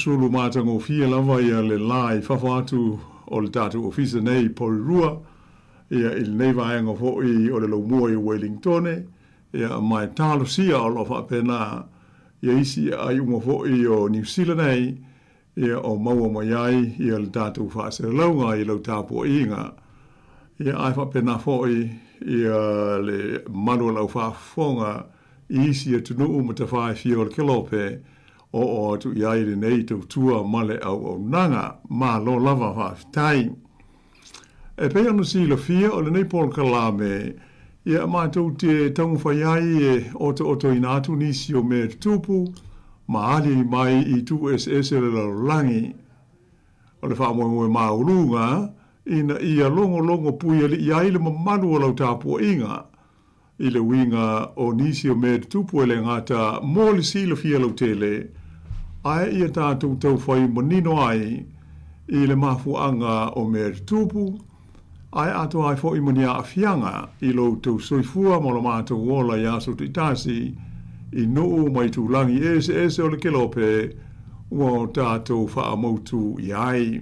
Sulusulu matagofie lava ia le la i fafo atu o le tatou ofisa nei i Porirua, ia i lenei vaega foi o le laumua i Uelingitone, ia ma e talosia o lo o faapena ia isi aiuga foi o Niu Sila nei, ia o maua mai ai ia le tatou faaselalauga i lau tapuaiga. Ia ae faapena foi ia le mamalu o lau faafofoga i isi atunuu ma tafa e fia o le kelope o oo atu i ai lenei tautua ma le auaunaga. Malo lava faafetai. E pei ona silafia o lenei polokalame, ia matou te taumafai ai e otootoina atu nisi o mea tutupu ma aliali mai i itu eseese o le lalolagi. O le faamoemoe maualuga ina ia logologo puialii ai le mamalu o lau tapuaiga i le uiga o nisi o mea tutupu e le gata mo le silafia lautele, ae ia tatou taufai manino ai i le mafuaaga o mea tutupu, ae atoa ai foi ma ni aafiaga i lo outou soifua ma lo matou ola i aso taitasi i nuu ma itulagi eseese o le kelope ua o tatou faamautu i ai.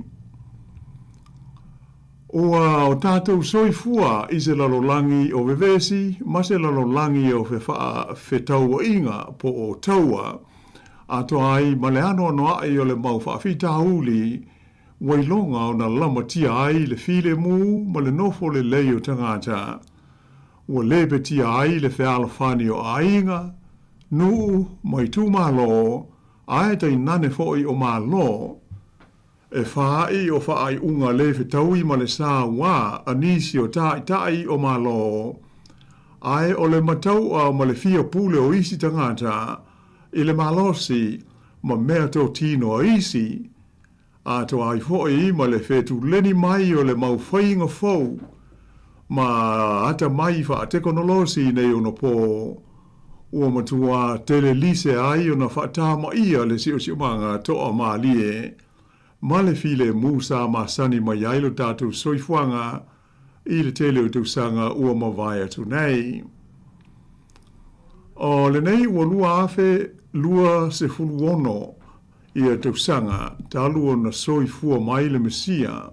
Ua o tatou soifua i se lalolagi o vevesi ma se lalolagi o fefaafetauaiga po o taua, atoa ai ma le anoanoai o le mau faafitauli ua iloga ona lamatia ai le filemu ma le nofo lelei o tagata, ua lepetia ai le fealofani o aiga, nuu ma itumalo, ae tainane foi o Malo. E faaii o faaiuga le fetaui ma le sa ua a nisi o taitai o Malo, ae o le matau'a ma le fia pule o isi tagata i le malosi ma mea totino a isi, atoa ai foi ma le fetuleni mai o le mau faiga fou ma atamai faatekonolosi nei ono pō, ua matuā tele lise ai ona faatamaia le siosiomaga toamalie ma le filemu sa masani mai ai lo tatou soifuaga i le tele o tausaga ua mavae atu nei. O lenei ua 2026 ia tausaga talu ona soifua mai le Mesia,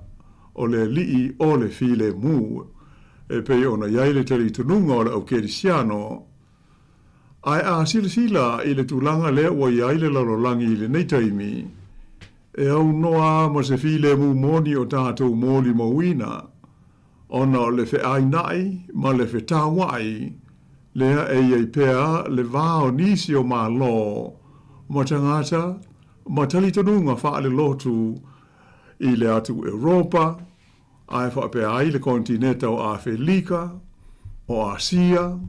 o le Alii o le Filemu, e pei ona i ai le talitonuga o le au Kerisiano. Ae a silasila i le tulaga lea ua i ai le lalolagi i lenei taimi, e aunoa ma se filemu moni o tatou molimauina, ona o le feainaʻi ma le fetauaʻi lea e i ai pea le va o nisi o Malo ma tagata ma talitonuga faalelotu i le atu Europa, ae faapea ai le konetineta o Afelika, o Asia,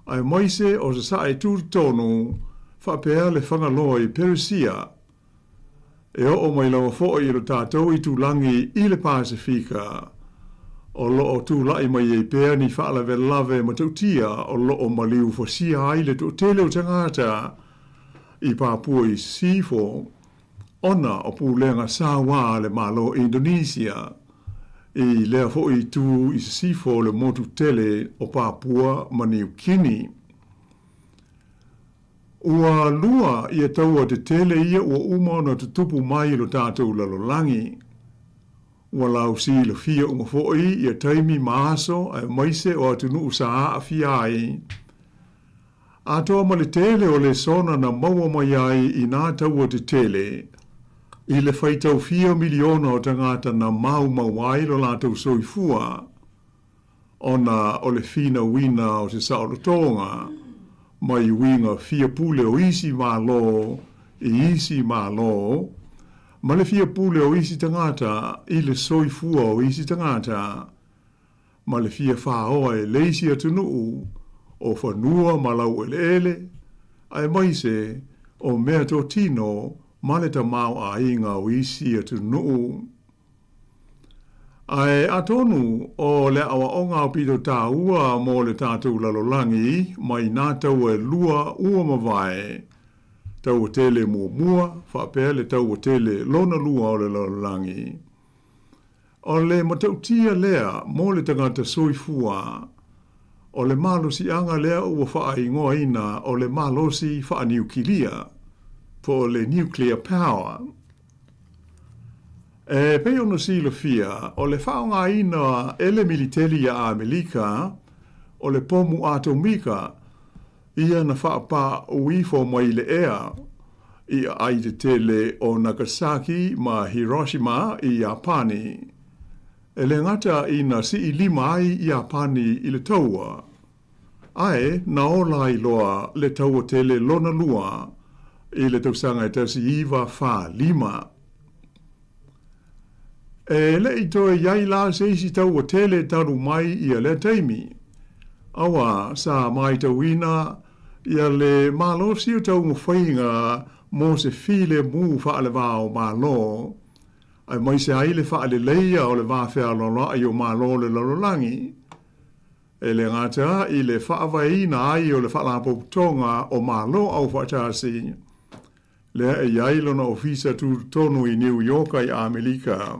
aemaise o Sasae tutotonu faapea le Fagaloa i Peresia. E oo mai lava foi i lo tatou itulagi i le Pasefika, o lo o tulai mai ai pea ni faalavelave matautia o lo o maliu fasia ai le toatele o tagata i Papua i Sisifo ona o pulega sauā a le Malo Indonesia i lea foi itu i sisifo o le motu tele o Papua ma Niu Kini. Ua lua ia taua tetele ia ua uma ona tutupu mai i lo tatou lalolagi. Ua lausilafia uma foi ia taimi ma aso aemaise o atunuu sa aafia ai. Atoa ma le tele o lesona na maua mai ai i nā taua tetele, i le faitau fia miliona o tagata na maumau ai lo latou soifua, ona o le finauina o se saolotoga mai uiga fia pule o isi Malo i isi Malo, ma le fia pule o isi tagata i le soifua o isi tagata, ma le fia faoa e le isi atunuu o fanua ma laueleele, aemaise o meatotino ma le tamaoaiga o isi atunuu. Ae atonu o le aoaoga aupito taua mo le tatou lalolagi mai nā taua e lua ua mavae, taua tele muamua faapea le taua tele lona lua o le lalolagi. O le matautia lea mo le tagata soifua, o le malosiaga lea ua faaigoaina o le malosi faaniukilia, po o le nuclear power. E pei ona silafia, o le faaaogaina e le militeli ia Amelika o le pomu atomika ia na faapaau ifo mai le ea i aai tetele o Nagasaki ma Hiroshima i Iapani, e le gata ina sii lima ai Iapani i le taua, ae na ola ai loa le Taua Tele Lona Lua i le tausaga e 1945. E le i toe i ai la se isi taua tele talu mai ia lea taimi, auā sa maitauina ia le malosi o taumafaiga mo se filemu faale-va o Malo, aemaise ai le faaleleia o le va fealoaloa'i o Malo o le lalolagi, e le gata i le faavaeina ai o le Faalapotopotoga o Malo Aufaatasi, lea e i ai lona ofisa tutotonu i Niu Ioka i Amerika.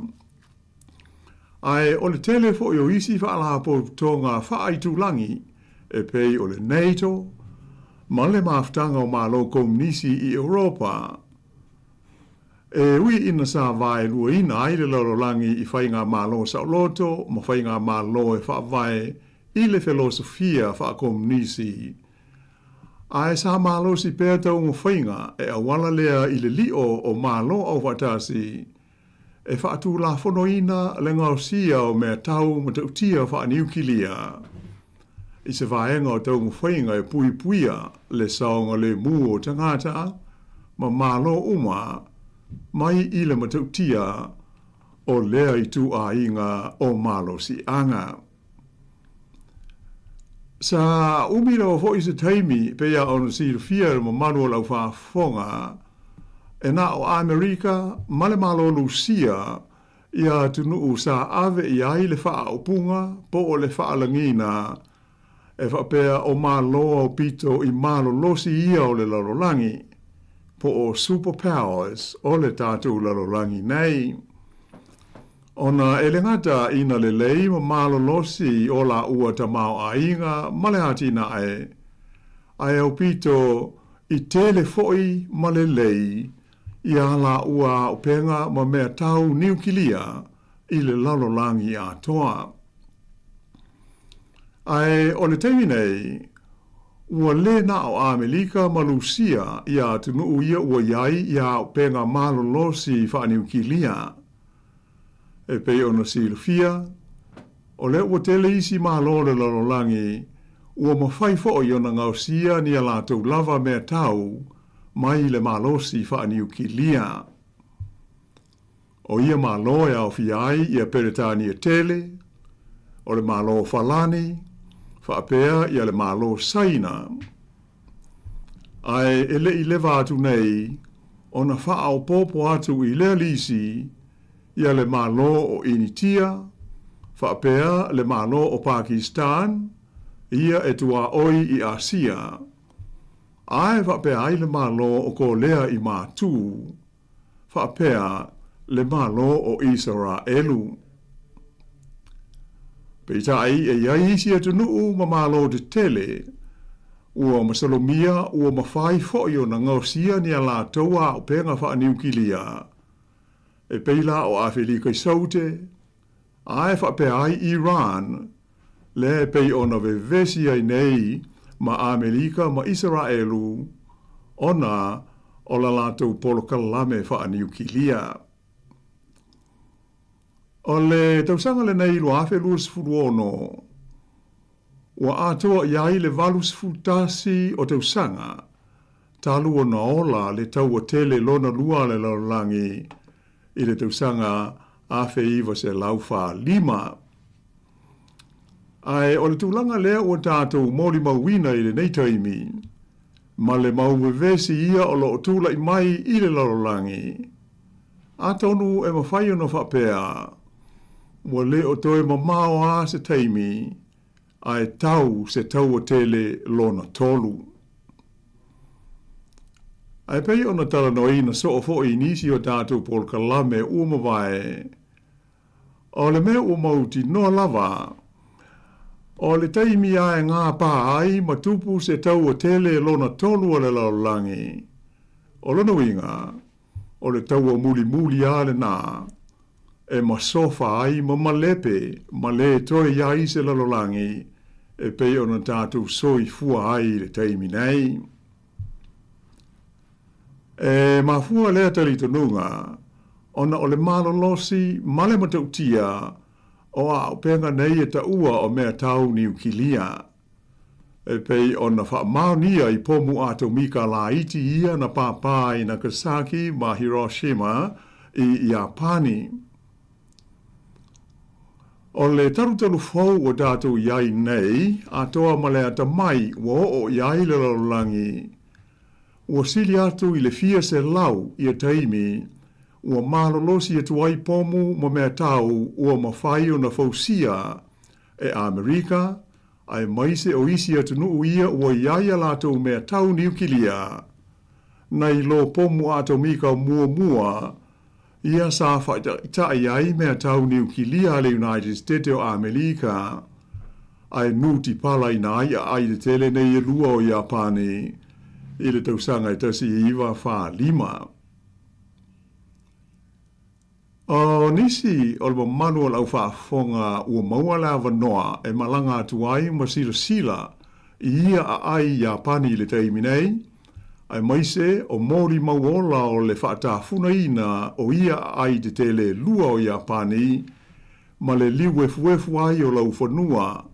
Ae o le tele foi o isi faalapotopotoga faaitulagi e pei o le NATO ma le Mafutaga o Malo Komunisi i Europa. E ui ina sa vaeluaina ai le lalolagi i faigamalo saoloto ma faigamalo e faavae i le felosofia faakomunisi, Ae sa malosi pea taumafaiga e auala lea i le lio o Malo Aufaatasi e faatulafonoina le gaosia o mea tau matautia faaniukilia i se vaega o taumafaiga e puipuia le saogalemu o tagata ma Malo uma mai i le matautia o lea ituaiga o malosiaga. Sa umi lava foi se taimi, pei lava ona silafia e le mamalu o lau faafofoga, e na o Amerika ma le Malo Lusia ia atunuu sa ave i ai le faaupuga po o le faalagiina e faapea o Malo aupito i malolosi ia o le lalolagi, po o super powers o le tatou lalolagi nei. Ona e le gata ina lelei ma malolosi o lāua tamaoaiga ma le atinae, ae aupito i tele foi ma lelei iā lāua auupega ma mea tau niukilia i le lalolagi atoa. Ae o le taimi nei, ua le na o Amelika ma Lusia ia atunuu ia ua i ai ia auupega malolosi faaniukilia. E pei ona silafia, o lea ua tele isi Malo o le lalolagi ua mafai foi ona gaosia ni a latou lava mea tau mai le malosi faaniukilia. O ia Malo e aofia ai ia Peretania Tele, o le Malo o Falani, faapea ia le Malo o Saina. Ae e le i leva atu nei ona faaopoopo atu i lea lisi ia le Malo o Initia faapea le Malo o Pakistan, ia e tuaoi i Asia, ae faapea ai le Malo o Kolea i Matu, faapea le Malo o Isaraelu. Peitai, e i ai isi atunuu ma malo tetele ua masalomia ua mafai foi ona gaosia ni a latou auupega faaniukilia, e pei la o Afelika i Saute, ae faapea ai Iran, lea e pei ona vevesi ai nei ma Amelika ma Isaraelu ona o la latou polokalame faaniukilia. O le tausaga lenei 2026, ua atoa i ai le 81 o tausaga talu ona ola le Taua Tele Lona Lua a le Lalolagi i le tausaga 1945. Ae o le tulaga lea ua tatou molimauina i lenei taimi, ma le mau vevesi ia o lo o tulai mai i le lalolagi, atonu e mafai ona faapea, ua le o toe mamao a se taimi ae tau se taua tele lona tolu. Ae pei ona talanoaina soo foi i nisi o tatou polokalame ua mavae, o le mea ua mautinoa lava, o le taimi a e gapa ai ma tupu se taua tele lona tolu a le lalolagi, o lona uiga, o le taua mulimuli a lena. e masofa ai ma malepe ma lē toe i ai se lalolagi e pei ona tatou soifua ai i le taimi nei. E mafua lea talitonuga ona o le malolosi ma le matautia o aaupega nei e taua o mea tau niukilia, e pei ona faamaonia i pomu atomika laiti ia na pāpā i Nagasaki ma Hiroshima i Iapani. O le talutalu fou ua tatou i ai nei, atoa ma le atamai ua oo i ai le lalolagi, ua sili atu i le fia selau ia taimi ua malolosi atu ai pomu ma mea tau ua mafai ona fausia e Amerika aemaise o isi atunuu ia ua i ai a latou mea tau niukilia, nai lo pomu atomika muamua ia sa faataʻitaʻi ai mea tau niukilia a le United Stete o Amelika, ae nutipalaina ai aai tetele nei e lua o Iapani i le tausaga e 1945. O nisi o le mamalu o le aufaafofoga ua maua le avanoa e malaga atu ai ma silasila i ia aai i Iapani i le taimi nei, aemaise o molimau ola o le faatafunaina o ia aai tetele e lua o Iapani ma le liu efuefu ai o laufanua,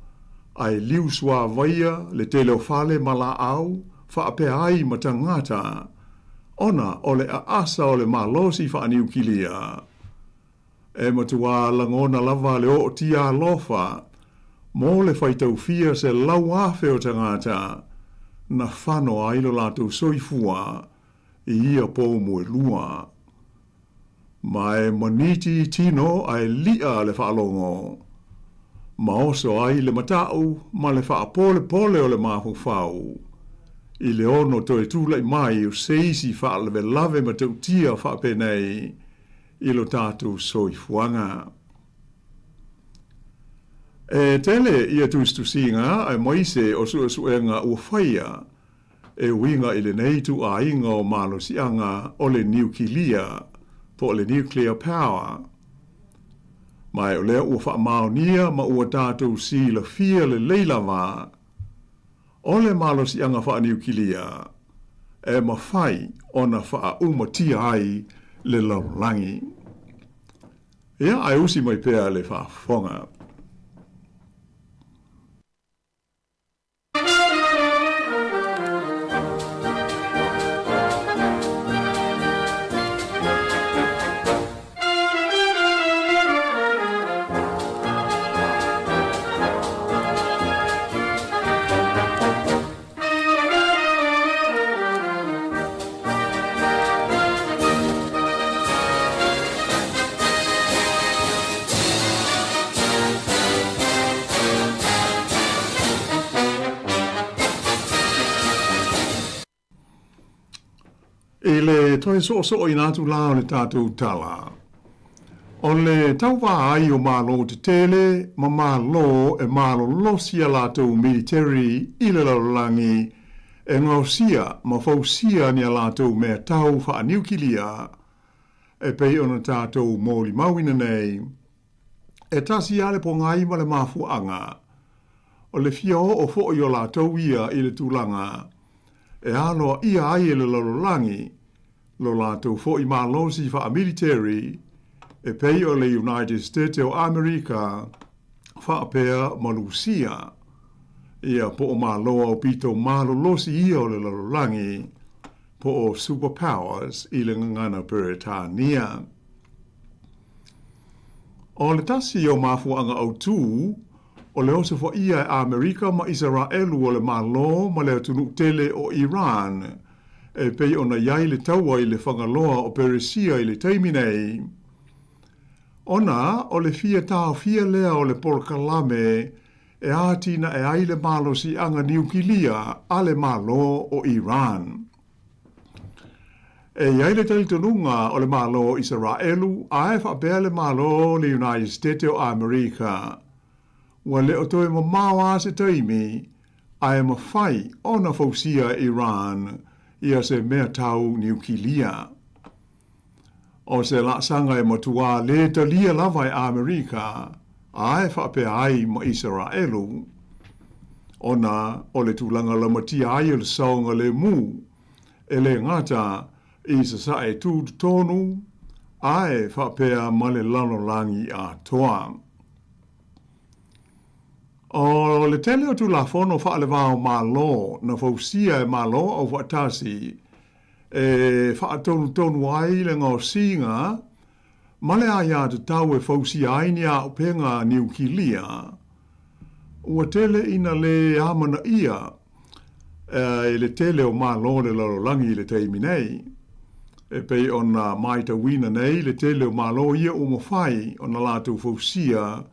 ae liu suavaia le tele o fale ma laau faapea ai ma tagata, ona o le aasa o le malosi faaniukilia. E matuā lagona lava le ootia alofa mo le faitaufia 100,000 o tagata na fano ai lo latou soifua i ia pomu e lua. Ma e maniti tino ae liʻa le faalogo, ma oso ai le mataʻu ma le faapolepole o le mafaufau i le ono toe tulaʻi mai o se isi faalavelave matautia faapenei i lo tatou soifuaga. E tele ia tusitusiga aemaise o suesuega ua faia e uiga i lenei ituaiga o malosiaga o le niukilia po o le nuclear power. Ma o lea ua faamaonia ma ua tatou silafia lelei lava, o le malosiaga faaniukilia e mafai ona faaumatia ai le lalolagi. Ia, ae usi mai pea le faafofoga. I le toe soosooina atu la o le tatou tala, o le tauvā ai o Malo tetele ma Malo e malolosi a latou military i le lalolagi e gaosia ma fausia ni a latou mea tau faaniukilia e pei ona tatou molimauina nei, e tasi lava le pogai ma le mafuaaga o le fia oo foi o latou ia i le tulaga e aloaia ai e le lalolagi lo latou foi malosi faamiliteri e pei o le United States o Amerika faapea ma Lusia, ia po o Malo aupito malolosi ia o le lalolagi, po o super powers i le gagana Peretania. O le tasi o mafuaaga autū o le osofaia e Amerika ma Isaraelu o le Malo ma le atunuu tele o Iran e pei ona i ai le taua i le Fagaloa o Peresia i le taimi nei, ona o le fia taofia lea o le polokalame e atinae ai le malosiaga niukilia a le Malo o Iran. E i ai le talitonuga o le Malo o Isaraelu ae faapea le Malo o le United States o Amerika, ua le o toe mamao lava se taimi ae mafai ona fausia e Iran ia se mea tau niukilia. O se laasaga e matuā lē talia lava e Amerika ae faapea ai ma Isaraelu, ona o le tulaga lamatia ai o le saogalemu, e lē gata i Sasae tutotonu ae faapea ma le lalolagi atoa. O le tele o Tulafono faale-va o Malo na fausia e Malo Aufaatasi e faatonutonu ai le gaosiga ma le aiatatau e fausia ai ni auupega niukilia, ua tele ina lē amanaia e le tele o Malo o le lalolagi i le taimi nei. E pei ona matauina nei le tele o Malo ia ua mafai ona latou fausia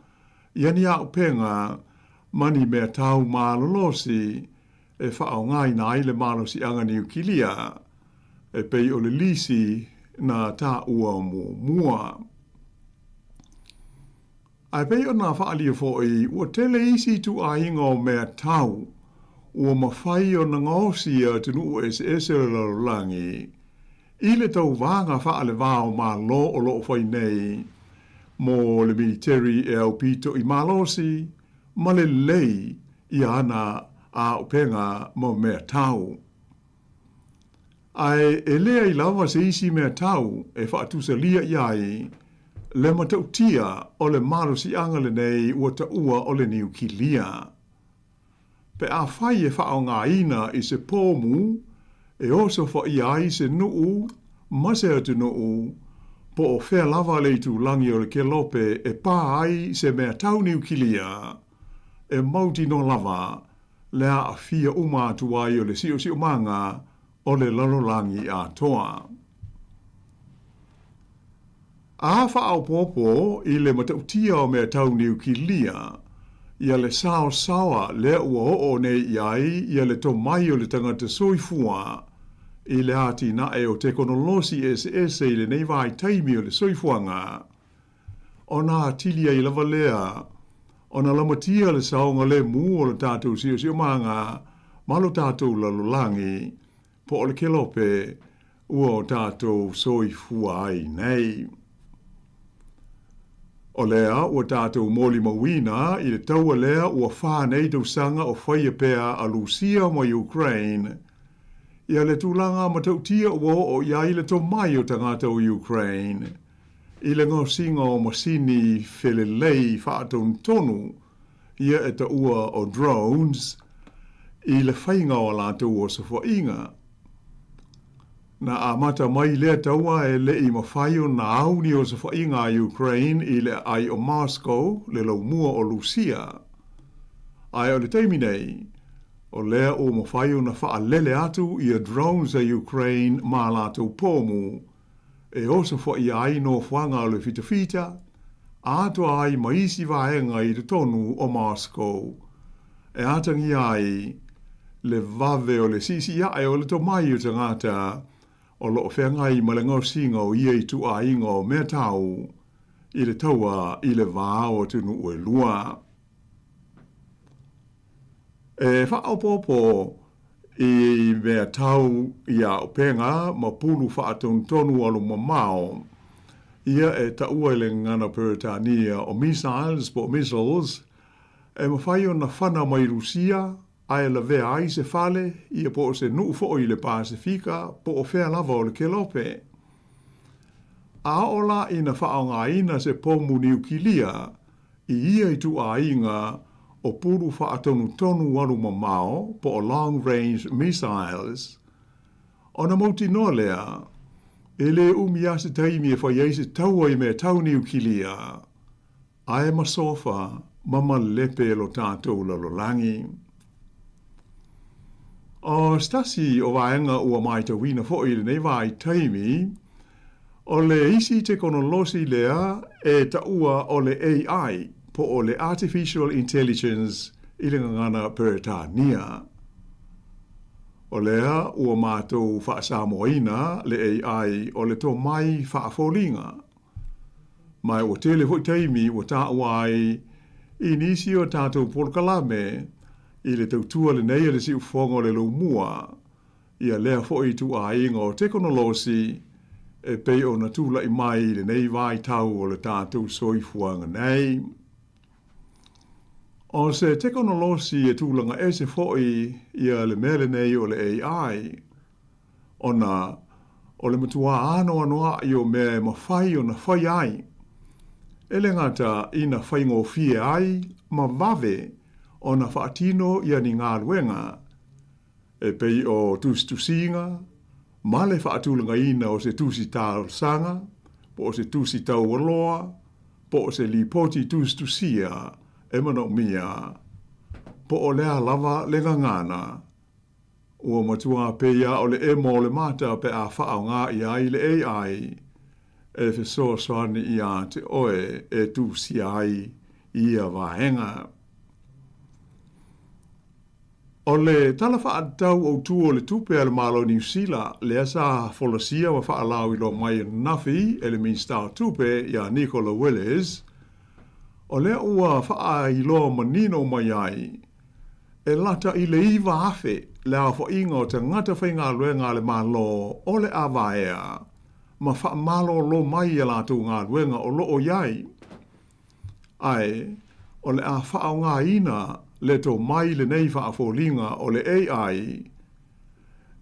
ia ni auupega ma ni mea tau malolosi e faaaogaina ai le malosiaga niukilia, e pei o le lisi na taua muamua. Ae pei ona faaalia foi, ua tele isi ituaiga o mea tau ua mafai ona gaosi e atunuu eseese o le lalolagi i le tauvaga faale-va o Malo o lo o fai nei mo le militeri e aupito i malosi ma le lelei i ana auupega ma mea tau. Ae e leai lava se isi mea tau e faatusalia i ai le matautia o le malosiaga lenei ua taua o le niukilia. Pe afai e faaaogaina i se pomu e osofaia ai se nuu ma se atunuu, po o fea lava le itulagi o le kelope e pā ai se mea tau niukilia, e mautinoa lava le aafia uma atu ai o le siosiomaga o le lalolagi atoa. A faaopoopo i le matautia o mea tau niukilia, ia le saosaoa lea ua oo nei i ai ia le tomai o le tagata soifua i le atinae o tekonolosi eseese i lenei vaitaimi o le soifuaga, ona atili ai lava lea ona lamatia le saogalemu o le tatou siosiomaga ma lo tatou lalolagi, po o le kelope ua o tatou soifua ai nei. O lea ua tatou molimauina i le taua lea ua fa nei tausaga o faia pea a Lusia ma Ukraine, ia le tulaga matautia ua oo i ai le tomai o tagata o Ukraine i le gaosiga o masini felelei faatonutonu ia e taua o drones i le faiga o a latou osofaiga. Na amata mai lea taua e le i mafai ona au ni osofaiga a Ukraine i le aai o Moscow, le laumua o Lusia. Ae o le taimi nei, o lea ua mafai ona faalele atu ia drones a Ukraine ma a latou pomu e osofaia ai nofoaga o le fitafita, atoa ai ma isi vaega i totonu o Moscow, e atagia ai le vave o le siisii ae o le tomai o tagata o lo o feagai ma le gaosiga o ia ituaiga o mea tau i le taua i le va o atunuu e lua. E faaopoopo i mea tau i auupega ma pulu faatonutonu alumamao, ia e taua i le gagana Peretania o missiles po o missiles, e mafai ona fana mai Rusia ae lavea ai se fale, ia po o se nuu foi i le Pasefika po o fea lava o le kelope. A oo la ina faaaogaina se pomu niukilia i ia ituaiga o pulu faatonutonu alumamao po o long range missiles, ona mautinoa lea, e lē umi lava se taimi e fai ai se taua i mea tau niukilia, ae masofa ma malepe lo tatou lalolagi. O se tasi o vaega ua matauina foi i lenei vaitaimi, O le isi tekonolosi lea e taua o le AI, po o le Artificial Intelligence i le gagana Peretania. O lea ua matou faasamoaina le AI o le tomai faafoliga. Ma ua tele foi taimi ua taua ai i nisi o tatou polokalame i le tautua lenei a le siufofoga o le Leumua, ia lea foi ituaiga o tekonolosi e pei ona tulai mai i lenei vaitau o le tatou soifuaga nei. O se tekonolosi e tulaga ese foi ia le mea lenei o le AI, ona o le matua anoanoaʻi o mea e mafai ona fai ai, e le gata ina faigofie ai ma vave ona faatino ia ni galuega, e pei o tusitusiga ma le faatulagaina o se tusi talosaga, po o se tusi taualoa, po o se lipoti tusitusia e manaomia, po o le a lava le gagana. Ua matua pei lava o le emo o le mata pe a faaaoga ʻia ai le AI e fesoasoani iā te oe e tusia ai ia vaega. O le Tala Faatatau Autu o le Tupe a le Malo o Niu Sila lea sa folasia ma faalauiloa mai ananafi e le Minisita o Tupe ia Nicola Willis, o lea ua faailoa manino mai ai e lata i le 9,000 le aofaiga o tagata faigaluega a le Malo o le a vaea ma faamalolo mai i a latou galuega o lo o i ai. Ae o le a faaaogaina le tomai lenei faafoliga o le AI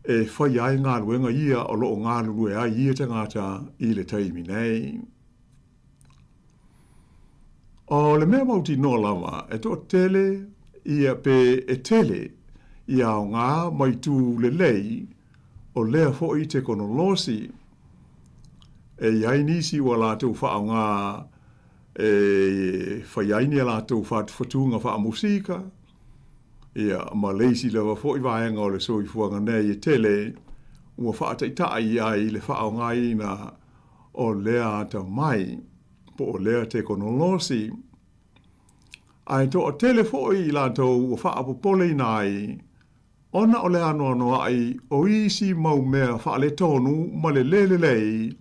e faia ai galuega ia o lo o galulue ai ia tagata i le taimi nei. O le mea mautinoa lava e toatele ia pe e tele ia aoga ma itu lelei o lea foi tekonolosi. E i ai nisi ua latou faaaoga e fai ai ni a latou fatufatuga faamusika, ia, ma le isi lava foi vaega o le soifuaga nei e tele ua faataitai ai le faaaogaina o lea atamai po o lea tekonolosi. Ae toatele foi i latou ua faapopoleina ai ona o le anoanoaʻi o isi mau mea faaletonu ma le lē lelei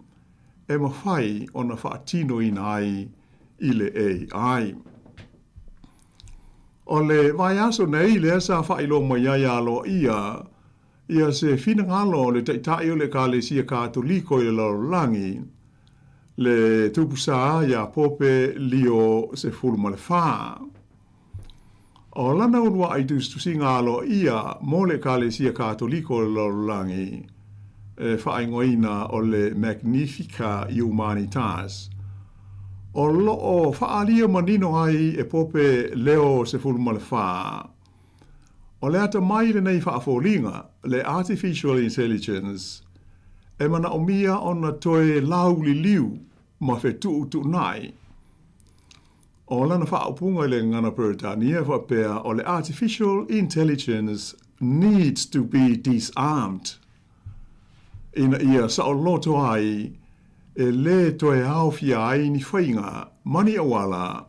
e mafai ona faatinoina ai i le AI. O le vaiaso nei lea sa faailoa mai ai aloaia ia se finagalo o le Taitai o le Ekalesia Katoliko i le lalolagi, le Tupu Sa ia Pope Lio XIV. O lana uluaʻi tusitusiga aloaia mo le Ekalesia Katoliko o le lalolagi, e faaigoaina o le Magnifica Humanitas, o lo o faaalia manino ai e Pope Leo XIV, o le atamai lenei faafoliga, le Artificial Intelligence, e manaomia ona toe lauliliu ma fetuutuunai. O lana faaupuga i le gagana Peretania e faapea o le Artificial Intelligence needs to be disarmed ina ia saoloto ai e lē toe aofia ai ni faiga ma ni auala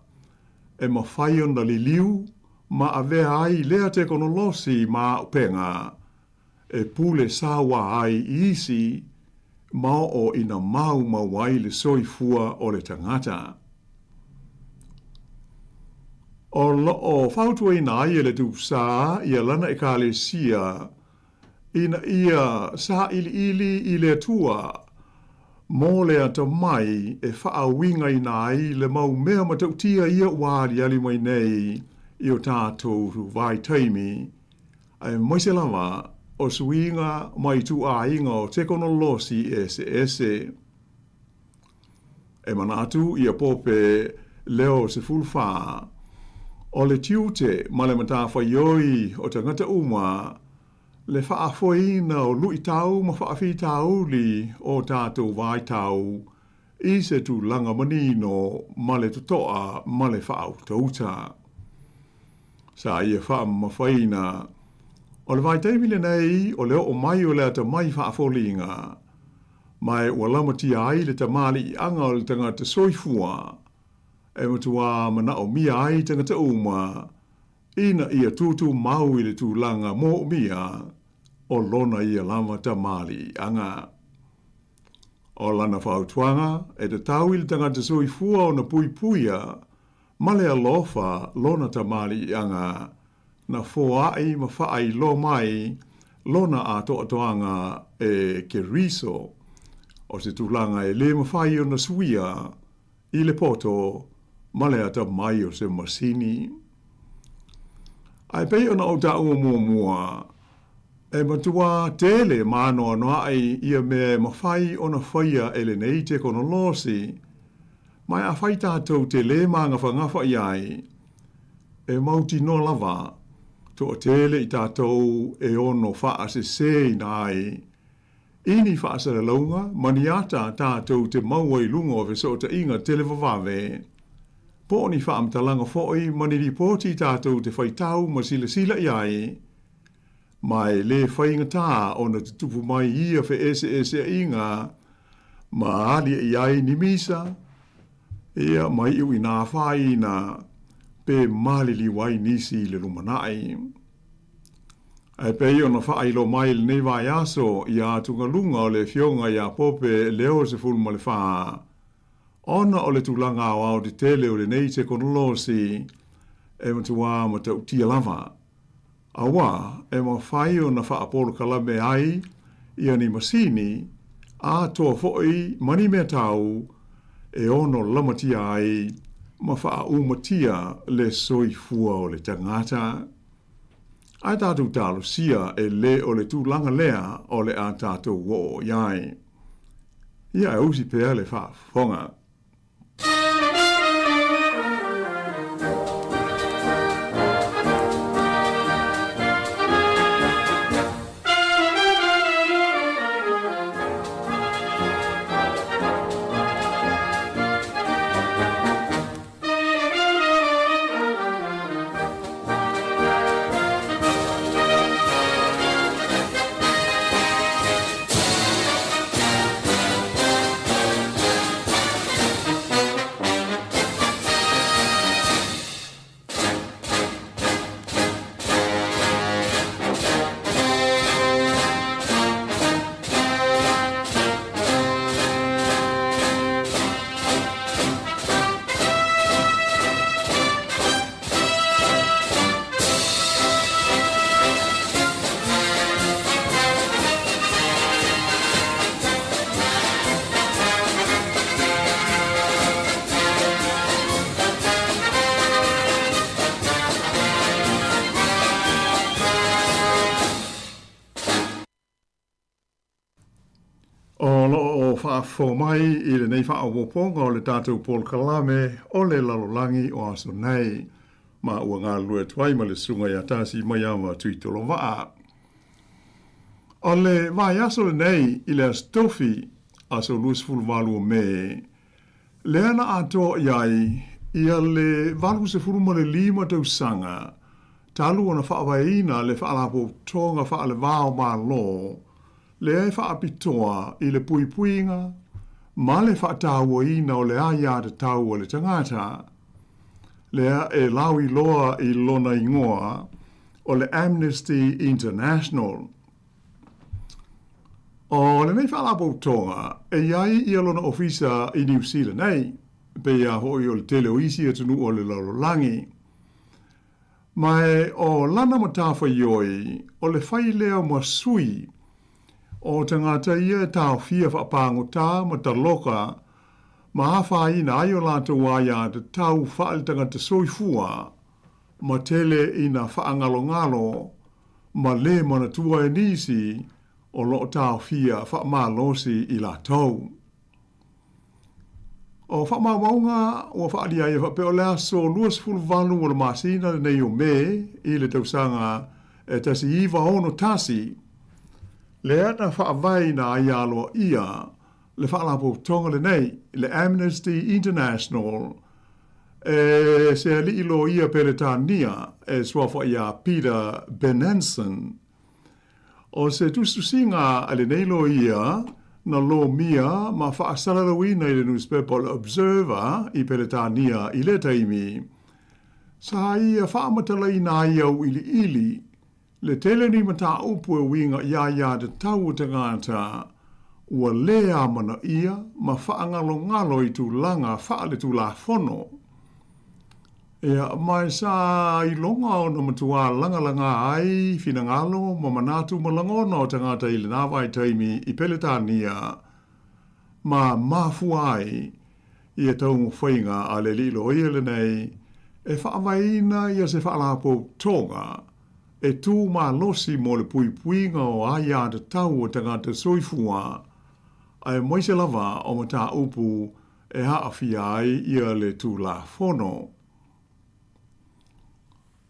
e mafai ona liliu ma avea ai lea tekonolosi ma auupega e pule saua ai i isi ma oo ina maumau ai le soifua o le tagata. O lo o fautuaina ai e le Tupu Sa ia lana Ekalesia ina ia sailiili i le Atua mo le atamai e faauigaina ai le mau mea matautia ia ua aliali mai nei i o tatou vaitaimi aemaise lava o suiga ma ituaiga o tekonolosi eseese. E manatu ia Pope Leo XIV, o le tiute ma le matafaioi o tagata uma le faafoeina o luitau ma faafitauli o tatou vaitau i se tulaga manino ma le totoa ma le faautauta. Sa ia faamamafaina, o le vaitaimi lenei o le oo mai o le atamai faafoliga, ma e ua lamatia ai le tamaliiaga o le tagata soifua e matuā manaomia ai tagata uma ina ia tūtūmau i le tulaga mōʻomia o lona ia lava tamaliiaga. O lana fautuaga, e tatau i le tagata soifua ona puipuia ma le alofa lona tamaliiaga na foai ma faailoa mai lona atoatoaga e Keriso. O se tulaga e lē mafai ona suia i le poto ma le atamai o se masini. Ae pei ona ou taua muamua, e matuā tele ma anoanoaʻi ia mea e mafai ona faia e lenei tekonolosi, ma afai tatou te lē magafagafa i ai, e mautinoa lava toatele i tatou e ono faaseseina ai i ni faasalalauga ma ni ata tatou te maua i luga o fesootaiga televavave, po o ni faamatalaga foi ma ni lipoti tatou te faitau ma silasila i ai, ma e lē faigata ona tutupu mai ia feeseeseaiga ma aliaʻi ai ni misa, ia ma iu ina afaina pe maliliu ai nisi i le lumanai. Ae pei ona faailoa mai i lenei vaiaso ia atugaluga o le Afioga ia Pope Leo XIV, ona o le tulaga aoaotetele o lenei tekonolosi e matuā matautia lava, auā e mafai ona faapolokalame ai ia ni masini atoa foi ma ni meatau e ono lamatia ai ma faaumatia le soifua o le tagata. Ae tatou talosia e lē o le tulaga lea o le a tatou oo i ai. Ia e usi pea le faafofoga. O lo o faafofoga mai i lenei faaopoopoga o le tatou polokalame o le lalolagi o aso nei, ma ua galulue atu ai ma le susuga ia Tasi Maiava Tuitolovaa. O le vaiaso lenei i le Aso Tofi, aso 28 o Me, lea na atoa i ai ia le 85 tausaga talu ona faavaeina le Faalapotopotoga Faale-Va o Malo lea e faapitoa i le puipuiga ma le faatauaina o le aiatatau a le tagata, lea e lauiloa i lona igoa o le Amnesty International. O lenei faalapotopotoga e i ai ia lona ofisa i Niu Sila nei, pei lava foi o le tele o isi atunuu o le lalolagi. Ma o lana matafaioi o le fai lea ma sui o tagata ia e taofia faapagota ma taloka ma afaina ai o latou aiatatau faale-tagata soifua ma tele ina faagalogalo ma lē manatua e nisi o lo o taofia faamalosi i latou. O faamaumauga ua faaalia ai e faapea o le aso 28 o le masina lenei o Me i le tausaga e 1961, lea na faavaeina ai aloaia le faalapotopotoga lenei, le Amnesty International, e se alii loia Peretania e suafa ia Peter Benenson. O se tusitusiga a lenei loia na lomia ma faasalalauina i le nusipepa o le Observer i Peretania i lea taimi, sa ia faamatalaina ai auiliili le tele o ni mataupu e uiga i aiatatau o tagata ua lē amanaia ma faagalogalo i tulaga faaletulafono. Ia, ma sa iloga ona matuā lagalagā ai finagalo ma manatu ma lagona o tagata i lena vaitaimi i Peretania. ma mafua ai ia taumafaiga a le alii loia lenei e faavaeina ia se faalapotopotoga e tū malosi mo le puipuiga o aiatatau a tagata soifua, aemaise lava o mataupu e aafia ai ia le Tulafono.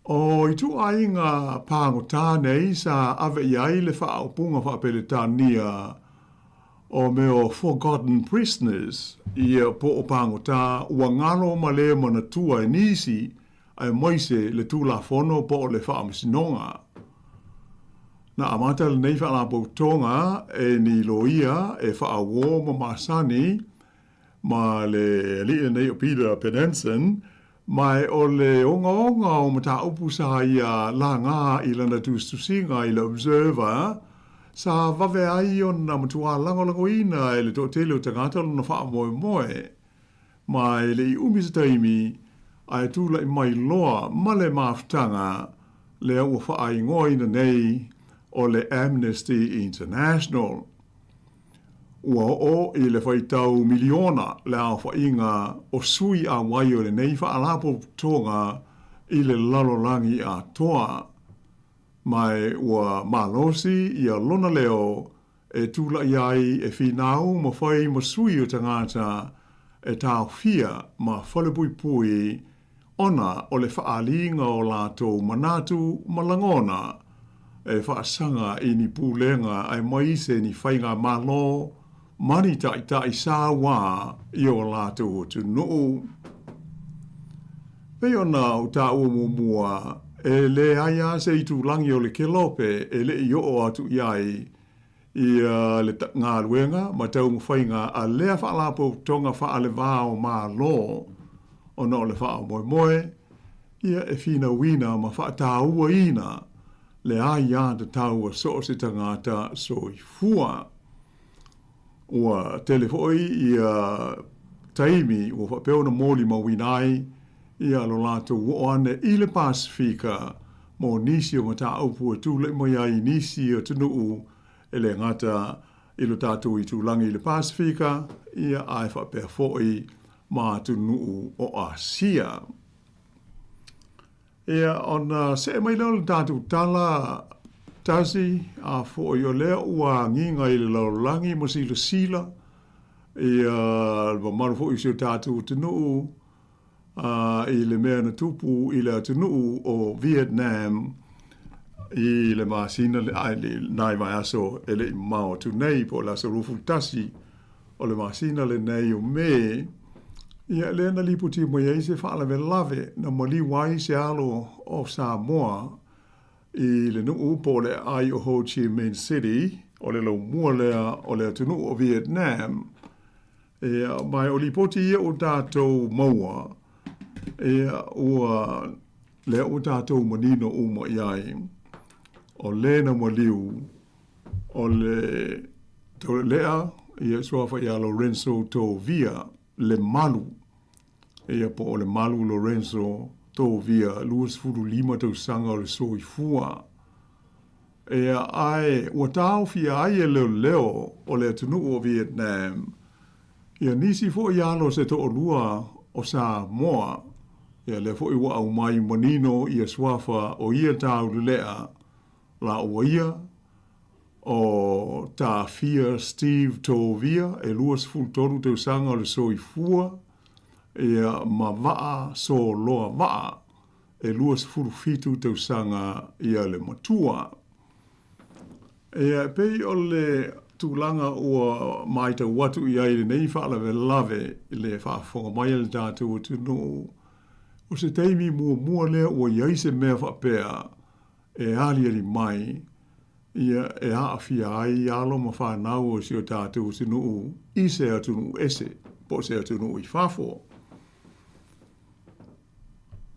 O ituaiga pagota nei sa ave i ai le faaupuga faa-Peretania o mea o forgotten prisoners, ia po o pagota ua galo ma le manatua e nisi aemaise le Tulafono po o le Faamasinoga. Na amata lenei faalapotopotoga e ni loia e faauo ma masani ma le alii lenei o Peter Benenson, ma o le ogaoga o mataupu sa ia laga i lana tusitusiga i le Observer, sa vave ai ona matua lagolagoina e le toatele o tagata lona faamoemoe, ma e le i umi se taimi ae tulai mai loa ma le mafutaga lea ua faaigoaina nei o le Amnesty International. Ua oo i le faitau miliona le aofaiga o sui auai o lenei faalapotopotoga i le lalolagi atoa, ma ua malosi ia lona leo e tulai ai e finau ma fai ma sui o tagata e taofia ma falepuipui ona o le faaaliga o latou manatu ma lagona e faasaga i ni pulega aemaise ni faigamalo ma ni taitai sauā i o latou atunuu. Pei ona ou taua muamua, e leai lava se itulagi o le Kelope e le i oo atu i ai ia le galuega ma taumafaiga a lea Faalapotopotoga faale-va o Malo ona o le faamoemoe ia e finauina ma faatauaina le aiatatau a so o se tagata soifua. Ua tele foi ia taimi ua faapea ona molimauina ai ia lo latou oo ane i le Pasefika mo nisi o mataupu e tulai mai ai i nisi atunuu e le gata i lo tatou itulagi i le Pasefika, ia ae faapea foi ma atunuu o Asia. Ia, ona see mai lea o le tatou tala tasi, a foi o lea ua agiga i le lalolagi ma silasila ia le mamalu foi o si o tatou atunuu i le mea na tupu i le atunuu o Vietnam i le masina nai vaiaso e le i mamao atu nei, po o le aso 21 o le masina lenei o Me, ia lea na lipoti mai ai se faalavelave na maliu ai se alo o Samoa i le nuu po o le aai o Ho Chi Minh City, o le laumua lea o le atunuu o Vietnam. Ia, ma o lipoti ia ua tatou maua, ia, ua lea ua tatou manino uma i ai, o le na maliu, o le Taulelea, ia suafa ia Lorenzo Tovia, Lemalu, ia po o Lemalu Lorenzo Tovia, 25 tausaga o le soifua. Ia, ae ua taofia ai e leoleo o le atunuu o Vietnam ia nisi foi alo se toalua o Samoa, ia lea foi ua aumai manino ia suafa o ia taulelea lāua ia, o Tafia Steve Tovia, e 23 tausaga o le soifua, ia ma Vaa Soloa Vaa, e 27 tausaga ia le matua. Ia, e pei o le tulaga ua matau atu i ai i lenei faalavelave i le faafofoga mai a le tatou atunuu, o se taimi muamua lea ua i ai se mea faapea e aliali mai, ia, e aafia ai alo ma fanau o si o tatou atunuu i se atunuu ese, po o se atunuu i fafo.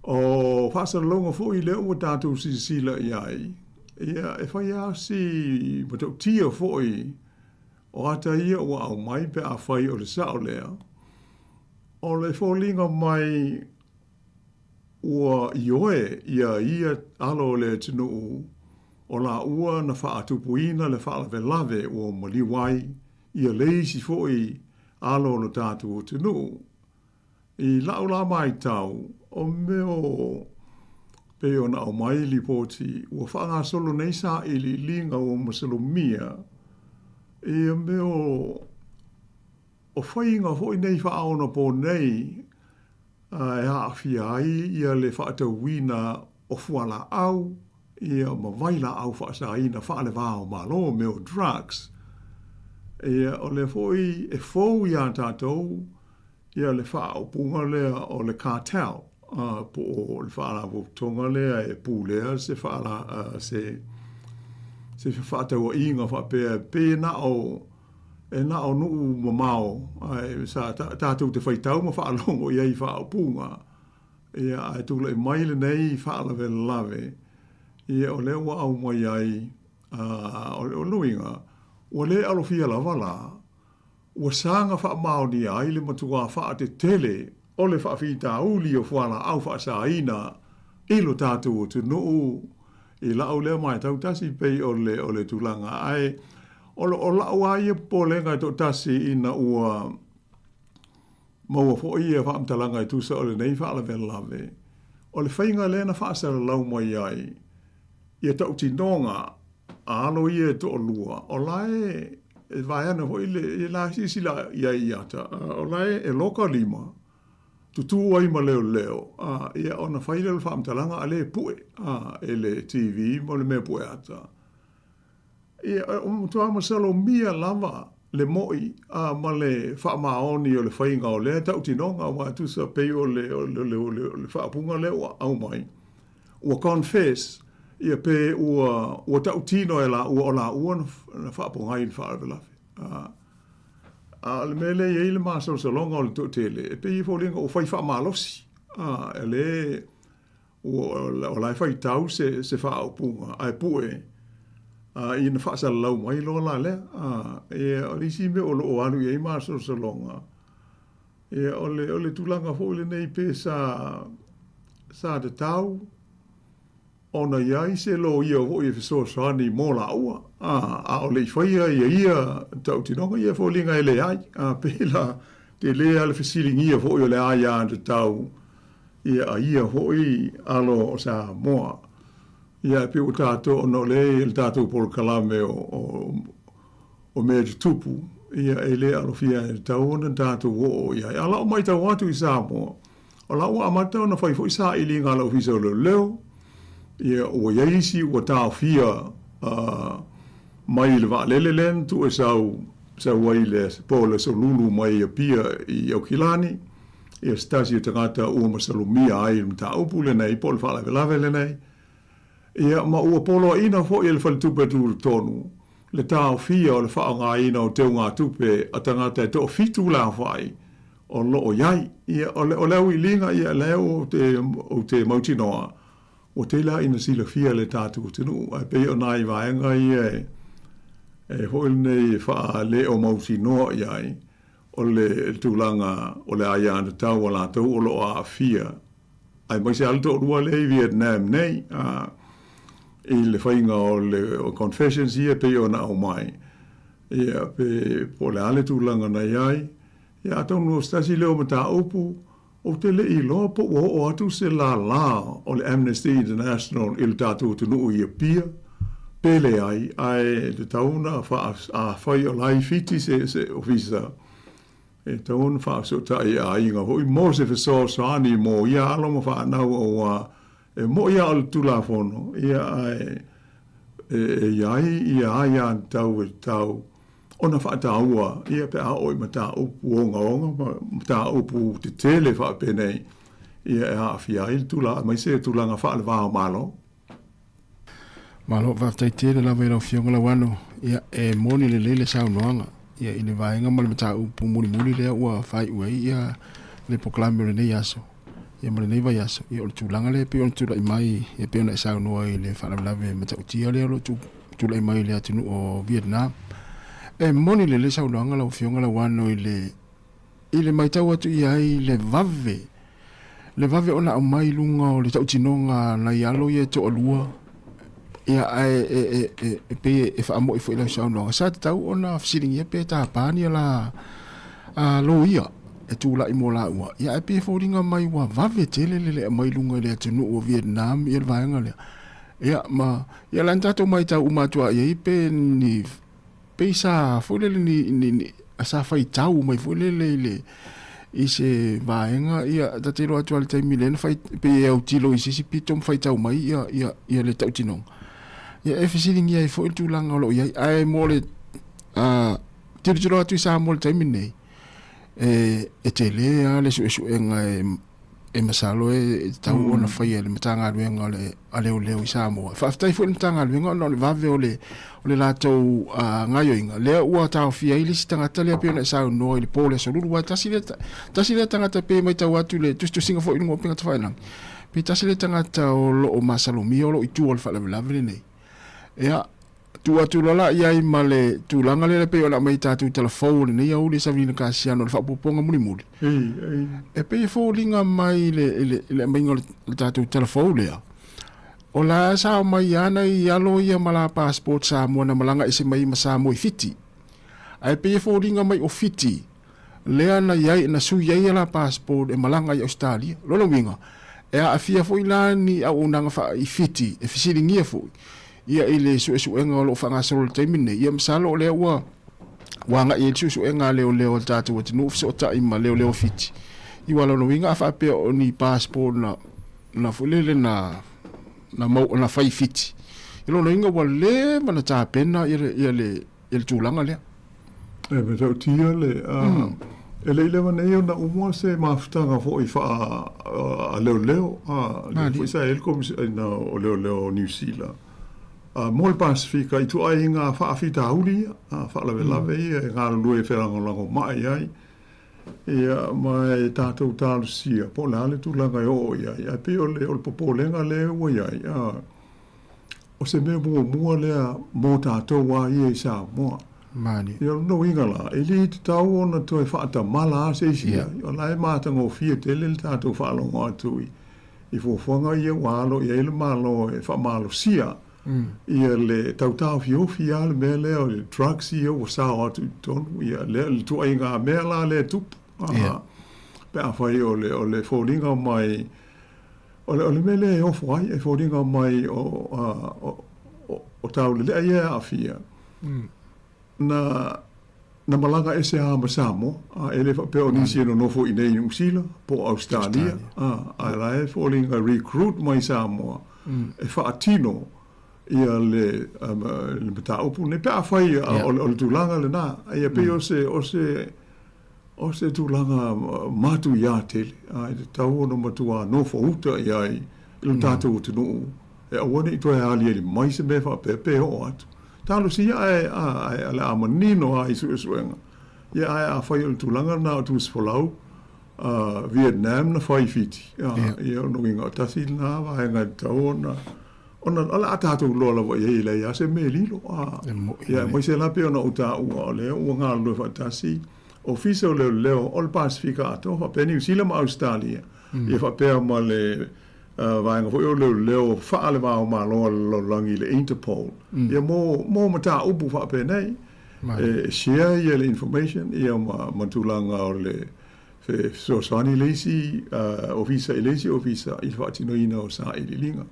O faasalalauga foi lea ua tatou silasila i ai, ia, e fai lava si matautia foi o ata ia ua aumai pe afai o le sao lea, o le foliga mai ua ioe ia ia alo o le atunuu o laua na faatupuina le faalavelave ua maliu ai ia le isi foi. alo o lo tatou atunuu. I la'u la maitau, o mea o pei ona aumai lipoti ua faagasolo nei sailiiliga ua masalomia ia mea o faiga foi nei faaonaponei e aafia ai ia le faatauina o fualaau ia ma vailaau faasaina faale-va o Malo, mea o drugs. Ia, o lea foi e fou iā tatou ia le faaupuga lea o le cartel, po o le faalapotopotoga lea e pulea se faala, se se fefaatauaiga faapea e pei e na o e na o nuu mamao ae sa tatou te faitau ma faalogo i ai i faaupuga. Ia, ae tulai mai lenei faalavelave, ia, o lea ua aumai ai, o le uiga, ua le alofia lava la, ua saga faamaonia ai le matua faatetele o le faafitauli o fualaau faasaina i lo tatou atunuu i la'u lea matau tasi pei o le o le tulaga. Ae o o la'u lava ia popolega e toatasi ina ua maua foi ia faamatalaga e tusa o lenei faalavelave, o le faiga lea na faasalalau mai ai ia tautinoga a alo ia e toalua, o la e e vaeane foi le e la silasila i ai i ata, o la e e loka lima, tutū ai ma leoleo, a, ia ona fai lea o le faamatalaga a lea e pue, a, e le TV ma le mea pue ata. Ia, ua matua masalomia lava le mo'i a ma le faamaoni o le faiga o lea tautinoga, aua e tusa pei o le, o le, o le, o le faaupuga lea ua aumai, ua confess, ia pe ua, ua tautino e laua o laua na faapogai i le faalavelave. A, a o le mea lea e i ai le masalosaloga o le toatele, e pei e foliga ua fai faamalosi, a, e le, Ua, o la e faitau se, se faaupuga, ae pue, a, ina faasalalau mai loa la lea. A, ia, o le isi mea o lo o alu i ai masalosaloga, ia, o le, o le tulaga foi lenei pe sa, sa tatau ona i ai se loia foi e fesoasoani mo lāua, a, a o le i faia ia ia tautinoga, ia e foliga e leai, a, pēlā, tele lava le fesiligia foi o le aiatatau Ia a ia foi alo o Samoa. Ia e pei ua tatou ona o lea e i le tatou polokalame o, o, o mea tutupu, ia e le alofia e tatau ona tatou oo i ai. A o lau matau atu i Samoa, o la ua amata ona fai foi sailiga a le Ofisa o Leoleo, ia ua i ai isi ua taofia uh, mai le vaalele lea na tuu e sau, sau ai le po o le Aso Lulu mai Apia i Aukilani, Ia se tasi o tagata ua masalomia ai le mataupu lenei po o le faalavelave lenei. Ia, ma ua poloaiina foi e le Faletupe Tutotonu le taofia o le faaaogaina o teugatupe a tagata e toafitu le aofai o lo o i ai. Ia, o le, o le auiliga, ia, lea ou te, ou te mautinoa, ua tele lava ina silafia e le tatou atunuu, ae pei o nai vaega ia e, e foi lenei e faale-o-mautinoa i ai, O le tulaga o le aiatatau a latou o lo o aafia, aemaise lava le toalua lea i Vietnam nei, i le faiga o le confessions ia e pei ona aumai, ia, pe po o le a le tulaga na i ai. Ia, atonu o se tasi lea o mataupu, ou te le i iloa po ua oo atu se lālā o le Amnesty International i le tatou atunuu i Apia, pe leai, ae tatau ona faa, afai o la e i Fiti se, se ofisa, e tatau ona faafesootai i aiga foi mo se fesoasoani mo ia alo ma fanau auā e moʻi lava o le Tulafono, ia ae e, e i ai ia aiatatau e tatau ona faataua ia pe a oo i mataupu ogaoga ma mataupu tetele faapenei ia e aafia ai le tulaga aemaise tulaga faale-va o Malo. Malo, faafetai tele lava i lau Afioga Lauano. Ia, e moni lelei le saunoaga ia i le vaega ma le mataupu mulimuli lea ua faaiu ai ia le polokalame o lenei aso ia ma lenei vaiaso. Ia o le tulaga lea e pei ona tulai mai e pei ona e saunoa i le faalavelave matautia lea o lo o tulai mai i le atunuu o Vietnam. E moni lelei saunoaga lau Afioga Lauano i le i le matau atu i ai le vave le vave ona aumai i luga o le tautinoga a nai alo ia e toalua, ia ae e, e, e, e pei e faamo'i foi i lau saunoaga, sa tatau ona fesiligia pe tapa ni la Loia e tulai mo laua, ia ae pei e foliga mai ua vave tele le lea mai luga i le atunuu o Vietnam ia le vaega lea. Ia ma ia la na tatou matau uma atu lava i ai pe ni pei sa foi lele ni, ni, ni sa faitau mai foi lele i le i se vaega ia ta te iloa atu lava i le taimi lea na fai pei e autilo i se isi pito ma faitau mai ia ia ia le tautinoga. Ia e fesiligia ai foi le tulaga o lo o i ai ae mo le tilotilo atu i Samoa i le taimi lenei, e tele lava le suesuega e masalo e tatau ona faia e le Matagaluega a Leoleo i Samoa. Faafetai foi i le Matagaluega ona o le vave o le o le latou gaoioiga lea ua taofia ai le isi tagata lea pei ona e saunoa i le po o le Aso Lulu, aua e tasi lea tasi lea tagata e pei e matau atu i le tusitusiga foi i luga o upega tafailagi, pe tasi lea tagata o lo o masalomia o lo o i tua o le faalavelave lenei. Ia, Tuu atu loa la i ai ma le tulaga lea e pei ona aumai i tatou tala fou o lenei aoauli e Savelina Kasiano o le faaopoopoga mulimuli. E pei e foliga mai i le, i le, i le aumaiga o le, le tatou tala fou lea, o la sa omai lava nai alo ia ma la passport Samoa na malaga ese mai ma Samoa i Fiti. Ae pei e foliga mai o Fiti lea na i ai, na sui ai la passport e malaga i Ausetalia. Lona uiga, e aafia foi la ni auaunaga faa i Fiti e fesiligia foi ia i le suesuega o lo o faagasolo i le taimi lenei, ia masalo o lea ua ua agai ai le suesuega a leoleo a le tatou atunuu fesootai ma leoleo Fiti. I ua lona uiga a faapea o ni passport na na foi lele na na mau na fai i Fiti, i lona uiga ua leva ona tapena ia le ia le ia le tulaga lea. E matautia le e le i leva nei ona uma se mafutaga foi faa a leoleo a lea foi sa i ai le Komesina o Leoleo o Niu Sila a mo le Pasefika i ituaiga faafitauli ia a faalavelave ia e galulue felagolagomai ai ia ma e tatou talosia po o le a le tulaga e oo i ai ae pei o le popolega lea ua i ai a O se mea muamua lea mo tatou lava ia i Samoa. Mani. Ia o lona uiga la, e le tatau ona toe faatamala lava se isi i ai. O la e matagofie tele le tatou faalogo atu i fuafuaga ia ua alo i ai le Malo e faamalosia ia le tau taofiofi lava le mea lea o le drugs ia ua sao atu i totonu, ia lea le ituaiga mea la lea e tupu. Pe afai o le foliga mai O le, o le mea lea e ofo ai, e foliga mai o, o, o, o taulelea ia e aafia, na, na malaga ese lava ma Samoa, a, e le faapea o nisi e nonofo i inei i Niu Sila po o Ausetalia, a, ae la e foliga recruit mai Samoa e faatino ia le, um, le mataupu lenei pe afai o le, o le tulaga lena. Ia pei o se, o se, O se tulaga matuia tele, a e tatau ona matua nofouta i ai i lo tatou atunuu e aua ne i toe aliali mai se mea faapea pe oo atu. Talosia ae o le a manino lava i suesuega, ia ae afai o le tulaga lena o tusifolau Vietnam na fai i Fiti, ia o lona uiga o tasi lena vaega e tatau ona ona o le a tatou iloa lava i ai e leai lava se mea e lilo. Ia aemaise la pei ona ou taua o lea ua galulue faatasi Ofisa o Leoleo o le Pasefika atoa faapea Niu Sila ma Ausetalia, ia faapea ma le vaega foi o Leoleo faale-va-o-Malo a le lalolagi le Interpol, ia mo mo mataupu faapenei e share ia le information ia ma tulaga o le fesoasoani i le isi ofisa i le isi ofisa i le faatinoina o sailiiliga.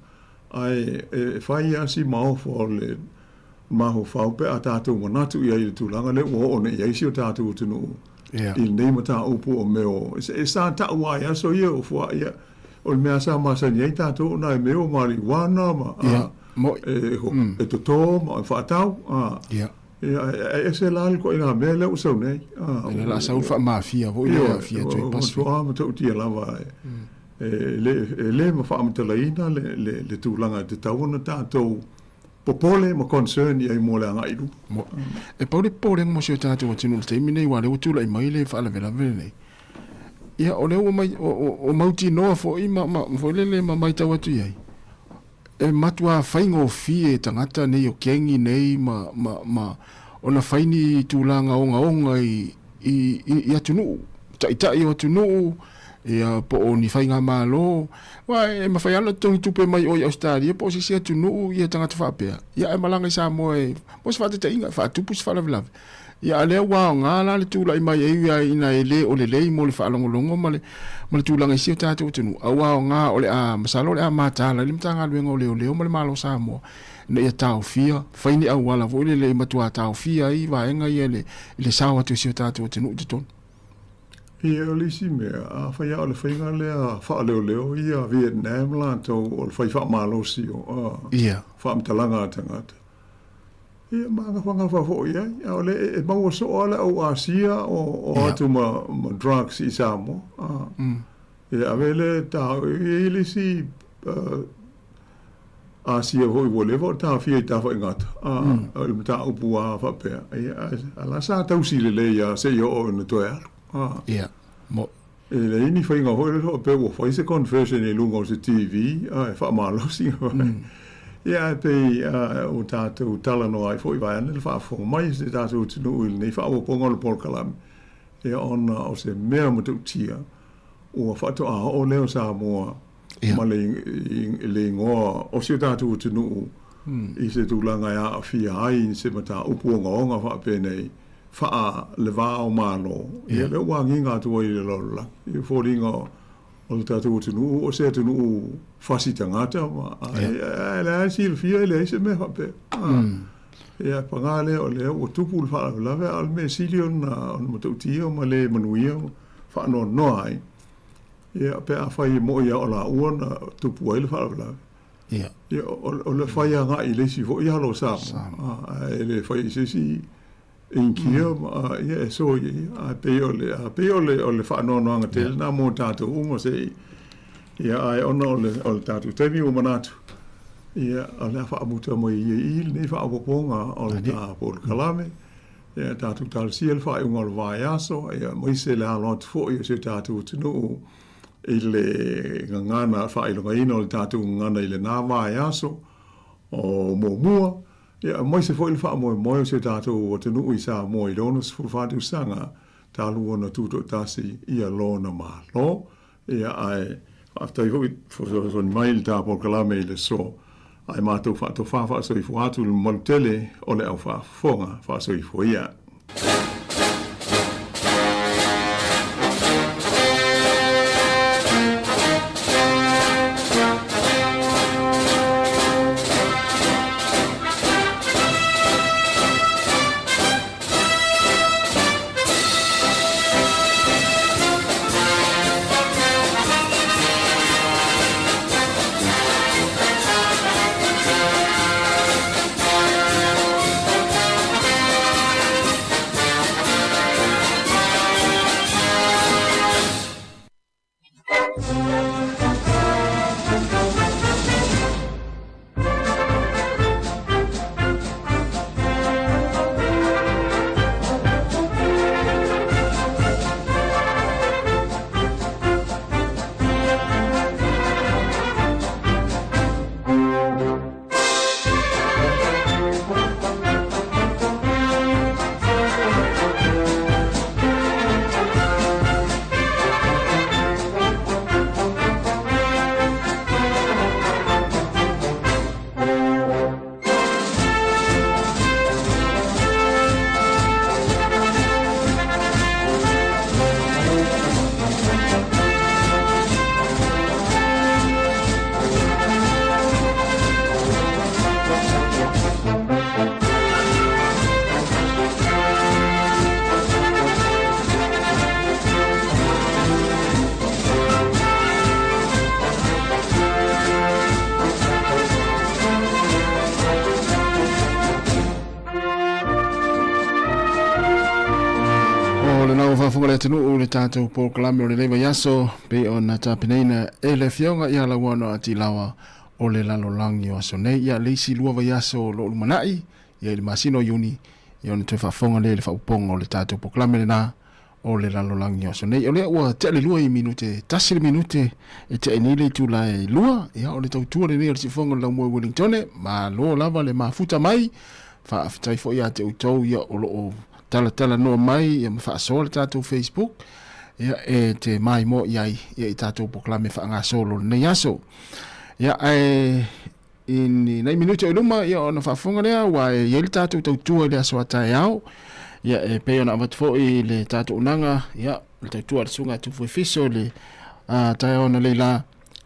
Ae e fai lava si maofa o le mafaufau pe a tatou manatu i ai i le tulaga lea ua oo nei i ai si o tatou atunuu i lenei mataupu o mea o e sa tau lava i aso ia o fuaʻi ia o le mea sa masani ai tatou o nai mea o marijuana ma e toto ma faatau ia e ese la le ituaiga mea lea ua sau nei. O lea o le a sau le faamafia foi lea e aafia atu ai Pasefika. Ua matua matautia lava e le faamatalaina le tulaga e tatau ona tatou popole ma concern i ai mo le agai i luma. E pau le popolega mo si o tatou atunuu i le taimi lenei aua o lea ua tulai mai le faalavelave lenei. Ia o lea ua mai, o mautinoa foi ma, ma, foi lele ma matau atu i ai, e matuā faigofie tagata nei o kengi nei ma, ma, ma ona fai ni tulaga ogaoga i, i, i, i atunuu, taitai o atunuu, ia po o ni faigamalo, aua e mafai lava ona totogi tupe mai oe i Ausetalia po o se isi atunuu ia tagata faapea, ia ae malaga i Samoa e, mo se faataitaiga, e faatupu se faalavelave. Ia, a lea ua aoga la le tulai mai e ui lava ina e le o lelei mo le faalogologo ma le ma le tulaga i si o tatou atunuu, a ua aoga o le a masalo o le a mataala ai le Matagaluega o Leoleo ma le Malo o Samoa ina ia taofia, fai ni auala foi lele e matua taofia ai vaega ia i le sao atu o si o tatou atunuu i totonu. Ia, o le isi mea, afai lava o le faiga lea faaleoleo ia Vietnam latou o le fai faamalosi o faamatalaga a tagata, ia magafagafa foi i ai, a o le e maua soo lava le au Asia o atu ma drugs i Samoa. Ia ave le ta, e i ai le isi Asia foi ua leva ona taofia i Tafaigata, o le mataupu lava faapea, ia, a la sa tausi lelei lava seia oo ina toe alu. Ia, mo. E leai ni faiga foi lea faapea ua fai se conversion i luga o se TV e faamalosi. Ia, ae pei ua tatou talanoa ai foi vaeane le faafofoga mai a si tatou atunuu i lenei faaopoopoga o le polokalame, ia ona o se mea matautia ua faatoa oo lea o Samoa ma le igoa o si o tatou atunuu i se tulaga e aafia ai se mataupu ogaoga faapenei faa le va o Malo, ia lea ua agiga atu ai i le lalolagi. E foliga o le tatou atunuu o se atunuu fasi tagata ma ae leai silafia e leai se mea faapea. Ia paga lea o lea ua tupu le faalavelave a o le mea sili ona matautia ma le manuia faanoanoa ai ia pe afai e moi lava o laua na tupu ai le faalavelave. Ia. Ia, o le fai agai i le isi foi alo o Samoa, ae le fai i se isi Inikia, ia e soia ia. Ae pei o le, a pei o le, o le faanoanoaga tele lena mo tatou uma se i, ia, ae ona o le, o le tatou taimi ua manatu, ia, o le a faamuta mai ia i lenei faaopoopoga o le ta polokalame, ia, tatou talosia le faaiuga o le vaiaso, ia, aemaise le alo atu foi o si o tatou atunuu i le gagana faailogaina o le tatou gagana i lena vaiaso o muamua, ia aemaise foi le faamoemoe o si o tatou atunuu i Samoa i le 64 tausaga talu ona tutoatasi ia lona Malo. Ia ae faafetai foi fesoasoani mai i le ta polokalame i le aso, ae matou faatofa faasoifua atu i le mamalu tele o le au faafofoga faasoifua ia. O lena ua faafofoga le atunuu i le tatou polokalame o lenei vaiaso pei ona tapenaina e le Afioga ia Lauano Atilawa o le lalolagi o aso nei. Ia le isi lua vaiaso o lo o lumanai ia i le masina o Iuni ia ona toe faafofoga lea i le faaopoopoga o le tatou polokalame lena o le lalolagi o aso nei. O lea ua tea le lua i minute, tasi le minute e tea nei le itula e lua, ia o le tautua lenei o le siufofoga o le laumua i Wellingtone, malo lava le mafuta mai, faafetai foi ia te outou ia o lo o talatalanoa mai ia ma faasoa le tatou Facebook, ia e te maimoa i ai ia i tatou polokalame faagasolo lenei aso. Ia ae i ni nai minute o i luma ia ona faafofoga lea ua e i ai le tatou tautua i le aso a taeao. Ia, e pei ona avatu foi le tatou unaga, ia, le tautua a le Susuga a Tufu Efiso i le taeao analeila,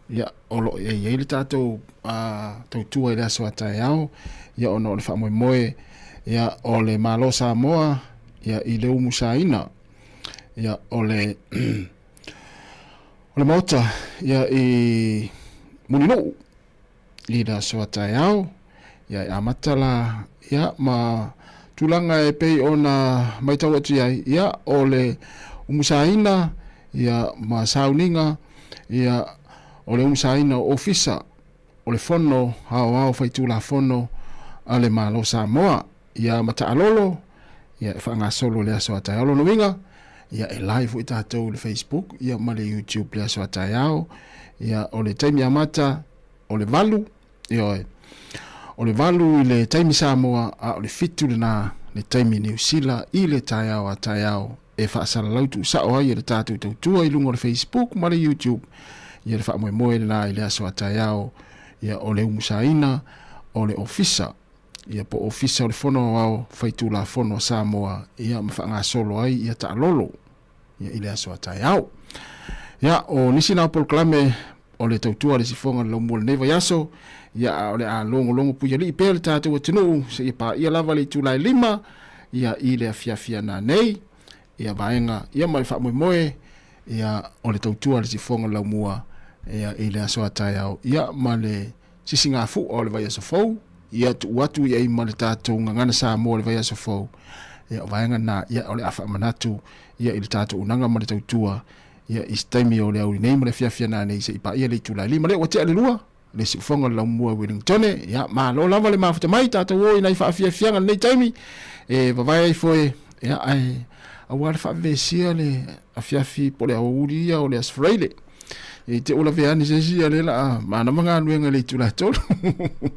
ia, o lo o i ai le tatou tautua i le aso a taeao, ia, ona o le faamoemoe, ia, o le Malo Samoa, ia, i le umusaina, ia, o le o le Maota, ia, i Mulinuu, i le aso a taeao, ia e amata la, ia ma tulaga e pei ona matau atu i ai, ia o le umusaina, ia ma sauniga, ia o le umusaina o ofisa o le Fono Aoao Faitulafono a le Malo Samoa, ia ma taalolo, ia e faagasolo i le aso a taeao. Lona uiga, ia e live foi tatou i le Facebook ia ma le YouTube i le aso a taeao. Ia o le taimi amata o le 8, ioe, o le 8 i le taimi Samoa, a o le 7 lena le taimi Niu Sila i le taeao a taeao e faasalalau tuusao ai e le tatou tautua i luga o le Facebook ma le YouTube ia le faamoemoe lena i le aso a taeao ia o le umusaina o le ofisa ia po o Ofisa o le Fono Aoao Faitulafono a Samoa ia ma faagasolo ai ia taalolo ia i le aso a taeao. Ia, o nisi na o polokalame o le tautua a le sifoga o le laumua lenei vaiaso, ia a o le a logologo puialii pea le tatou atunuu seia paia lava le itula e 5 ia i le afiafi ana nei ia vaega ia ma le faamoemoe ia o le tautua a le sifoga o le laumua ia i le aso a taeao ia ma le sisigafua o le vaiaso fou, ia tuu atu i ai ma le tatou gagana Samoa o le vaiaso fou. Ia, o vaega na, ia, o le a faamanatu, ia, i le tatou unaga ma le tautua, ia, i se taimi o le aoauli nei ma le afiafi ana nei se i paia le itula e 5. Lea ua tea le 2, le siufoga o le laumua i Wellingtone. Ia, malo lava le mafuta mai, tatou o i nai faafiafiaga i lenei taimi, e vavae ai foe, ia, ae aua le faavevesia le afiafi po o le aoauli ia o le Aso Faraile. E te ula veani se isi ia le la a manama galuega i le itula e 3.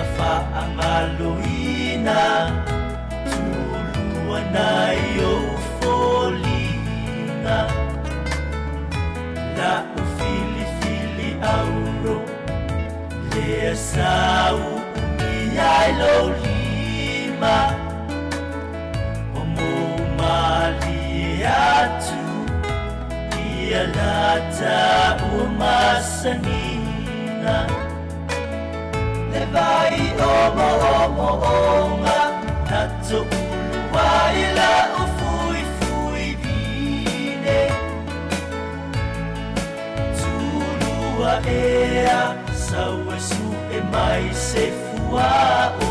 mafaagaloina tulua nai ou foliga la'u filifili auro lea sa uumia ai lou lima o mou malie atu ia lata ua masaniga le vai omoomo'oga na to'ulu ai la'u fuifui vine tulua ea sau e su'e mai se fua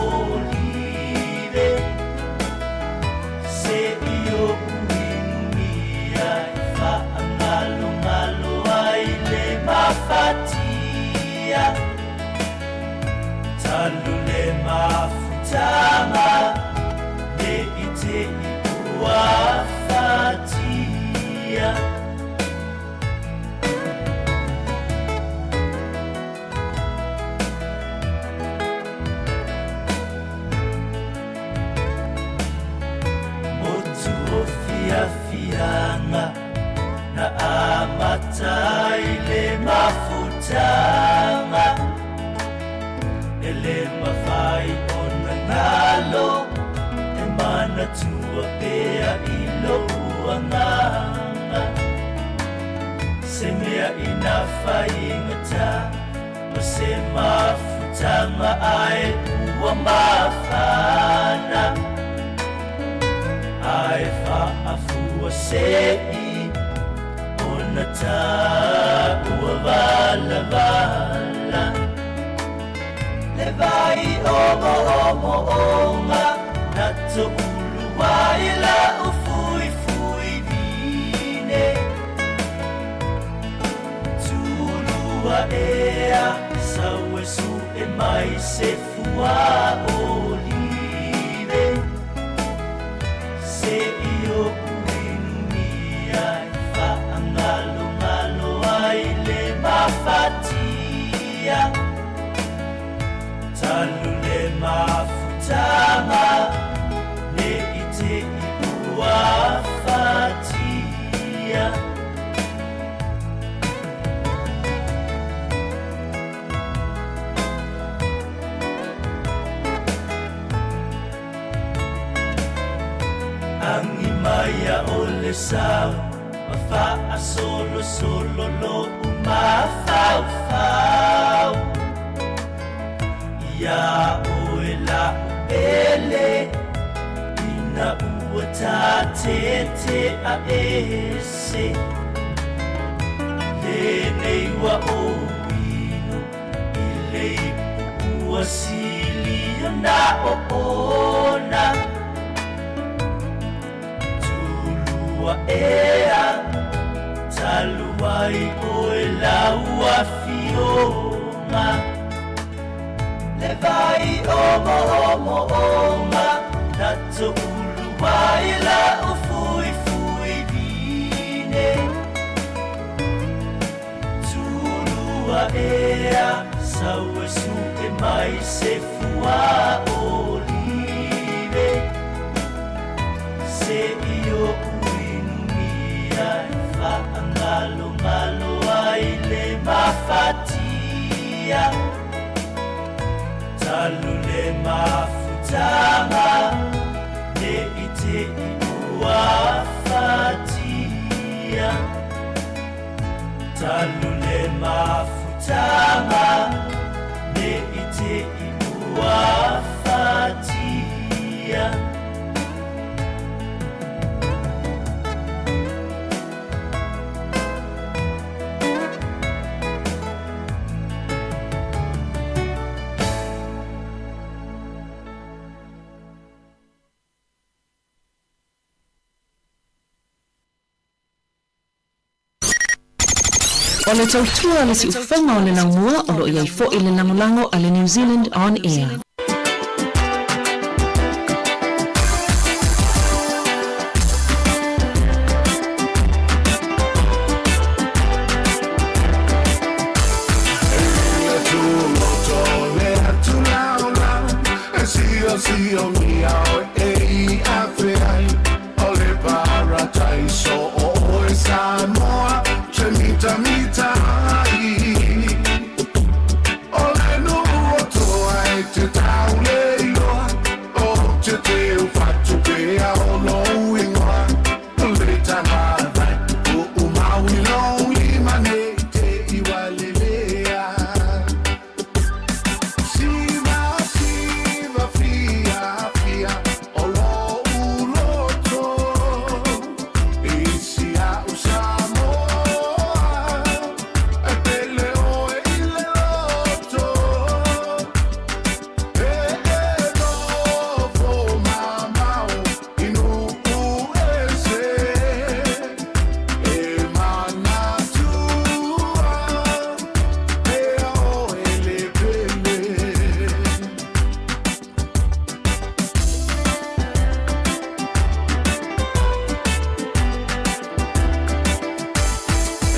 olive se'i o'u inumia e fa'agalogalo ai le mafatia talu le mafutaga ne i te'i ua fatia. Motu o fiafiaga na amata ai le mafutaga e le mafai ona galo e manatua pea i lou agaga se mea ina faigata ma se mafutaga ae ua mafana ae faafua se'i ona taua valavala le vai omoomo'oga na to'ulu ai la'u fuifui vine tulua ea sau e su'e mai se fua olive se'i o'u inumia e fa'agalogalo ai le mafatia talu le mafutaga ne i te'i ua fatia. Agi mai a o le sau ma fa'asolosolo lo'u mafaufau iā oe la'u pele ina ua tatete a'ese lenei ua ou inu i le ipu ua sili ona oona tulua ea talu ai oe lau afioga le vai omoomo'oga na to'ulu ai la'u fuifui vine tulua ea sau e su'e mai se fua olive se'i o'u inumia e fa'agalogalo ai le mafatia talu le mafutaga ne i te'i ua fatia talu le mafutaga ne i te'i ua fatia. O le tautua a le siufofoga o le laumua o lo o i ai foi le lagolago a le New Zealand On Air. siomia oe e i afe ai o le parataiso o oe Samoa te mitamita ai. O le nuu o Toa e te taule iloa o te teu fatu pea o lou ingoa le tamāvai o umau i lou lima nei te iwa lelea. Siva siva fia fia o lou loto i si au Samoa e pele oe i le loto e e nofo mamao i nuu ese e manatua pea oe le pele.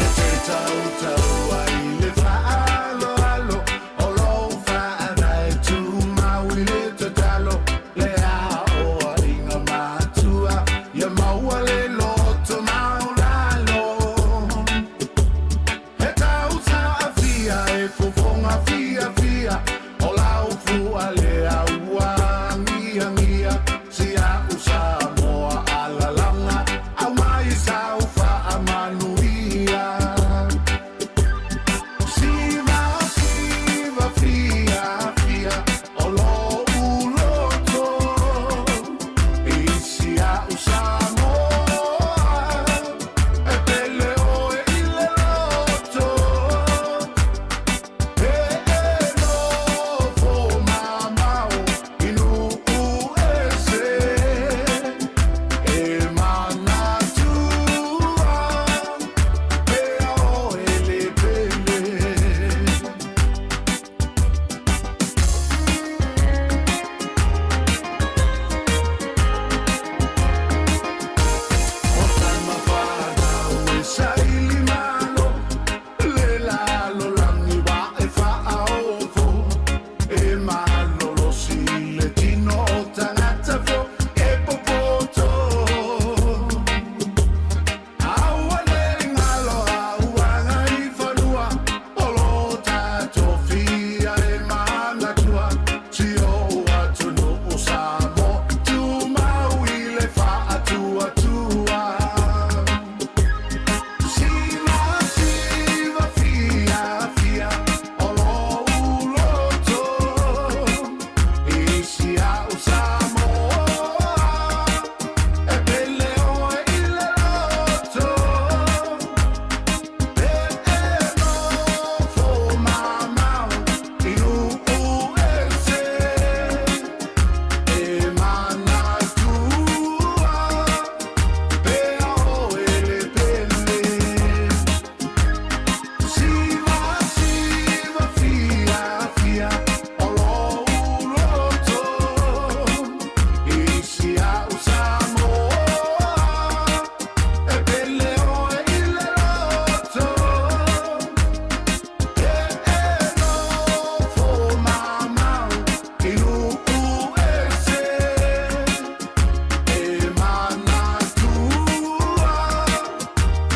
E te tautau ai le faaaloalo o lou faavae tumau i le tatalo le aoaiga matua ia maua le loto maualalo. He tausaafia e fofoga fiafia o lau fua lea ua agiagia si au Samoa alalaga aumai sau faamanuia. Siva siva fia fia o lou loto i si au Samoa e pele oe i le loto e e nofo mamao i nuu ese e manatua pea oe le pele. O tama whanau e saili malo le lalolagi wa e faaofo e malolosi le tino o tagata fo e popoto. Aua ne i galo au agaifanua o lo tatou fia e manatua si ou atunuu Samoa tumau i le faatuatua. Siva siva fia fia o lou loto i si au Samoa e pele oe i le loto e e nofo mamao i nuu ese e manatua pea oe le pele. Siva siva fia fia o lou loto i si au Samoa e pele oe i le loto e e nofo mamao i nuu ese e manatua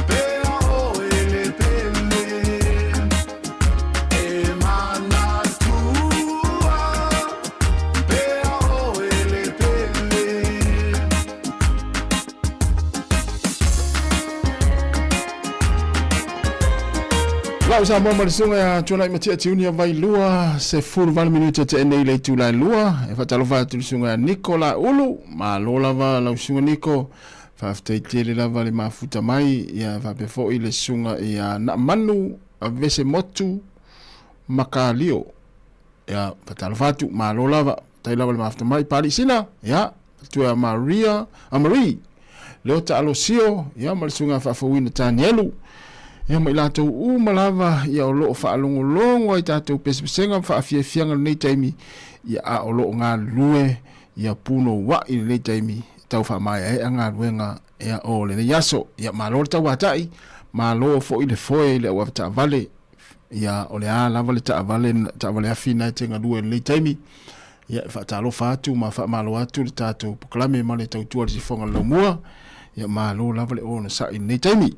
pea oe le pele e manatua pea oe le pele. Lau Samoa ma le susuga ia Tuanai Matia Tiuni a Vailua, 18 minute te'e nei le itula e lua. E faatalofa atu i le susuga ia Niko Laulu, malo lava lau susuga Niko, faafetai tele lava le mafuta mai, ia faapea foi le susuga ia Naamanu Vesemotu Makalio. Ia faatalofa atu, malo lava, faafetai lava le mafuta mai. Pali Sina, ia, matua ia Maria, a Marie, Leota Alosio, ia ma le susuga faafouina Tanielu, ia ma i latou uma lava ia o loo faalogologo ai tatou pesepesega ma faafiafiaga i lenei taimi, ia a o loo galulue ia punouai i lenei taimi tau faamaeaea galuega ia o lenei aso. Ia malo le tauatai, malo foi le foe i le auavetaavale, ia o le a lava le taavale, taavale afi na e te galue i lenei taimi. Ia, e faatalofa atu ma faamalo atu le tatou polokalame ma le tautua i le sifoga o le laumua. Ia, malo lava le onosai i lenei taimi.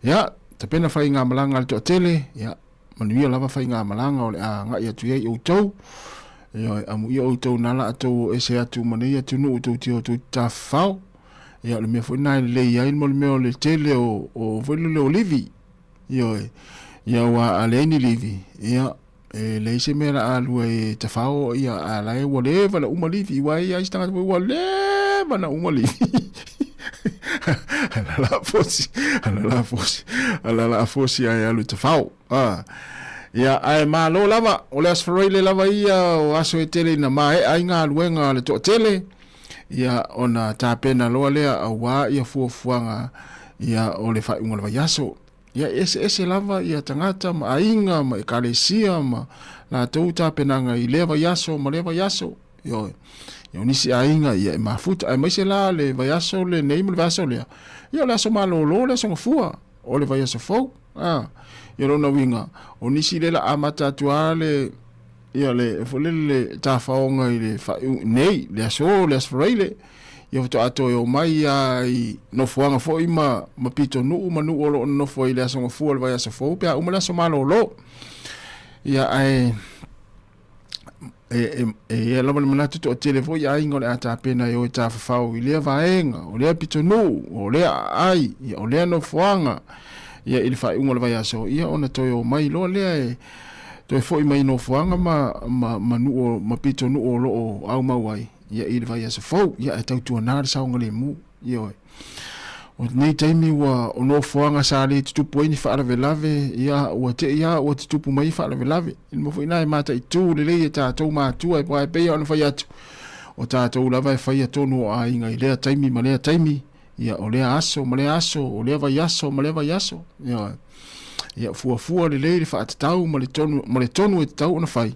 Ia, tapena faigamalaga a le toatele, ia, manuia lava faigamalaga o le a agai atu i ai outou. Ioe, amuia outou na la outou o ese atu ma nei atunuu tou te o tou te tafafao. Ia, o le mea foi lena e lelei ai mo le mea o le tele o, o foi lele o livi. Ioe, ia aua a leai ni livi, ia, e leai se mea la a lua e tafao, ia, a la e ua leva na uma livi, aua e i ai se tagata foi ua leva na uma livi. Ala la fosi, ala la fosi, ala la fosi ae alu e tafao. Ah. Ia, ae malo lava, o le Aso Faraile lava ia o aso e tele ina maea ai galuega a le toatele, ia ona tapena loa lea auā ia fuafuaga ia o le faaiuga o le vaiaso. Ia e eseese lava ia tagata ma aiga ma ekalesia ma latou tapenaga i lea vaiaso ma lea vaiaso. Ioe. Ia o nisi aiga ia e mafuta aemaise la le vaiaso lenei ma le vaiaso lea. Ia o le aso malolo le aso gafua o le vaiaso fou. Ah, ia lona uiga o nisi lea la amata atu lava le ia le foi lele le tafaoga i le faaiu nei le aso le Aso Faraile ia faatoa toe omai lava i nofoaga foi ma ma pitonuu ma nuu o lo o nonofo ai i le aso gafua o le vaiaso fou pe a uma le aso malolo. Ia ae e, e, e ia lava le manatu toatele foi aiga o le a tapena e o e tafafao i lea vaega, o lea pitonuu, o lea aai, ia o lea nofoaga, ia i le faaiuga o le vaiaso, ia ona toe omai loa lea e toe foi mai i nofoaga ma, ma, ma nuu, ma pitonuu o lo o aumau ai, ia i le vaiaso fou, ia ae tautuana le saogalemu, ioe. O lenei taimi ua o nofoaga sa le tutupu ai ni faalavelave, ia ua te i lava ua tutupu mai faalavelave. I le mea foi lena e mataitu lelei e tatou matua aua e pei lava ona fai atu, o tatou lava e faia tonu o aiga i lea taimi ma lea taimi, ia o lea aso ma lea aso, o lea vaiaso ma lea vaiaso. Ioe. Ia fuafua lelei le faatatau ma le tonu, ma le tonu e tatau ona fai.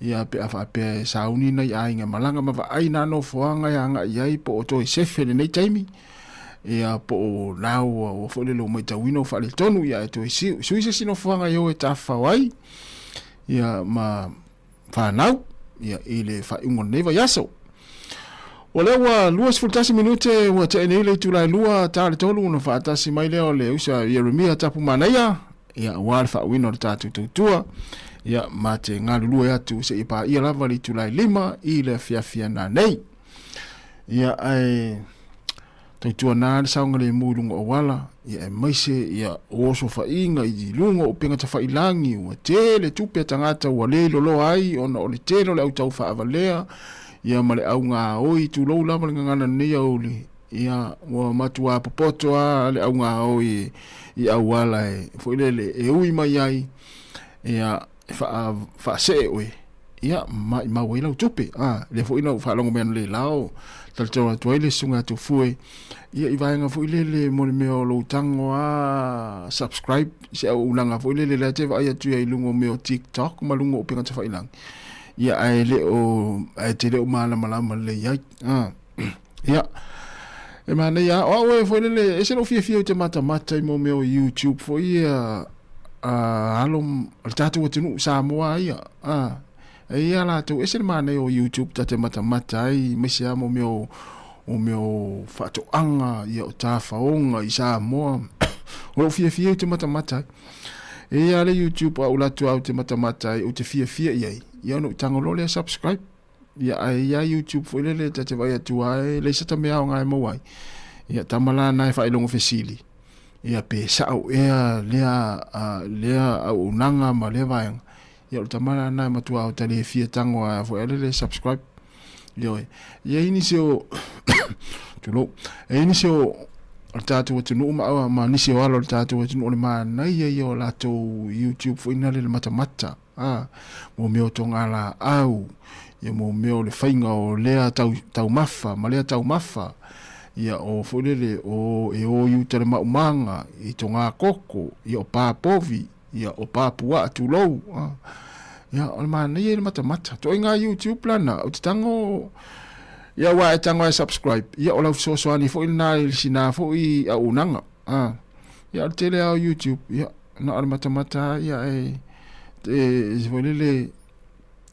Ia pe a faapea e sauni nai aiga malaga ma vaai nā nofoaga e agai i ai po o toe sefe lenei taimi, ia po o la ua, ua foi lele ua matauina ua faaletonu, ia e toe siu, sui se isi nofoaga e o e tafafao ai, ia ma fanau, ia i le faaiuga o lenei vaiaso. O lea ua 21 minute ua tea nei le itula e 2 ta le 3 ona faatasi mai lea o le uso a Ieremia Tapumanaia, ia aua le faauiina o le tatou tautua, ia ma te galulue atu seia paia lava le itula e 5 i le afiafi ana nei. Ia ae tautua na le saogalemu i luga o auala, ia aemaise ia o osofaiga i luga o upega tafailagi, ua tele tupe a tagata ua le loloa ai ona o le tele o le au tau faavalea, ia ma le au gaoi, tulou lava le gagana lenei aoauli, ia ua matua popoto lava le au gaoi i auala e foi lele e ui mai ai, ia e faasee oe, ia maimau ai lau tupe. A, lea foi na ou faalogo mai analeila o talatala atu ai le susuga ia Tofue, ia i vaega foi lele mo le mea o lou tago lava subscribe i se auaunaga foi lele lea te vaai atu ai i luga o mea o TikTok ma luga o upega tafailagi, ia ae le o, ae te le o malamalama lelei ai. A, ia, e manaia lava. O au e foi lele, ese lou fiafia ou te matamata i mo mea o YouTube foi ia, a alo o le tatou atunuu Samoa ia, a, e i ai a latou, ese le manaia o YouTube ta te matamata ai, aemaise lava mo mea o, o mea o faatoaga, ia o tafaoga i Samoa. O lou fiafia ou te matamata ai. E i ai lava le YouTube a ou alu atu lava ou te matamata ai, ou te fiafia i ai, ia ona ou tago loa lea subscribe. Ia, ae i ai YouTube foi lele ta te vaai atu lava e leai se ta mea aoga e maua ai. Ia, tama la na e faailoga fesili, ia pe sao ea lea, lea auaunaga ma lea vaega. Ia, o le tama la na e matua o ta le fia tago lava foi lele subscribe. Ioe. E i ai nisi o, tulou, e i ai nisi o le tatou atunuu ma, ma nisi o alo o le tatou atunuu o le manaia ia o latou YouTube foi na le matamata. Ā, mō mea o togalaau, ia mō mea o le faiga o lea tau, taumafa ma lea taumafa, ia o foi lele, o e o i uta le maumaga, i togakoko, ia o pāpovi, ia o pāpuaa tulou, ā. Ia, o le manaia ia le matamata. Toaiga YouTube lana, ou te tago, ia aua e tago e subscribe, ia o lau fesoasoani foi lena i le sina foi auaunaga, ā. Ia, o le tele lava o YouTube, ia, na o le matamata lava, ia, e, e, foi lele,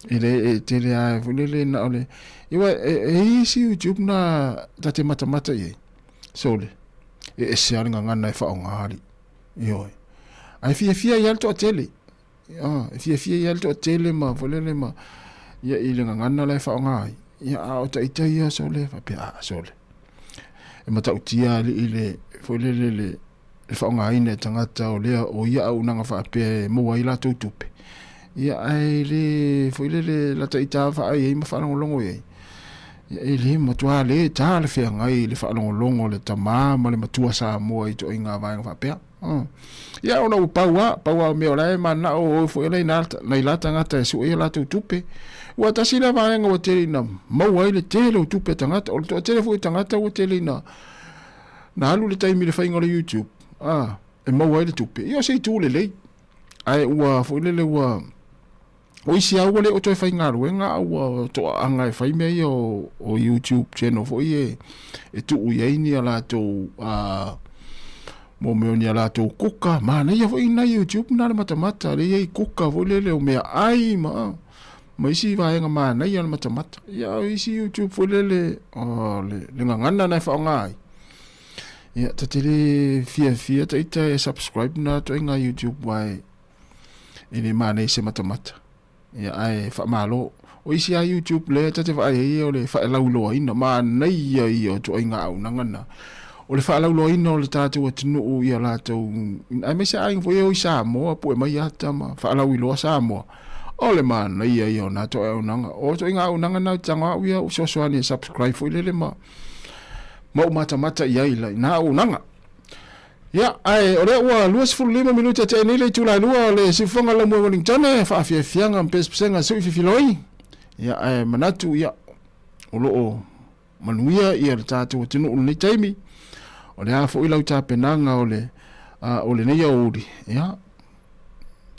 E le e tele lava foi lele na o le aua e e i ai isi YouTube na ta te matamata i ai, sole, e ese lava le gagana e faaaoga alii, ioe. Ae fiafia ai lava le toatele, e fiafia ai lava le toatele ma foi lele ma ia i le gagana la e faaaoga ai. Ia a o ita ia sole faapea, a sole, e matautia alii le foi lele le le faaaogaina e tagata o lea o ia auaunaga faapea e maua ai latou tupe, ia ae le foi lele lata ita vaai ai ma faalogologo i ai, ia e le matua le talafeagai le faalogologo a le tama ma le matua Samoa i ituaiga vaega faapea. Ia ona ua pau lava, pau lava o mea o la e mananao o foi la nai la tagata e sue ai a latou tupe. Ua tasi lea vaega ua tele ina maua ai le tele o tupe a tagata, o le toatele foi o tagata ua tele ina Na alu le taimi i le faiga o le YouTube, a, e maua ai le tupe. Ia o se itu lelei. Ae ua foi lele ua o isi lava ua le o toe faigaluega a ua toaaga e fai mea ia o, o YouTube channel foi e, e tuu i ai ni a latou a, mo mea o ni a latou kuka. Manaia foi nai YouTube na le matamata, lea e i ai kuka foi lele o meaai ma ma isi vaega manaia o le matamata. Ia, o isi YouTube foi lele, o le, le gagana na e faaaoga ai. Ia, ta te le fiafia ta ita e subscribe na ituaiga YouTube aua e, e le manaia i se matamata. Ia, ae faamalo. O isi lava YouTube lea ta te vaai ai o le faalauiloaina, manaia ia o ituaiga auaunaga na. O le faalauiloaina o le tatou atunuu i a latou, aemaise aiga foi ia o i Samoa, pue mai ata ma faalauiloa Samoa. O le manaia ia o na toe auaunaga. O ituaiga auaunaga na ou te tago au ia ou fesoasoani e subscribe foi lele ma ma ou matamata i ai i na auaunaga. Ia, ae o lea ua 25 minute tea nei le itula e lua o le siufofoga lau moe Wellingtone, faafiafiaga ma pesepesega sui fifiloi. Ia, ae manatu, ia, o lo o manuia ia le tatou atunuu i lenei taimi. O le a foi lau tapenaga o le, o lenei aoauli, ia,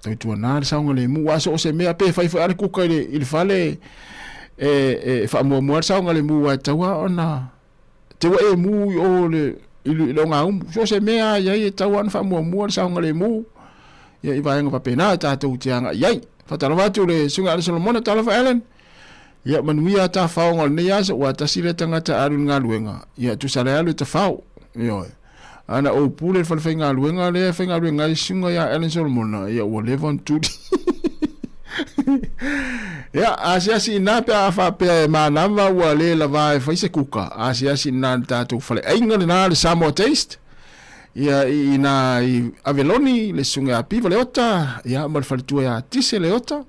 tautuana le saogalemu. Aua so o se mea, pe fai foi lava le kuka i le, i le fale, e, e faamuamua le saogalemu, aua e tatau lava ona te ua e mu i o le, i le ogaumu. So o se mea lava i ai, e tatau lava ona faamuamua le saogalemu, ia, i vaega faapena e tatou te agai i ai. Faatalofa atu i le Susuga ia Allan Solomona, talofa Allan. Ia manuia tafaoga o lenei aso, ua tasi lea tagata alu i le galuega, ia tusa le alu e tafao. Ioe. Ana ou pule le falefaigaluega lea e faigaluega ai susuga ia Allan Solomona, ia ua leva ona tuli. Ia, asiasi i ina pe a faapea e manava ua le lava e fai se kuka, asiasi i ina i le tatou faleaiga lena le Samoa Taste, ia i ina i Aveloni le susuga ia Piva Leota, ia ma le faletua ia Tise Leota,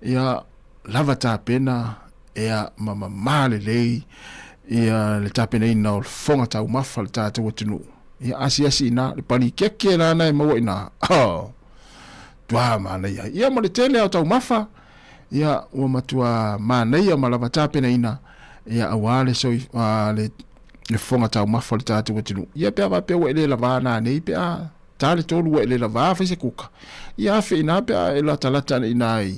ia lava tapena ea ma mamā lelei ia le tapenaina o le fofoga taumafa o le tatou atunuu. Ia asiasi ina le palikeke lana e maua ina. Oh, tuā manaia. Ia ma le tele o taumafa, ia ua matua manaia ma lava tapenaina ia auā le soi, le, le fofoga taumafa o le tatou atunuu. Ia pe a faapea ua e le lavā nanei pe a Ta le tolu ua e le lavā fai se kuka. Ia afe inā pe a e latalata ana inā i,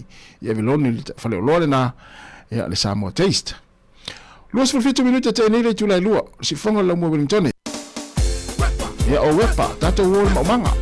i Aveloni le faleoloa lenā, ia le Samoa Taste. 27 minute tēnei le itula e lua, o le siufofoga o le Laumua Wellingtone. Ia o Wepa, tātou o le maumaga.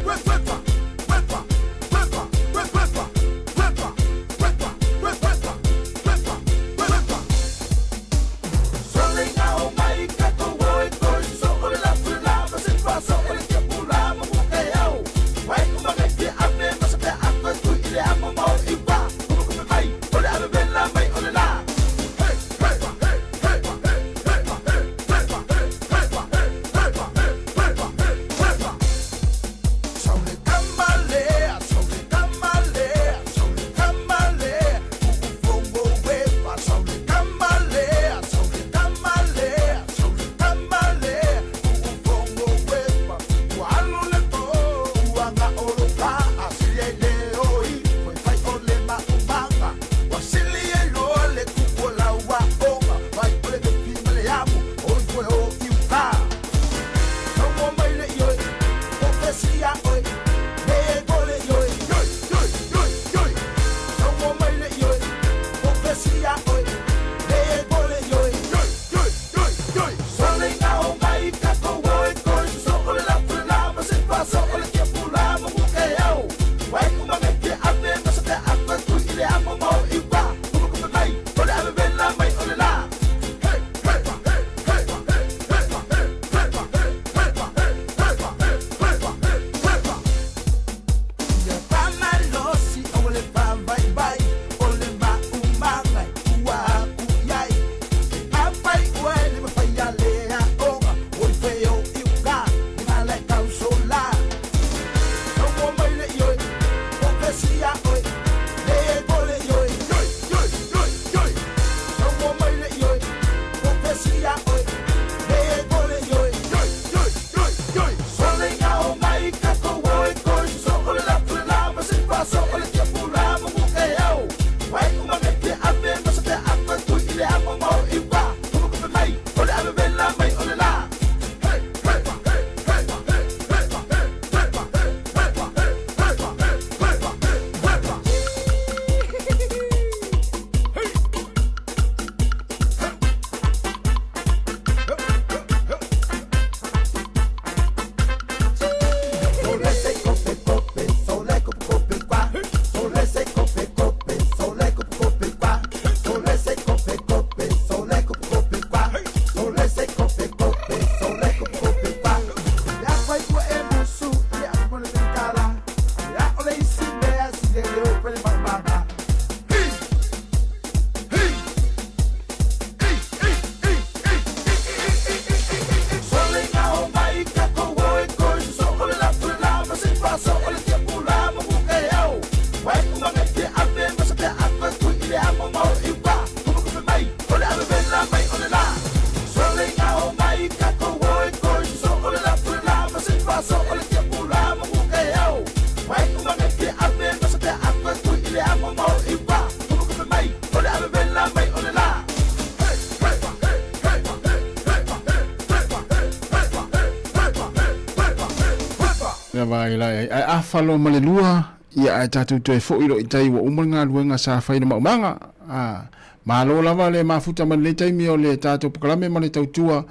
Le a vaai la ai. Ae afa loa ma le 2, ia ae tatou toe foi loa i tai ua uma le galuega sa fai i le maumaga. A, malo lava le mafuta mai lenei taimi o le tatou polokalame ma le tautua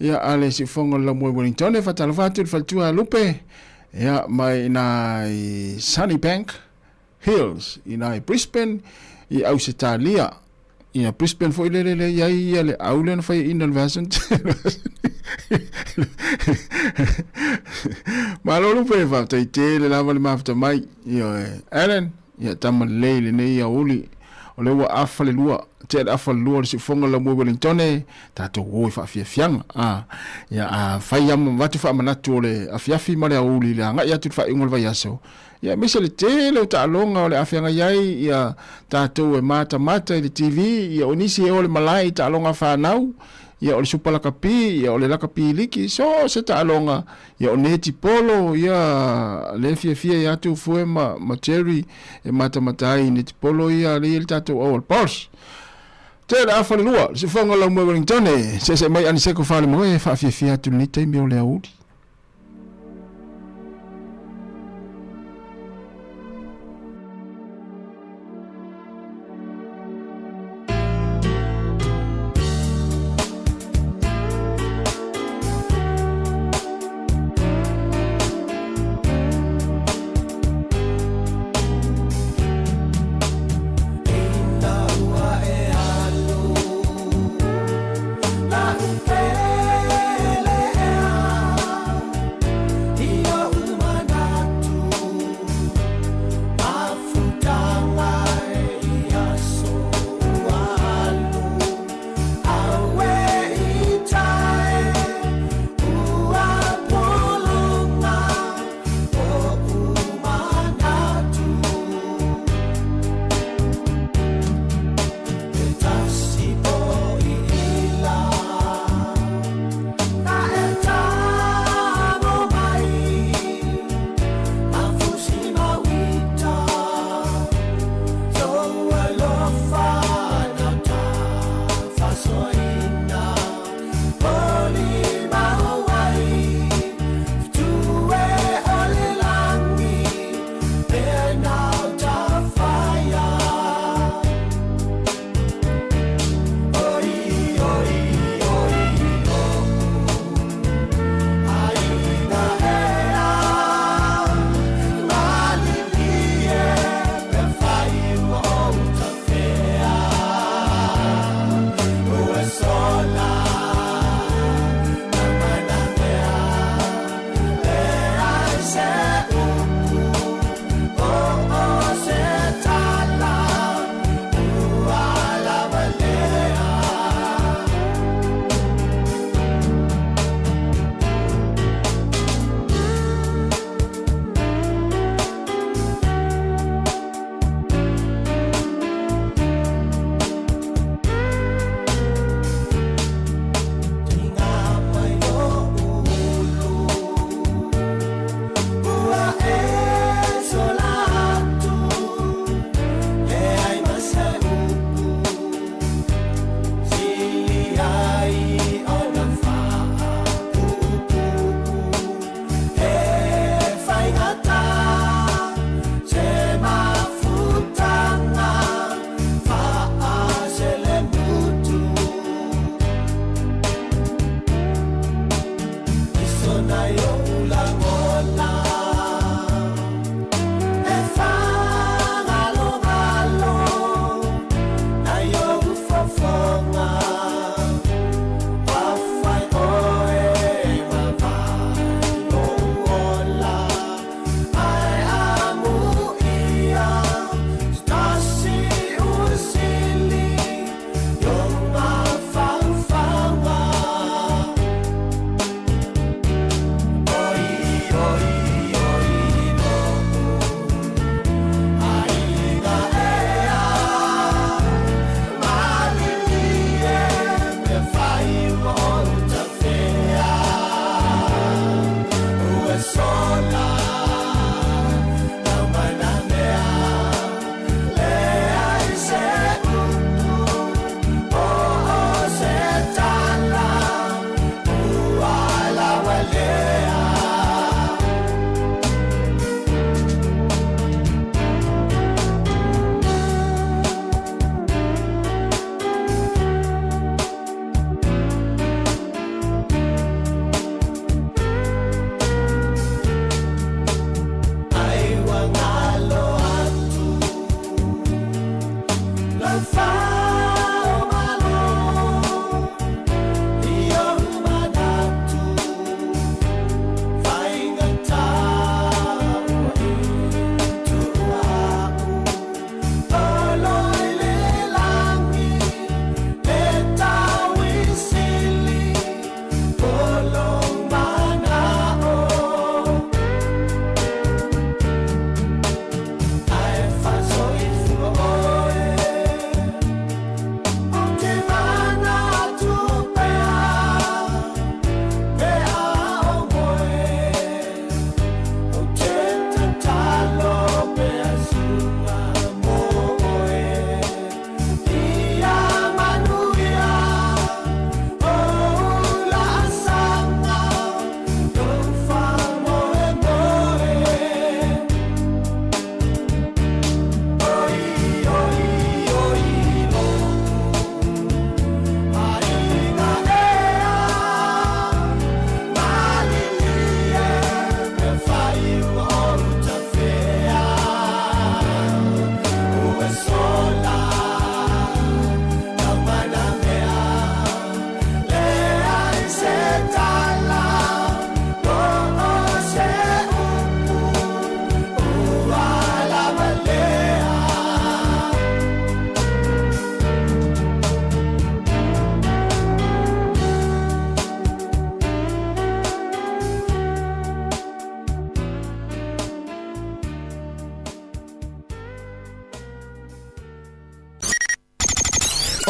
ia a le Siufofoga o le Laumua i Wellington. E faatalofa atu i le faletua ia Lupe, ia mai ina i Sunnybank Hills, ina i Brisbane, i Ausetalia. Ia Brisbane foi lele lea i ai ia le au lea na faiaina i le vaiaso na Malo Lupe, faafetai tele lava le mafuta mai. Ioe. Alan, ia tama lelei lenei aoauli. O lea ua afa le 2, tea le afa le 2 o le siufofoga o le Laumua i Wellington, tatou o i faafiafiaga. A, ia a fai lava ma avatu faamanatu o le afiafi ma le aoauli i le agai atu i le faaiuga o le vaiaso, Ia aemaise le tele o taaloga o le a feagai ai ia tatou e matamata i le TV, ia o nisi e o le malae i taaloga a fanau, ia o le supa lakapi, ia o le lakapi liki, so o se taaloga, ia o netipolo, ia le fiafia ia atu Fue ma, ma Jerry e matamata ai i netipolo ia lea i le tatou auala. Boss! Tele afa le 2, le siufofoga o Laumua Wellington e seesee mai Aniseko Falemoe e faafiafia atu i lenei taimi o le aoauli.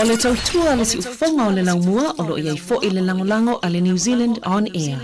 O le tautua a le siufofoga o le laumua o lo o i ai foi le lagolago a le New Zealand On Air.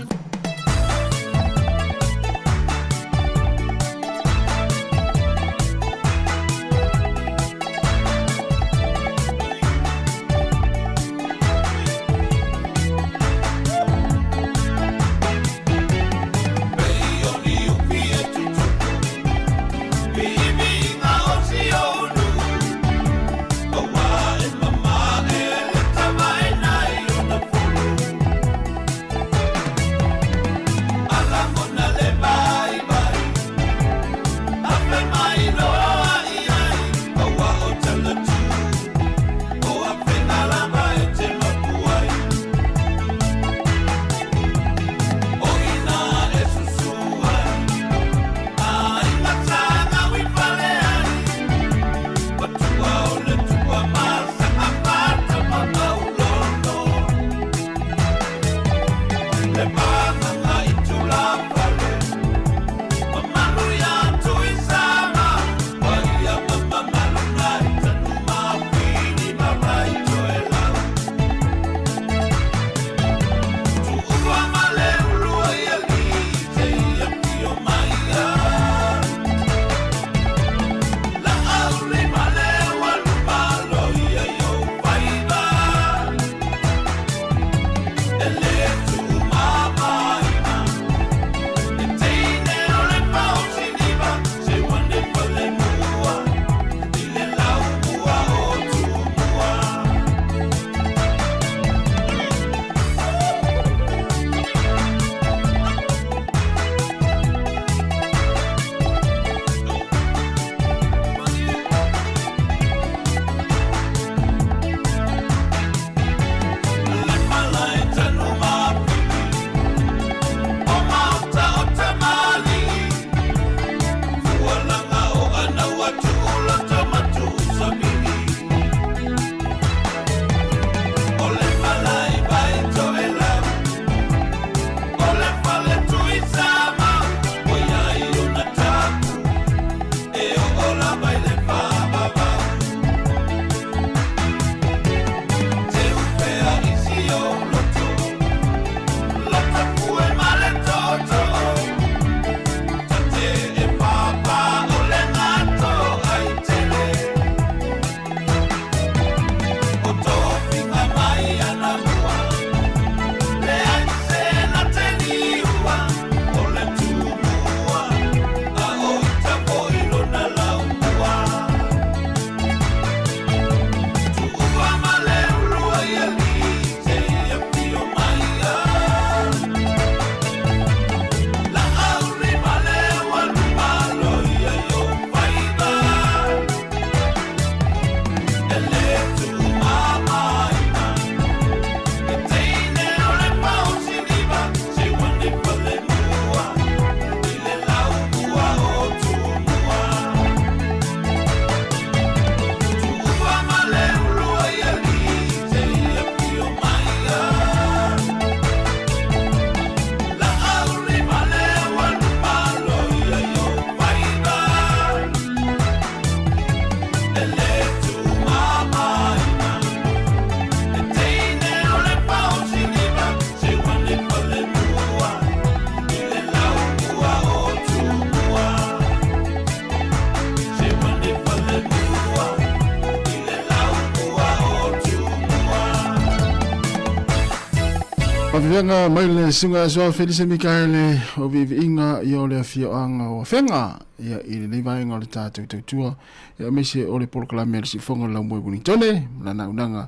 Faafefaga mai le susuga ia Soa Felise Mikaele o Viiviiga ia o le afioaga o Afega ia i lenei vaega o le tatou tautua ia aemaise o le polokalame a le Siufofoga o le Laumua i Wellingtone ma lana auaunaga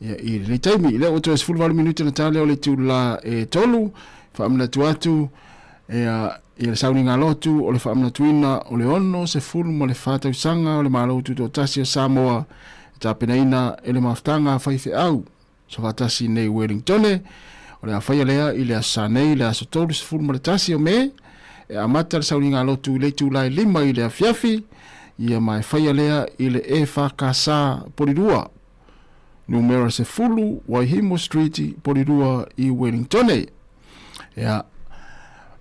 ia i lenei taimi. Lea ua toe 18 minute na ta lea o le itula e 3 faamanatu atu ia ia le sauniga lotu o le faamanatuina o le 64 tausaga o le Malo Tutoatasi o Samoa e tapenaina e le mafutaga a faifeau Sofaatasi nei Wellingtone, o le a faia lea i le Aso Sa nei, le aso 31 o Me, e amata le sauniga lotu i le itula e 5 i le afiafi, ia ma e faia lea i le EFKS Porirua, numera 10 Waihimo Street, Porirua i Wellingtone. Ia,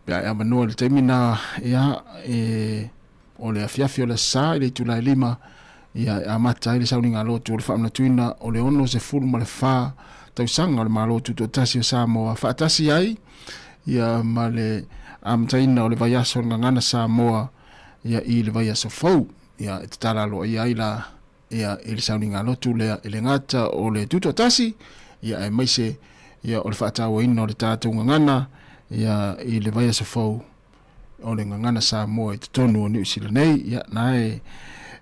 pe a e avanoa i le taimi na, ia, e, o le afiafi o le Aso Sa i le itula e 5, Ia, e amata ai le sauniga lotu o le faamanatuina o le 64 tausaga o le Malo Tutoatasi o Samoa faatasi ai ia ma le amataina o le vaiaso o le Gagana Samoa ia i le vaiaso fou. Ia, e tatala aloaia ai la ia i le sauniga lotu lea e le gata o le Tutoatasi ia aemaise ia o le faatauaina o le tatou gagana ia i le vaiaso fou o le gagana Samoa i totonu o Niu Sila nei. Ia, na e,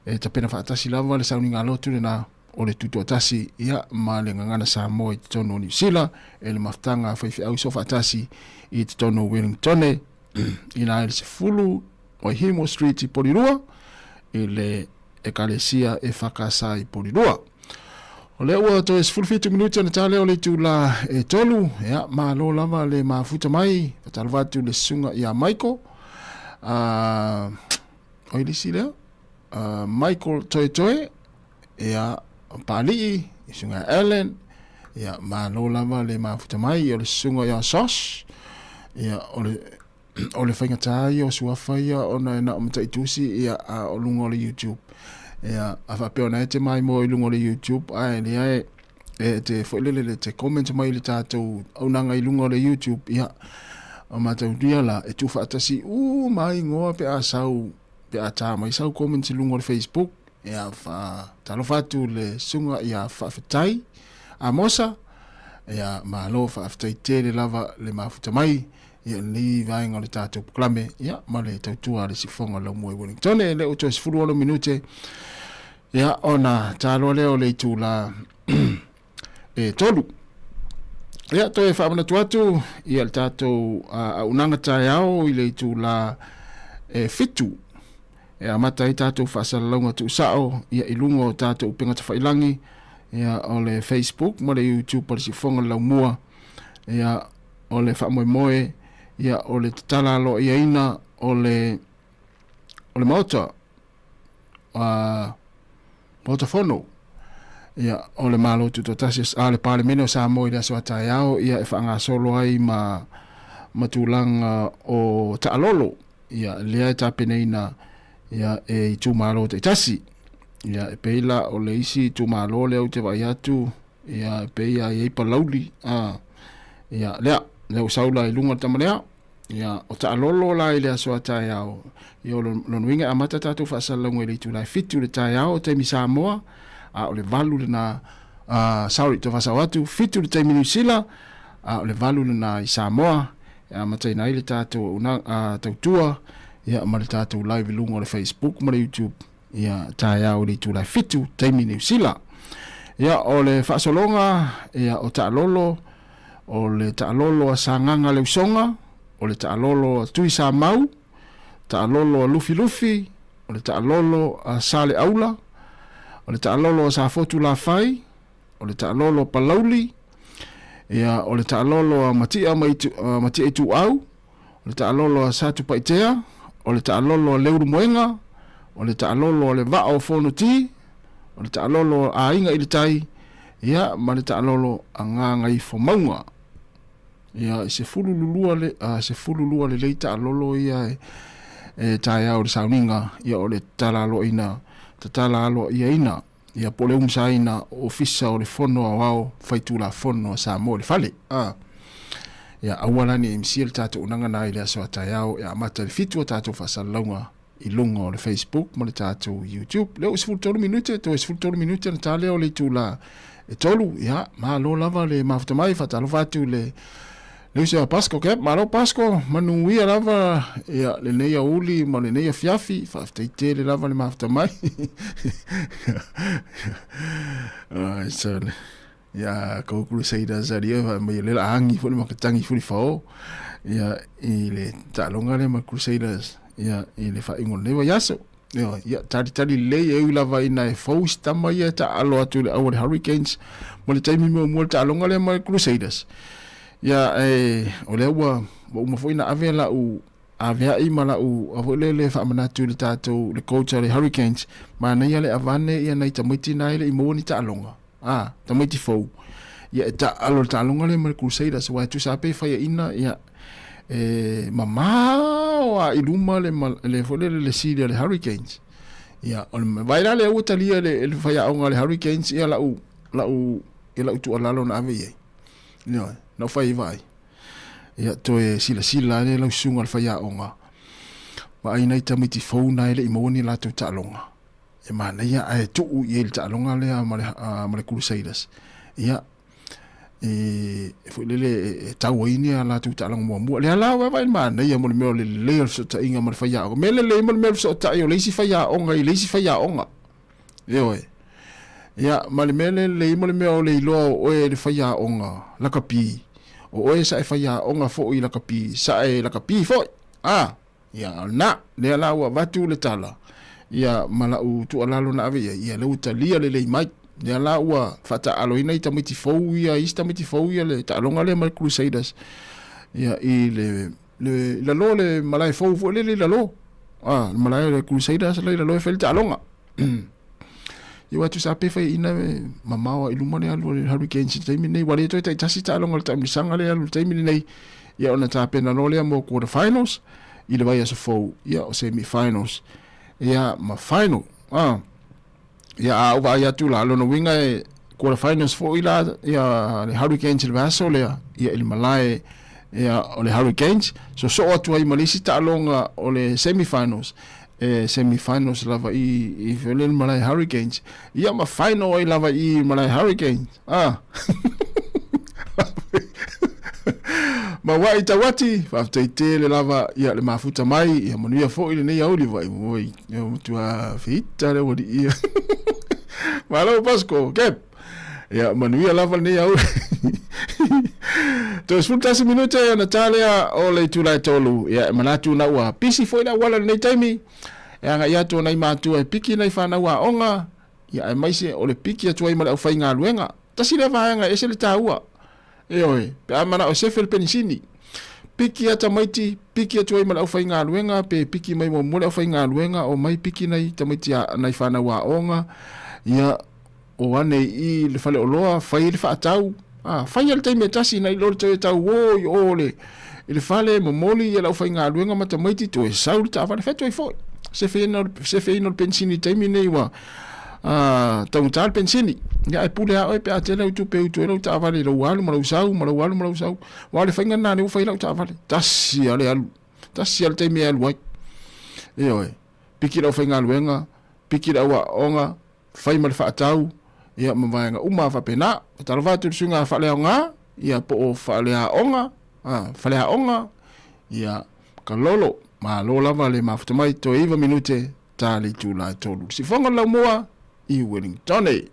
e tapena faatasi lava le sauniga lotu lena o le tutoatasi ia ma le gagana Samoa i totonu o Niu Sila e le mafutaga a faifeau soofaatasi i totonu o Wellingtone i la i le 10 Waihemo Street i Porirua i le Ekalesia EFKS i Porirua. O lea ua toe 17 minute ona ta lea o le itula e tolu. Ia, malo lava le mafuta mai. Faatalofa atu le susuga ia Michael. Oi le isi lea. Michael Toetoe. Ia, Pali'i, susuga ia Allen. Ia, malo lava le mafuta mai. O le susuga ia Sos. Ia, o le o le faigata ia o suafa ia ona e na o mataitusi ia a o luga o le YouTube. Ia, a faapea ona e te maimoa i luga o le YouTube, ae lea e, e te foi lele le te comment mai i le tatou aunaga i luga o le YouTube, ia, o matou ia la, e tuufaatasi uma ai igoa pe a sau, pe a tā mai sau comment i luga o le Facebook, ia, faatalofa atu le susuga ia Faafetai Amosa, ia, malo faafetai tele lava le mafuta mai, ia lenei vaega o le tatou polokalame ia ma le tautua a le sifoga o le laumua i Wellington. E le o toe 16 minute ia ona taloa lea o le itula e tolu. Ia toe faamanatu atu ia le tatou auaunaga taeao i le itula e 7 e amata ai tatou faasalalauga tuusao ia i luga o tatou upega tafailangi ia o le Facebook ma le YouTube a le Sifoga o le Laumua ia o le faamoemoe ia o le tatala aloaiaina o le o le Maota Maota Fono ia o le Malo Tutoatasi a le Palemene o Samoa i le aso a taeao ia e faagasolo ai ma ma tulaga o taalolo ia lea e tapenaina ia e itumalo taitasi ia e pei la o le isi itumalo lea ou te vaai atu Ia, e pei a i ai Palauli, a, ia, lea, lea ua sau la i luga le tama lea. Ia, o taalolo la i le aso a taeao. Ia, o lona uiga e amata tatou faasalalauga i le itula e 7 i le taeao, taimi Samoa, a o le 8 lena, sorry, toe faasao atu, 7 i le taimi Niu Sila, a o le 8 lena i Samoa, e amataina ai le tatou tautua, ia, ma le tatou live i luga o le Facebook ma le YouTube. Ia, taeao i le itula e 7, taimi Niu Sila. Ia, o le faasologa, ia, o taalolo, o le taalolo a Sagaga le Usoga, o le taalolo a Tui Samau, taalolo a Lufilufi, o le taalolo a Saleaula, o le taalolo a Safotu Lafai, o le taalolo a Palauli, ia, o le taalolo a Matia, ma Itu, Matia Ituau, o le taalolo a Satupaitea, o le taalolo a Leulumoega, o le taalolo a le Vaa o Fonoti, o le taalolo a Aiga i le Tai, ia, ma le taalolo a Gagaifomauga. Ia, e 12 le, 12 lelei taalolo ia e, e taeao i le sauniga, ia o le tatala aloaina, tatala aloaiaina ia po o le umusaina o Ofisa o le Fono Aoao Faitulafono a Samoa i le fale. A. Ia aua la ne i misia le tatou unaga na i le aso a taeao e amata i le 7 a tatou faasalalauga i luga o le Facebook ma le tatou YouTube. Lea ua 13 minute, toe 13 minute ona ta lea o le itula e tolu. Ia, malo lava le mafuta mai, faatalofa atu i le Le uso ia Pasco Cap, malo Pasco, manuia lava ia lenei aoauli ma lenei afiafi, faafetai tele lava le mafuta mai. Ai sale. Ia ko Crusaders ali e mai le la angi foi le makatangi foi fao. Ia i le taaloga lea ma Crusaders ia i le faaiuga o lenei vaiaso. Ioe, ia talitali lelei e ui lava ina e fou isi tama ia e taaalo atu i le au a le Hurricanes mo le taimi muamua le taaloga lea ma le Crusaders. Ia, e, o lea ua, ua uma foi na ave lau aveai ma lau a foi lele le faamanatu i le tatou, le coach a le Hurricanes, manaia le avane ia nai tamaiti na e le i maua ni taaloga. A, tamaiti fou. Ia e taaalo le taaloga lea ma le Crusaders, aua e tusa lava pe faiaina, ia, e mamao lava i luma le, le, foi lele, le sili a le Hurricanes. Ia, o le vaai la lea ua talia e le, e le faiaoga a le Hurricanes ia lau, lau, ia lau tuualalo na ave i ai. Ioe, na ou fai ai vaai. Ia, toe silasila ane lau susuga i le faiaoga, vaai nai tamaiti fou na e le i maua ni latou taaloga. E manaia ae tuu i ai le taaloga lea ma le, ma le Crusaders. Ia, e, foi lele e tau ai ni a latou taaloga muamua. Lea la ua vaai manaia mo le mea o le lelei o le fesootaiga ma le faiaoga. Mea lelei mo le mea o le fesootai o le isi faiaoga i le isi faiaoga. Ioe. Ia, ma le mea lelei mo le mea o le iloa o oe le faiaoga lakapi, o oe sa e faiaoga foi lakapi, sa e lakapi foi. A, ia, o lena, lea la ua avatu le tala, ia, ma lau tuualalo na ave i ai, ia, lea ua talia lelei mai. Lea la ua faataaloina i tamaiti fou ia, isi tamaiti fou ia le taaloga lea ma le Crusaders, ia, i le, le, i lalo o le malae fou foi lele i lalo. A, le malae o le Crusaders la i lalo e fai le taaloga. Ia ua tusa pe fai ina e mamao i luma le alu o le Hurricanes i le taimi lenei. Ua le toe taitasi taaloga o le taamilosaga lea e alu i le taimi lenei. Ia ona tapena loa lea mo quarter finals i le vaiaso fou, ia o semi finals ia ma final. Ah. Ia a ou vaai atu la, lona uiga e quarter finals foi la ia le Hurricanes i le vaiaso lea, ia i le malae ia o le Hurricanes, sosoo atu ai ma le isi taaloga o le semi finals e semi finals lava i i foi le malae Hurricanes ia ma final ai lava i malae Hurricanes ah ma wa i tauati faafetai tele lava ia le mafuta mai ia manuia foi lenei auli vai oi ia matua fita le wali ia malo Pasco kep Ia, manuia lava lenei aoauli. Toe 11 minute ona ta lea o le itula e tolu. Ia, e manatu na ua pisi foi le auala i lenei taimi. E agai atu o nai matua e piki nai whanau aoga. Ia, aemaise o le piki atu ai ma le aufaigaluega. Tasi lea vaega e ese le taua. Ioe, pe a manao e sefe le penisini. Piki a tamaiti, piki atu ai ma le aufaigaluega, pe piki mai muamua le aufaigaluega, omai piki nai tamaiti a, nai whanau aoga. Ia, o ane i le faleoloa, fai ai le faatau, a, fai lava le taimi e tasi nai lo le toe tauō i o le, i le fale, momoli ia le aufaigaluega ma tamaiti, toe sau le taavale, fai atu ai foi. Sefeina, sefeina o le penisini i le taimi lenei ua a, taugata le penisini. Ia, ae pule lava oe pe a tele au tupe e utu ai lau taavale i lou alu ma lou sau, ma lou alu ma lou sau. Aua o le faiga lena lea ua fai ai lau taavale. Tasi lava le alu, tasi lava le taimi e alu ai. Ioe, piki le aufaigaluega, piki le au aoga, fai ma le faatau, ia ma vaega uma faapena. Faatalofa atu i le suiga faaleaoga, ia po o faaleaoga, a, faleaoga, ia Kalolo, malo lava le mafuta mai, toe 9 minute ta le itula e tolu. Sifoga o le laumua i Wellingtone.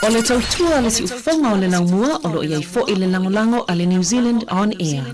O le tautua a le siufofoga o le laumua o lo o i ai foi le lagolago a le New Zealand On Air.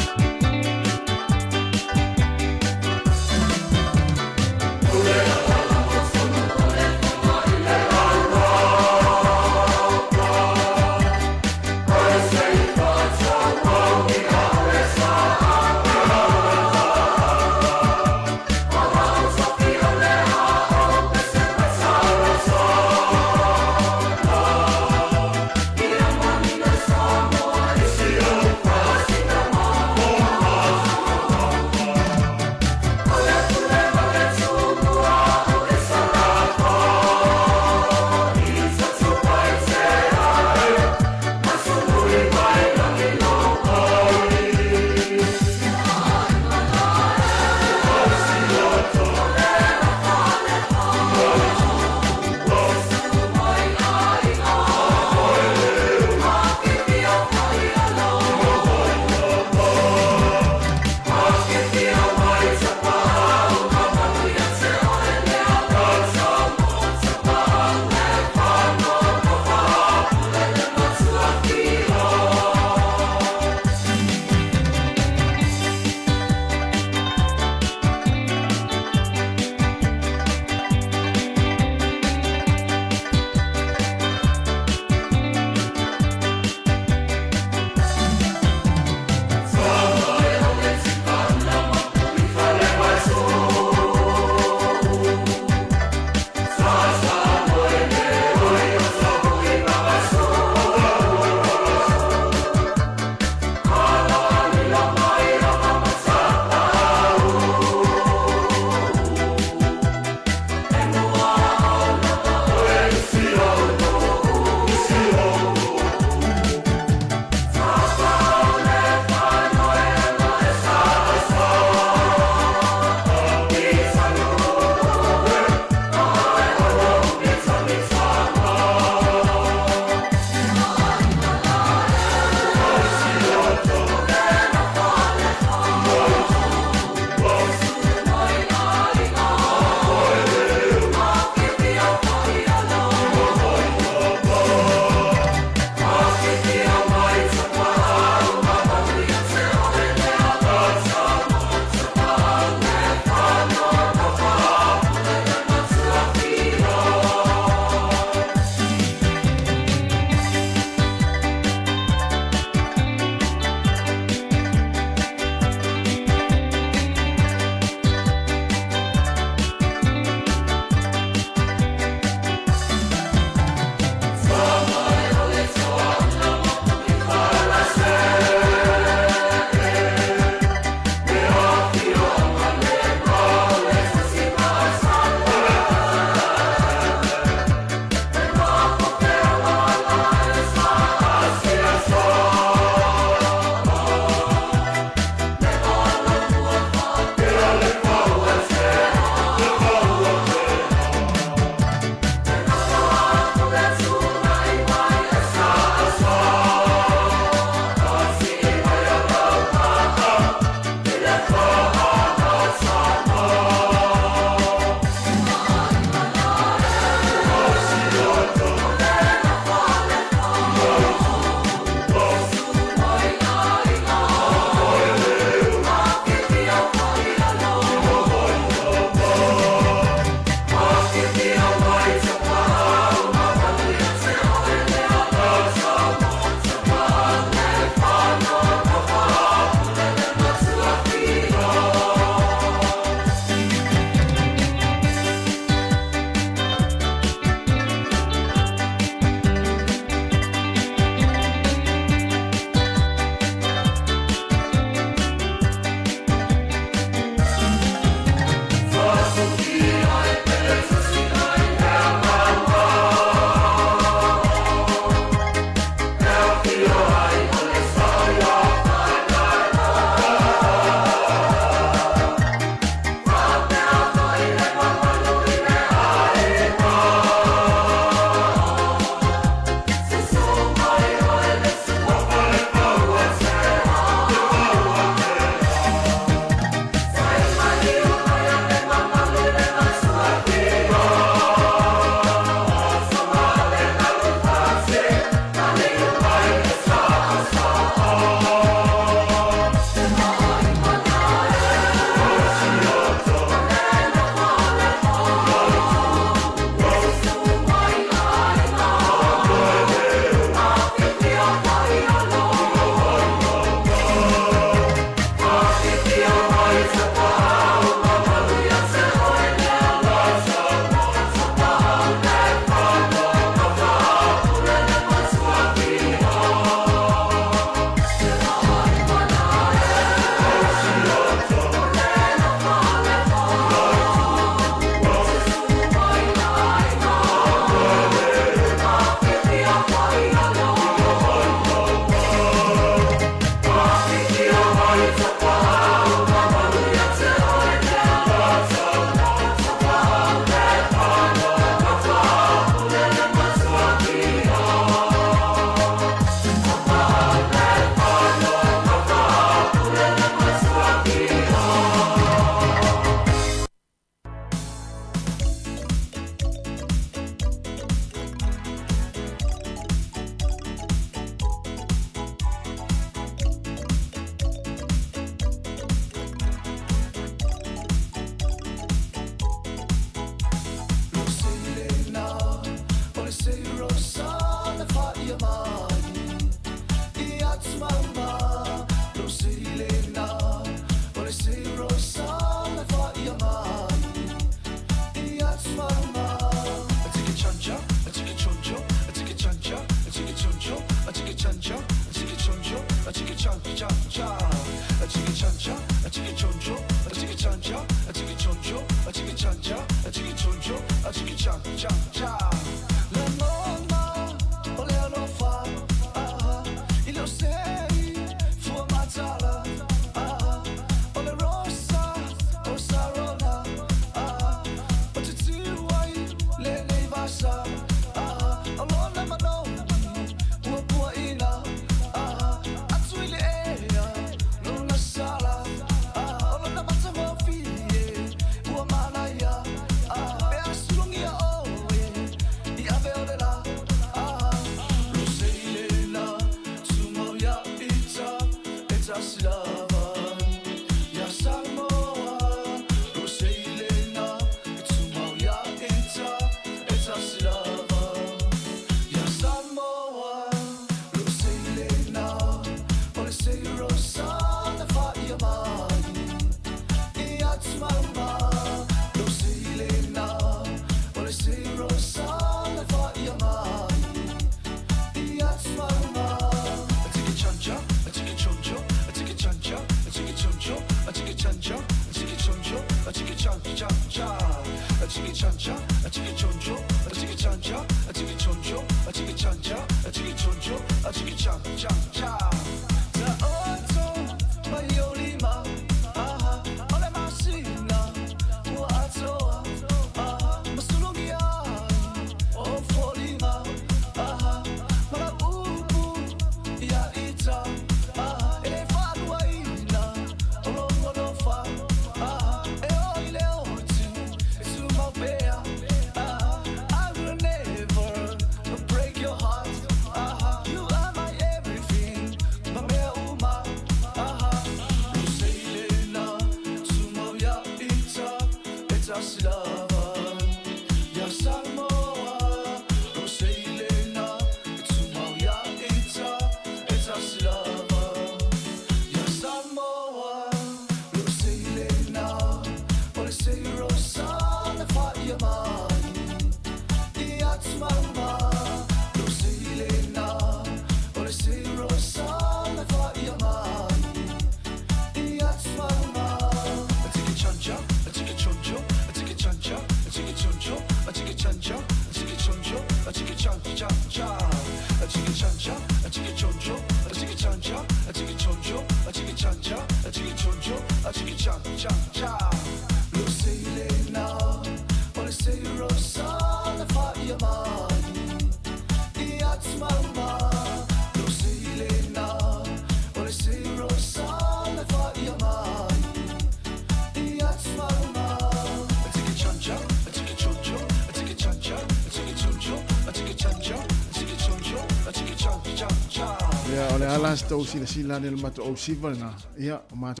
Ia, o le ala se tou silasila ane i le matou ausiva lena. Ia, o matou.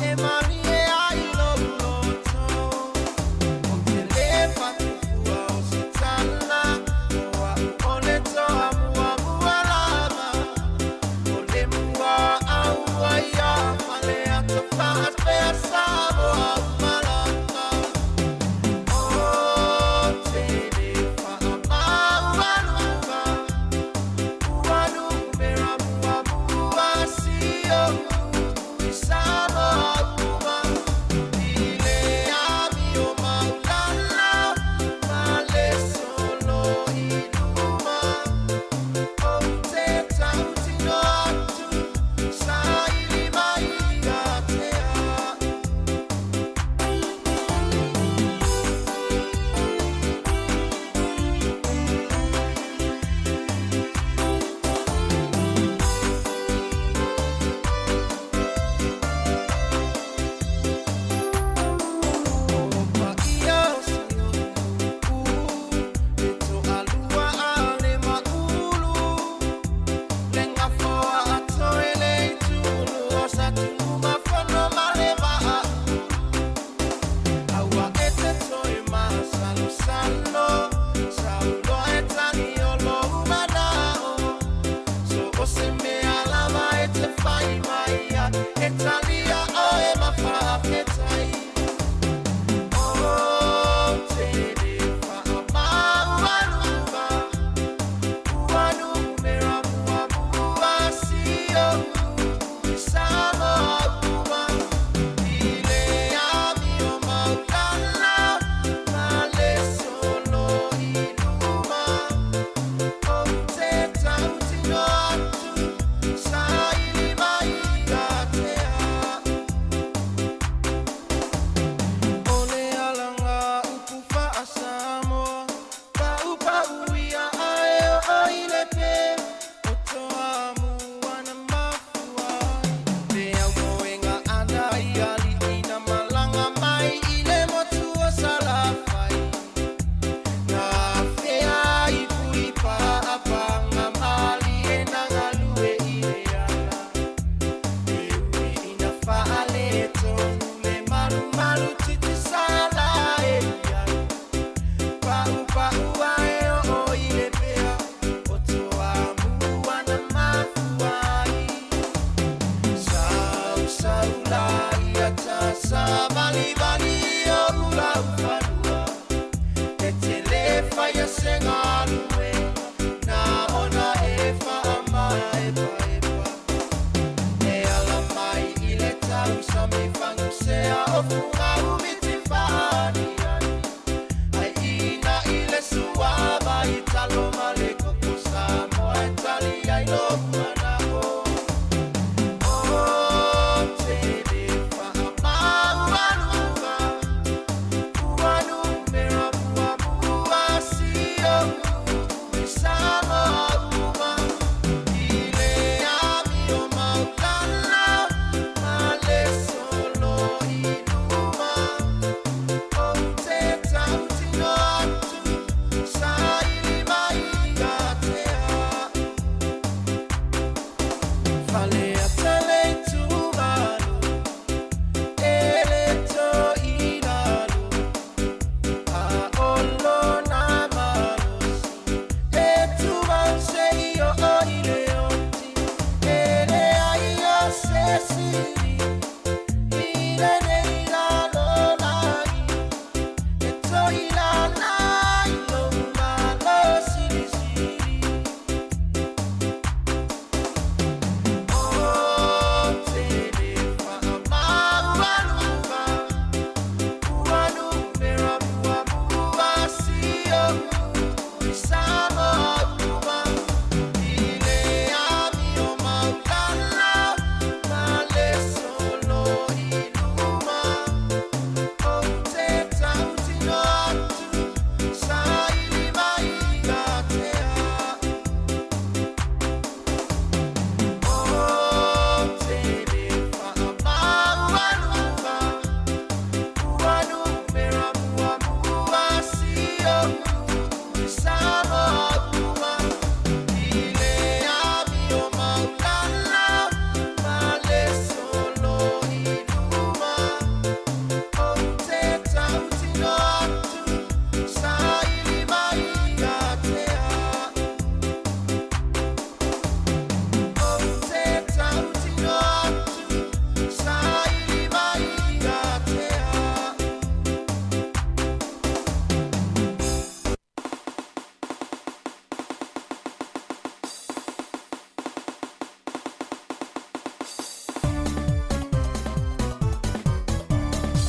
E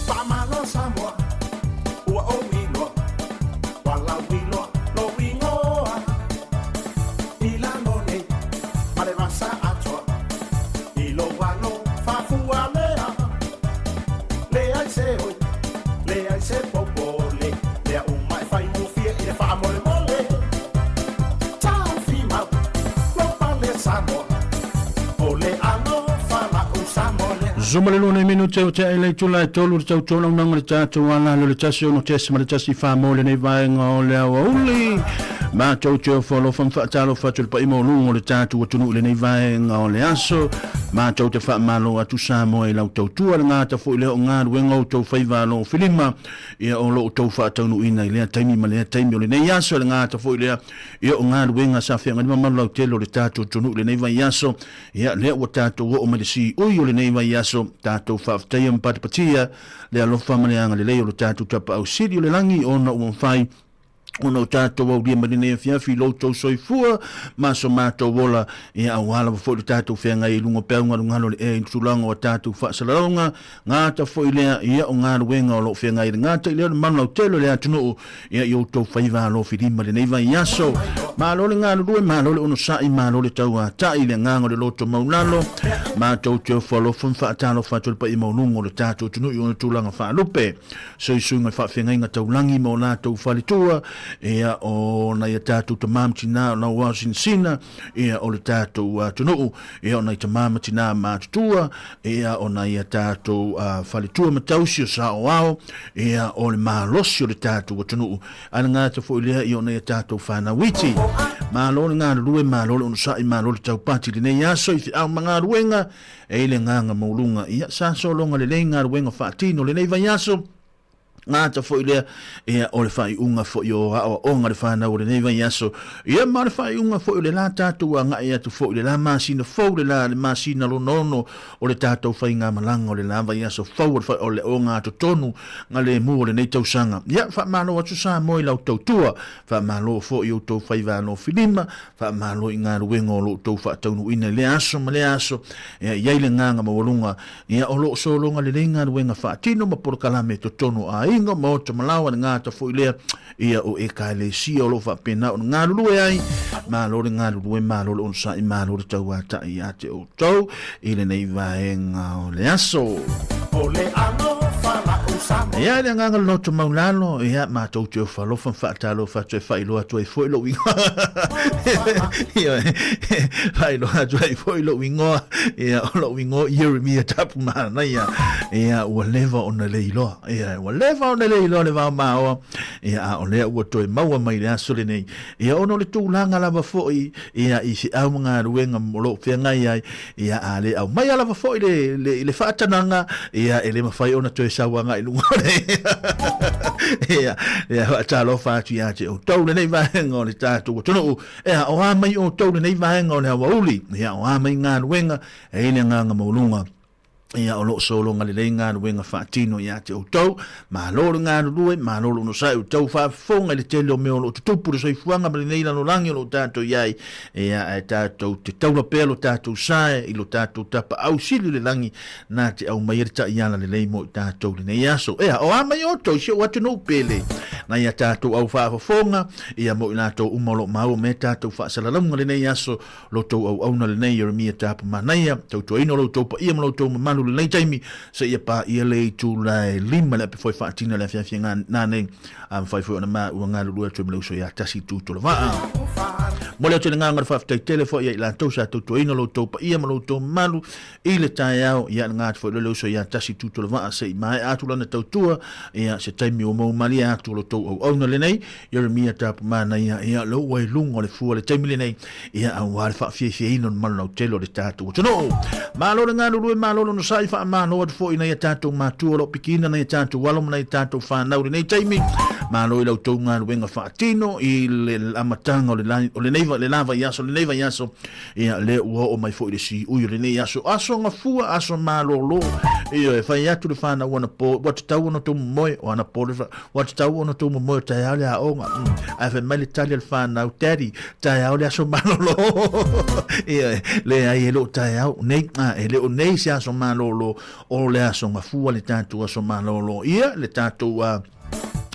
Faamalo Samoa, ua ou iloa, ua lauiloa lou igoa. I lalo nei ma le vasa atoa, i lou alofa fualea. Leai se oi, leai se popole, mea uma e faigofie i le faamolemole. Taofi mau lou pale Samoa, o le alofa la'u Samoa lea. Zuma le lua nei minute o tea i le itula e tolu le tautualaunaga o le tatou alalo le 16.14 mo lenei vaega o le aoauli. Matou te ofo alofa ma faatalofa atu i le paia maualuga o le tatou atunuu i lenei vaega o le aso. Matou te faamalo atu Samoa i lau tautua le gata foi lea o galuega o outou faiva alofilima ia o lo outou faataunuuina i lea taimi ma lea taimi o lenei aso le gata foi lea ia o galuega sa feagai mamalu lautele o le tatou atunuu i lenei vaiaso. Ia, lea ua tatou oo mai le siui o lenei vaiaso, tatou faafetaia ma patipatia le alofa ma le agalelei o lo tatou Tapaau Sili o le lagi ona ua mafai ona o tatou aulia mai lenei afiafi i lo outou soifua ma so matou ola, ia aua lava foi lo tatou feagai i luga o peau galugalu o le ea i le tulaga o a tatou faasalalauga, gata foi lea ia o galuega o lo o feagai i le gata i lea o le malu lautele o le atunuu ia i outou faiva alofilima i lenei vaiaso. Malo le galulue, malo le onosai, malo le tauatai i le agaga o le loto maulalo. Matou te ofo alofa ma faatalofa atu i le paia maualuga o le tatou atunuu i ona tulaga faalupe. Suisuiga i faafeagaiga taulagi ma o latou faletua, ia o nai a tatou tama ma tina o lau aosinasina, ia o le tatou atunuu, ia o nai tama ma tina matutua, ia o nai a tatou faletua ma tausi o saoao, ia o le malosi o le tatou atunuu, a le gata foi lea ia o nai a tatou fanau iti. Malo le galulue, malo le onosai, malo le taupati i lenei aso i feau ma galuega, e i le agaga maualuga, ia sa sologa lelei galuega faatino lenei vaiaso, gata foi lea ia o le faaiuga foi o aoaoga le fanau o lenei vaiaso ia ma le faaiuga foi o le la tatou agai atu foi i le la masina fou le la le masina lona ono o le tatou faigamalaga o le la vaiaso fou o le, o le ogatotonu galemu o lenei tausaga. Ia faamalo atu Samoa i lau tautua, faamalo foi i outou faiva alofilima, faamalo i galuega o lo outou faataunuuina i lea aso ma lea aso. Ia i ai le agaga maualuga Ia, o lo o sologa lelei galuega faatino ma polokalame i totonu o aiga, maota ma laoa, le gata foi lea, ia, o Ekalesia o lo o faapena ona galulue ai. Malo le galulue, malo le onosai, malo le tauatai ia te outou i lenei vaega o le aso. O le alofa la'u Samoa. Ia, le agaga o le loto maulalo, ia, matou te ofo alofa ma faatalofa atu e faailoa atu ai foi lou igoa. Ia, faailoa atu ai foi lou igoa. Ia, o lou igoa Ieremia Tapumanaia. Ia, ua leva ona le iloa. Ia, ua leva ona le iloa le vao maoa. Ia, a o lea ua toe maua mai le aso lenei. Ia, ona o le tulaga lava foi, ia, i feau ma galuega o lo o feagai ai. Ia, a le aumaia lava foi le, le, le faatanaga, ia, e le mafai ona toe sau agai i luga o le... ia, ia, faatalofa atu ia te outou lenei vaega o le tatou atunuu. E aoga mai outou lenei vaega o le aoauli, e aoga mai galuega, e i ai le agaga maualuga. Ia, o lo o sologa lelei galuega faatino ia te outou. Malo le galulue, malo le onosai, outou faafofoga i le tele o mea o lo o tutupu i le soifuaga ma lenei lalolagi o lo o tatou i ai. Ia, ae tatou te taula pea lo tatou sa i lo tatou tapaau sili i le lagi na te aumaia le taiala lelei mo i tatou i lenei aso. Ea, o a mai outou i si ou atunuu pele, nai a tatou au faafofoga, ia mo i latou uma o lo o maua mai a tatou faasalalauga i lenei aso, Lo outou auauna lenei Ieremia Tapu Manaia, tautuaina o lo outou paia ma lo outou mamalu i lenei taimi, seia paia le itula e lima le ape foi faatina le afiafi nanei, a mafai foi ona maua galulue atu ai ma le uso ia Tasi Tutolovaa. Momoli atu le agaga o le faafetai tele foi ia i latou sa tautuaina lo outou paia ma lo outou mamalu i le taeao, ia le atu foi le uso ia Tasi Tutolovaa se i maea atu lana tautua, ia se taimi ua maumalie atu o lo outou auauna lenei Ieremia Tapu Manaia, ia lea ua i luga o le fua le taimi lenei, ia aua le faafiafiaina o le malu lautele o le tatou atunuu. Malo le galulue, malo le onosai, faamalo atu foi i nai a tatou matua o lo o pikiina nai a tatou alo ma nai a tatou fanau i lenei taimi. Malo i la outou galuega faatino i le amataga o le, o lenei, le la vaiaso, lenei vaiaso, ia lea ua oo mai foi i le siui o lenei aso, aso gafua, aso malolo. Ioe, fai atu le fanau anapo, ua tatau ona outou momoe, o anapo le Ua tatau ona outou momoe o taeao le aoga. Ae fai mai le tali a le fanau, Daddy, taeao le aso malolo. Ioe, leai e le o taeao nei, e le o nei se aso malolo, o le aso gafua le tatou aso malolo. Ia, le tatou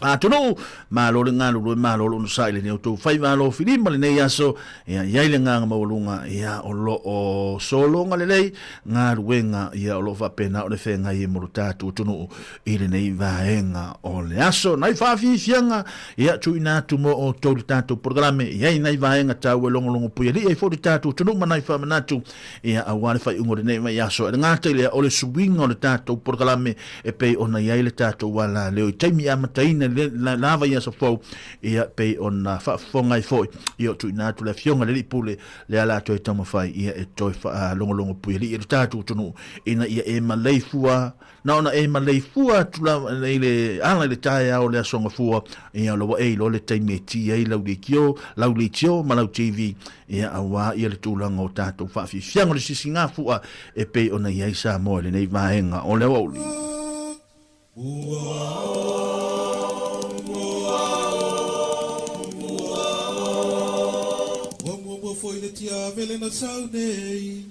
atunuu, malo le galulue, malo le onosai i lenei outou faiva alofilima lenei aso, ia, i ai le agaga maualuga, ia, o lo o sologa lelei galuega, ia, o lo o faapena ona feagai ai mo lo tatou atunuu i lenei vaega o le aso. Nai faafiafiaga, ia tuuina atu mo outou le tatou polokalame, i ai nai vaega taua e logologo puialii ai foi le tatou atunuu ma nai faamanatu, ia aua le faaiuga o lenei vaiaso. E le gata i lea, o le suiga o le tatou polokalame e pei ona i ai le tatou alaleo i taimi e amataina i le la vaiaso fou, ia pei ona faafofoga ai foi, ia o tuuina atu le Afioga i le Alii Pule, lea la toe taumafai ia e toe faalogologo puialii ai le tatou atunuu ina ia e maleifua Na ona e maleifua atu lava i le ala i le taeao o le Aso Gafua, ia o la ua e iloa le taimi e ti ai lau leitio, lau leitio ma lau TV, ia aua ia le tulaga o tatou faafiafiaga o le sisigafua e pei ona i ai Samoa i lenei vaega o le aoauli. Ua muamua foi le tiavele na sau nei.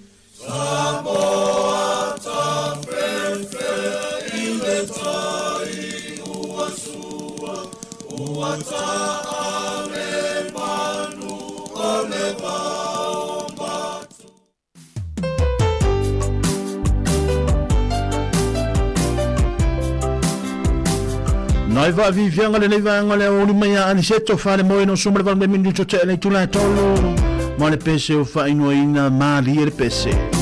Nai vaaviviaga lenei vaega o le aoauli mai a Aniseto Falemoe no suma le valu minuto te le itula e tolu ma le pese o faainoaina malie le pese.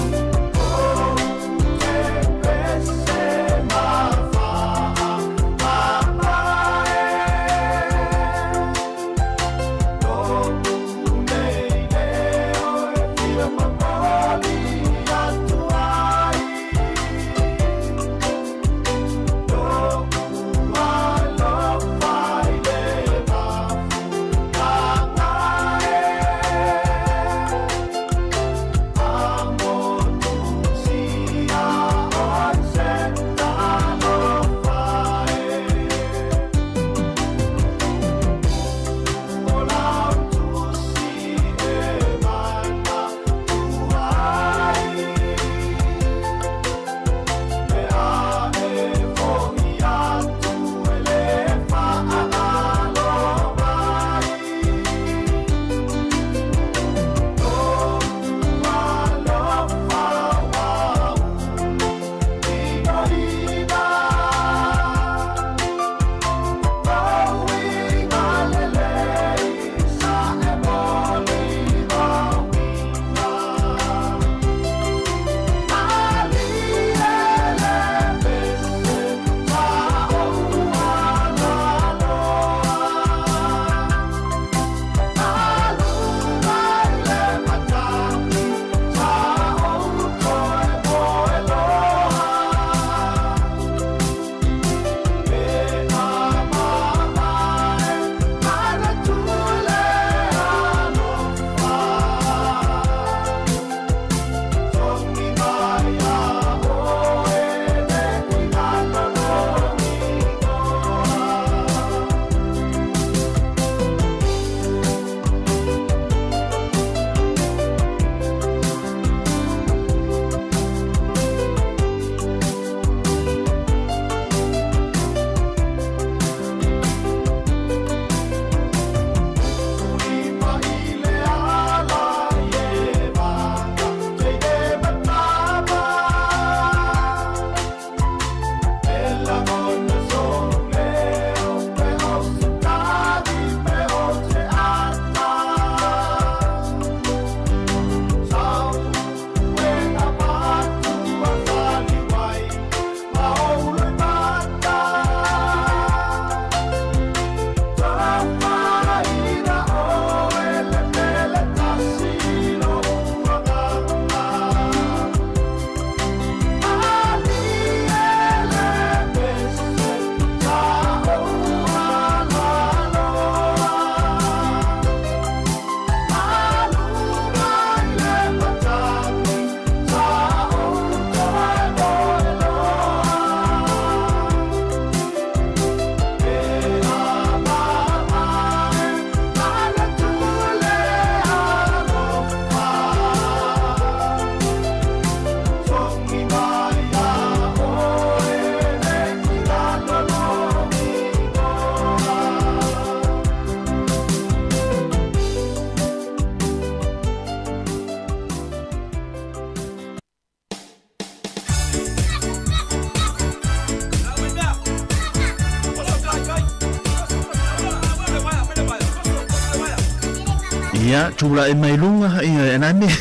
Ia, tulai mai luga, ioe, na mea,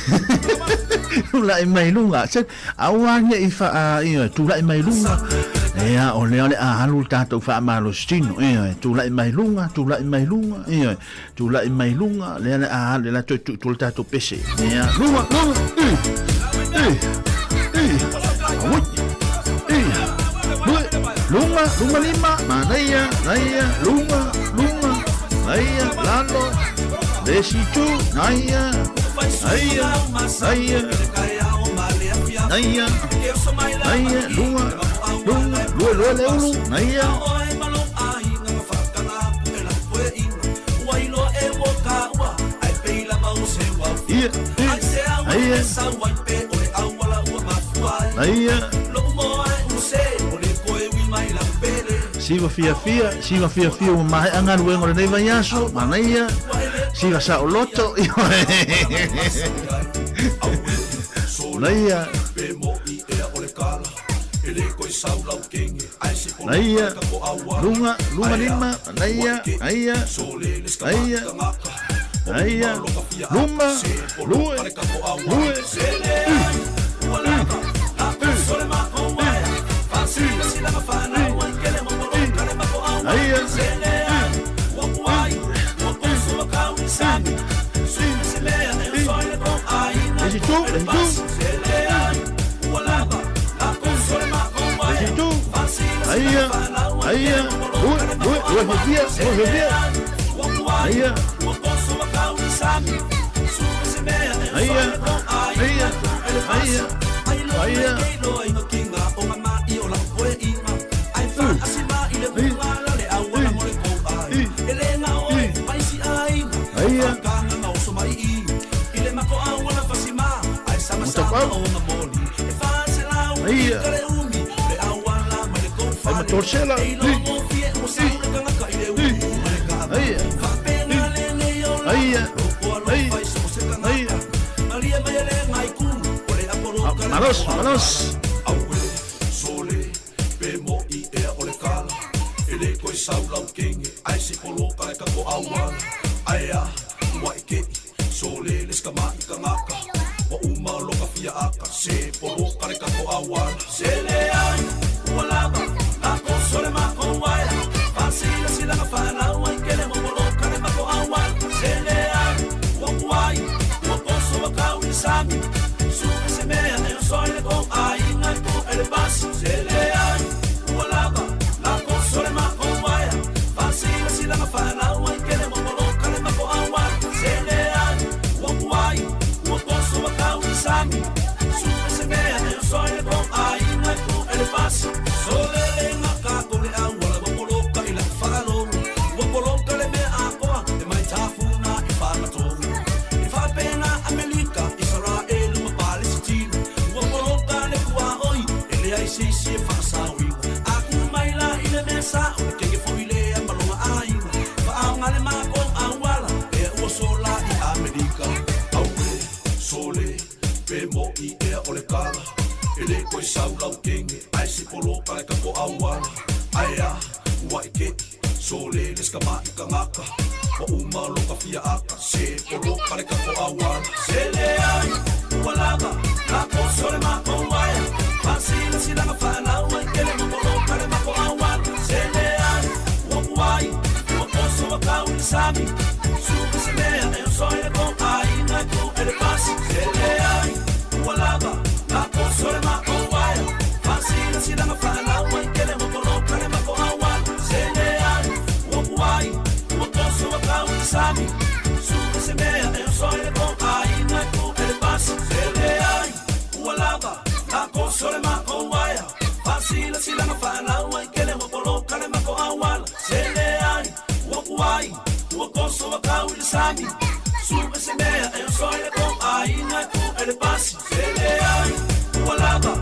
tulai mai luga, se, aua ne i wha, ioe, tulai mai luga, ia, o lea o le a alu le tatou faamalositino, ioe, tulai mai luga, tulai mai luga, ioe, tulai mai luga, lea le a alu, le toe tuu atu le tatou pese, ia, luga, luga, i, i, i, aui, i, lue, luga, luga lima, manaia, naia, luga, luga, Aia, lalo, le isi itu, aia, aia, aia, aia, aia, luga, luga, lue, lue le ulu, aia. Ia, ia, aia, aia. Siva fiafia, siva fiafia ua maea galuega o lenei vaiaso, manaia, siva saoloto, Naia. Naia, luga, luga lima, naia, aia, aia, aia, luma, lue, lue, Aia, aia, lue, lue, lue fiafia, lue fiafia. Aia. Aia, aia, aia, aia. Aia. Matapau. Aia. Ai matorsela. Aia. Aia. Aia. Aia. Manos, manos.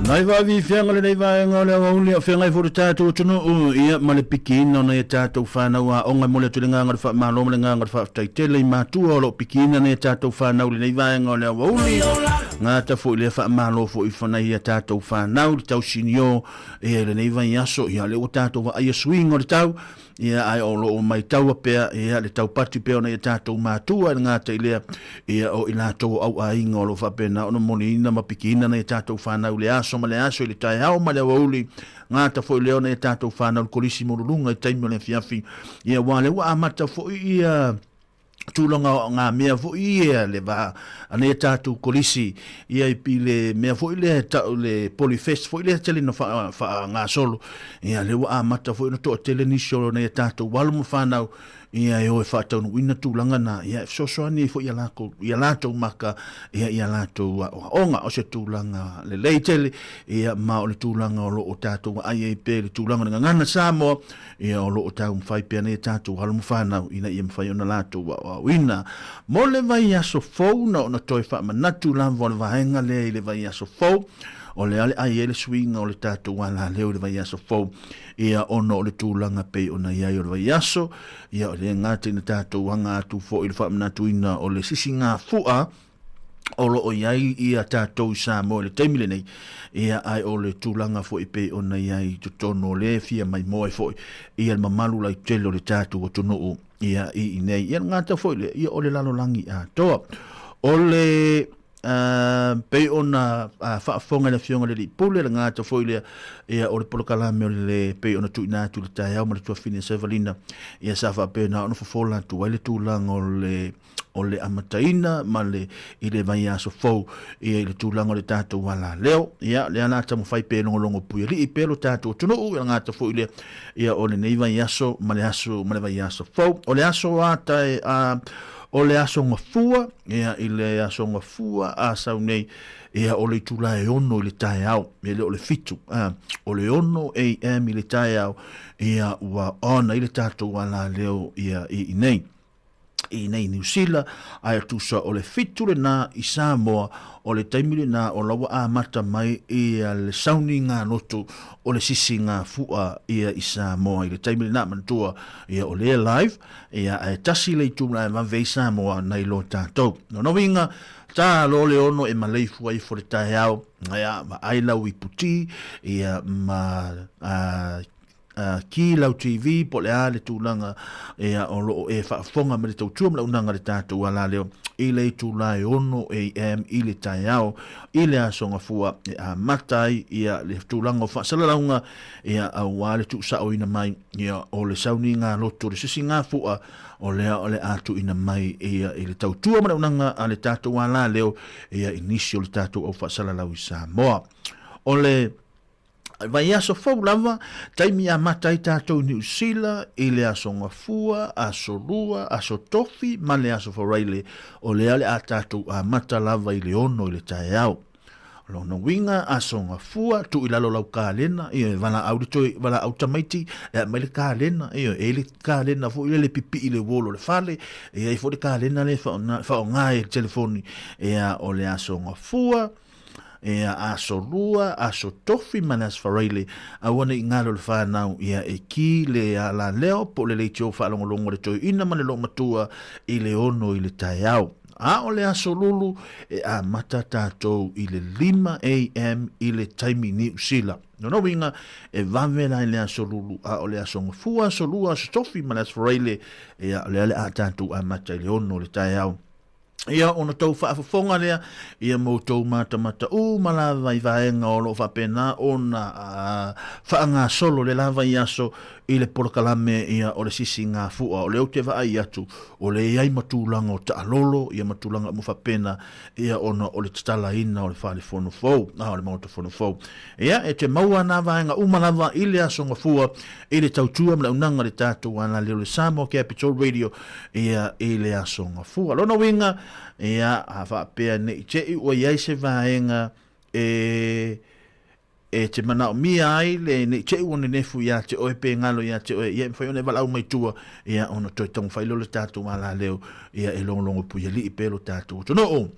Nai vaaviifiaga lenei vaega o le aoauli a o feagai foi le tatou atunuu, ia ma le pikiina o nai a tatou fanau aoga. E momoli atu le agaga o le faamalo ma le agaga o le faafetai tele i matua o lo o pikiina nai a tatou fanau i lenei vaega o le aoauli. Gata foi lea faamalo foi i nai a tatou fanau le tausinio ia i lenei vaiaso. Ia lea ua tatou vaaia suiga o le tau, Ia, ae o lo o maitaua pea, ia, le taupati pea o nai a tatou matua i le gata i lea, ia, o i latou o auaiga o lo o faapena ona moniina ma pikiina nai a tatou fanau i le aso ma le aso, i le taeao ma le aoauli, gata foi lea o nai a tatou fanau i le kolisi maualuluga i taimi o le afiafi, ia, aua o lea ua amata foi ia tulaga o ngā mea foi ia le va anei a tātou kolisi ia i pi le mea foi lea e tau le polyfest foi lea tele na wha, ia le ua amata foi na toa tele nisi o nei a tātou alo ma whanau ia e o e whaataunuina tulaga na ia e fesoasoani ai foi ia lākou ia lātou maka ia ia lātou aoaoga o se tulaga lelei tele ia ma o le tulaga o lo o tātou ai ai pe le tulaga o le gagana Samoa Ia, o lo o taumafai pea nei a tatou alo ma fanau ina ia mafai ona latou aoaoina. Mo le vaiaso fou, na ona toe faamanatu lava o le vaega lea i le vaiaso fou, o le a le ai ai le suiga o le tatou alaleo i le vaiaso fou, ia, ona o le tulaga pei ona i ai o le vaiaso, ia, e le gata ina tatou aga atu foi i le faamanatuina o le sisigafua, o lo o i ai ia tatou i Samoa i le taimi lenei, ia, ae o le tulaga foi e pei ona i ai i totonu o le fia maimoa ai foi ia le mamalu lautele o le tatou atunuu ia i inei. Ia, le gata foi lea, ia, o le lalolagi atoa. O le uh, pei ona uh, faafofoga i le Afioga i le Alii Pule, le gata foi lea, ia, o le polokalame o le pei ona tuuina atu i le taeao ma le tuafine Sevalina, ia, sa faapena ona fofola atu ai le tulaga o le o le amataina ma le i le vaiaso fou ia i le tulaga o le tatou alaleo. Ia lea la taumafai pe logologo puialii pea lo tatou atunuu ia gata foi lea ia o lenei vaiaso ma le aso ma le vaiaso fou. O le aso a tae a o le aso gafua ia i le aso gafua a sau nei ia o le itula e 6 i le taeao e le o le 7 a o le 6 am i le taeao ia ua on ai le tatou alaleo ia i inei i nei Niu Sila, ae tusa o le fitu lena i Samoa, o le taimi lena o la ua amata mai ia le sauni ngā lotu o le sisi ngā fua ia i Samoa. I le taimi lena manatua ia o lea live, ia ae tasi le itu la e vave i Samoa nai lo tātou. Lona uiga, tā lo le ono e maleifua ifo le taeao, ia, vaai lau ipu ti, ia ma ki lau TV po o le a le tulaga ia o lo o e faafofoga ma le tautua ma le auaunaga a le tatou alaleo i le itula e 6 am i le taeao i le Aso Gafua e amata ai ia le tulaga o faasalalauga ia aua le tuusaoina mai ia o le sauniga loto o le sisigafua o lea o le a tuuina mai ia i le tautua ma le auaunaga a le tatou alaleo ia i nisi o le tatou au faasalalau i Samoa. O le Vaiaso fou lava, taimi amata ai tatou i Niu Sila i le Aso Gafua, Aso Lua, Aso Tofi ma le Aso Faraile, o lea le a tatou amata lava i le 6 i le taeao. O lona uiga, Aso Gafua, tuu i lalo lau kalena, ioe, valaau le toe, valaau tamaiti, e aumai le kalena, ioe, e i ai le kalena foi lele pipii i le wall o le fale, e i ai foi le kalena lea e faaaoga e le telefoni, ea, o le Aso Gafua, Ia, aso lua, aso tofi ma le aso faraile, aua ne i galo le whanau, ia e ki le alaleo po o le leitio faalogologo a le toeaina ma le loomatua i le 6 i le taeao. A o le aso lulu, e amata tatou i le 5 am i le taimi Niu Sila. Lona uiga, e vave la i le aso lulu, a o le aso gafua, aso lua, aso tofi ma le aso faraile, ia o lea le a tatou amata i le 6 i le taeao. Ia, ona tou faafofoga lea, ia ma outou matamata uma lava i vaega o lo o faapena ona faagasolo le la vaiaso i le polokalame ia o le sisigafua. O lea ou te vaai atu, o lea e i ai ma tulaga o taalolo, ia ma tulaga uma faapena, ia ona o le tatalaina o le fale fono fou, a o le Maota Fono fou. Ia, e te maua nā vaega uma lava i le Aso Gafua, i le tautua ma le auaunaga a le tatou alaleo le Samoa Capital Radio, ia i le Aso Gafua. Lona uiga, ia, a faapea ne i te i ua i ai se vaega e e te manaomia ai le ne i te i ua nenefu ia te oe pe galo ia te oe, ia e mafai ona e valaau mai tua, ia ona toe taumafai lea o le tatou alaleo, ia e logologo puialii pea lo tatou atunuu.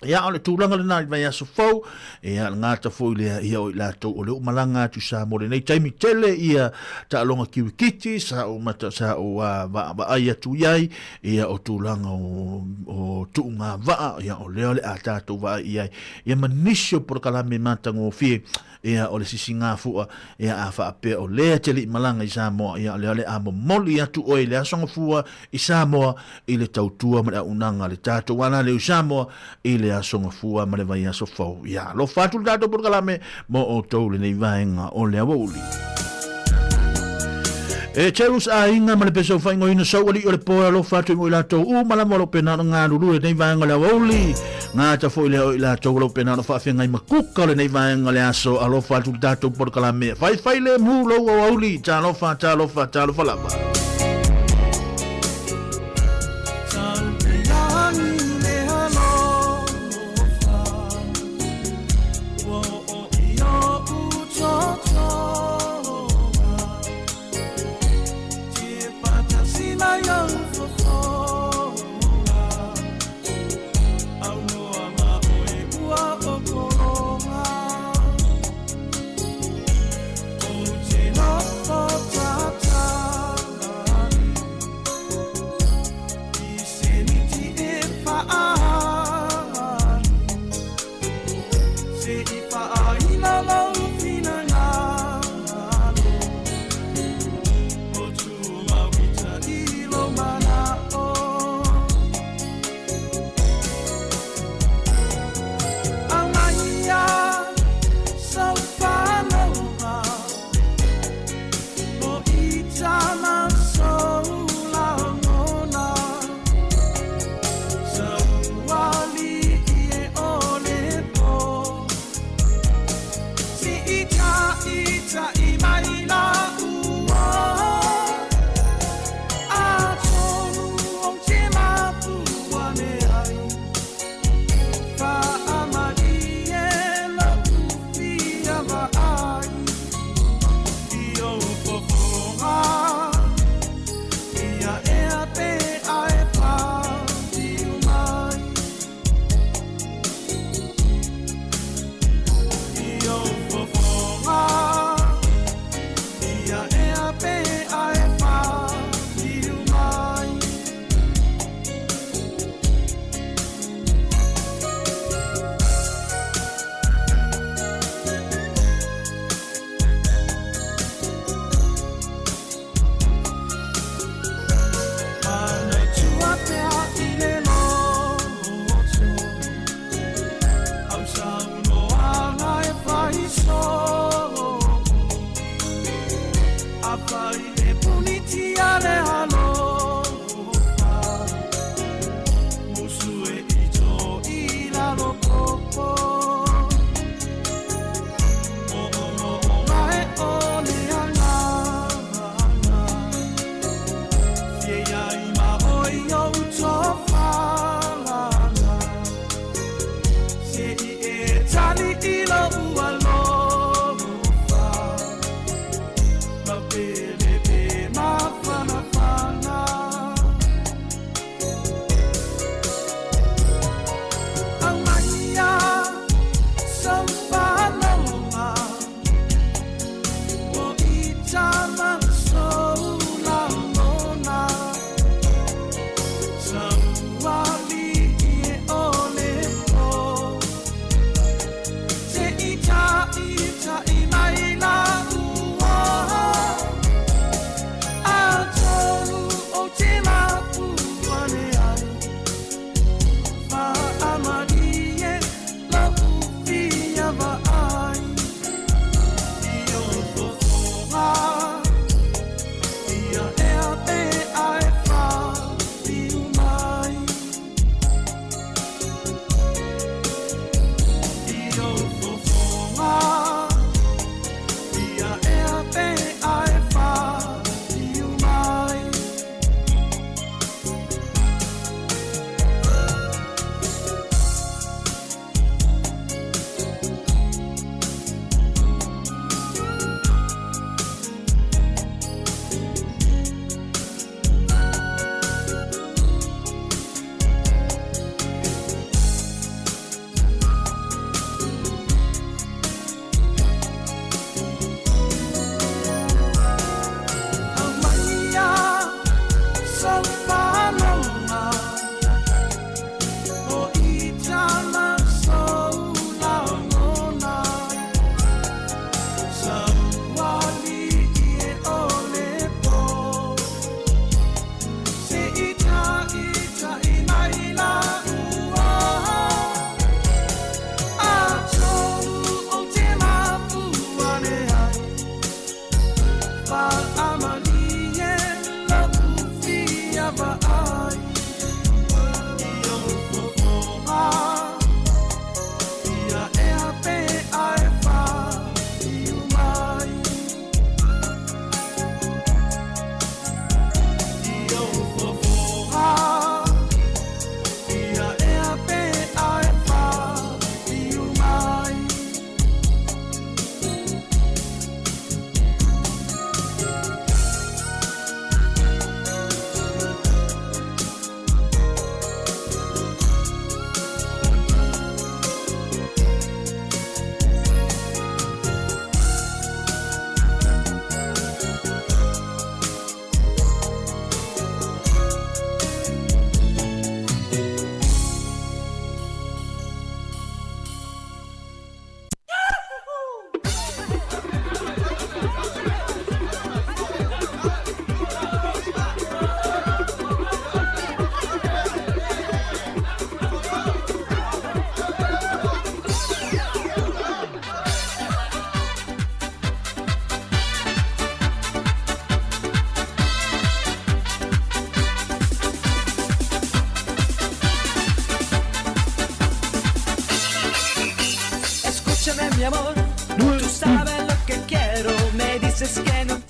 Ia, o le tulaga lena i le vaiaso fou, ia, le gata foi lea, ia, o i latou o lea ua malaga atu i Samoa i lenei taimi tele, ia, taaloga kiwikiti, sa ou mata, sa ou vaavaai atu i ai, ia, o tulaga o, o tuuga vaa, ia, o lea o le a tatou vaai i ai, ia, ma nisi o polokalame matagofie, ia, o le sisigafua, ia, a faapea o lea e te le i malaga i Samoa, ia, o lea o le a momoli atu oe i le Aso Gafua i Samoa, i le tautua ma le auaunaga a le tatou alaleu i Samoa i le Aso Gafua ma le vaiaso fou. Ia alofa atu le tatou polokalame mo outou lenei vaega o le aoauli. E Terus aiga ma le pese o faaigoaina Saualii o le po e alofa atu i mo i latou uma lava o lo o pena ona galulue lenei vaega o le aoauli. Gata foi lea o i latou o lo o pena ona faafeagai ma kuka o lenei vaega o le aso. Alofa atu le tatou polokalame. Faifai lemu lou aoauli. Talofa, talofa, talofa lava.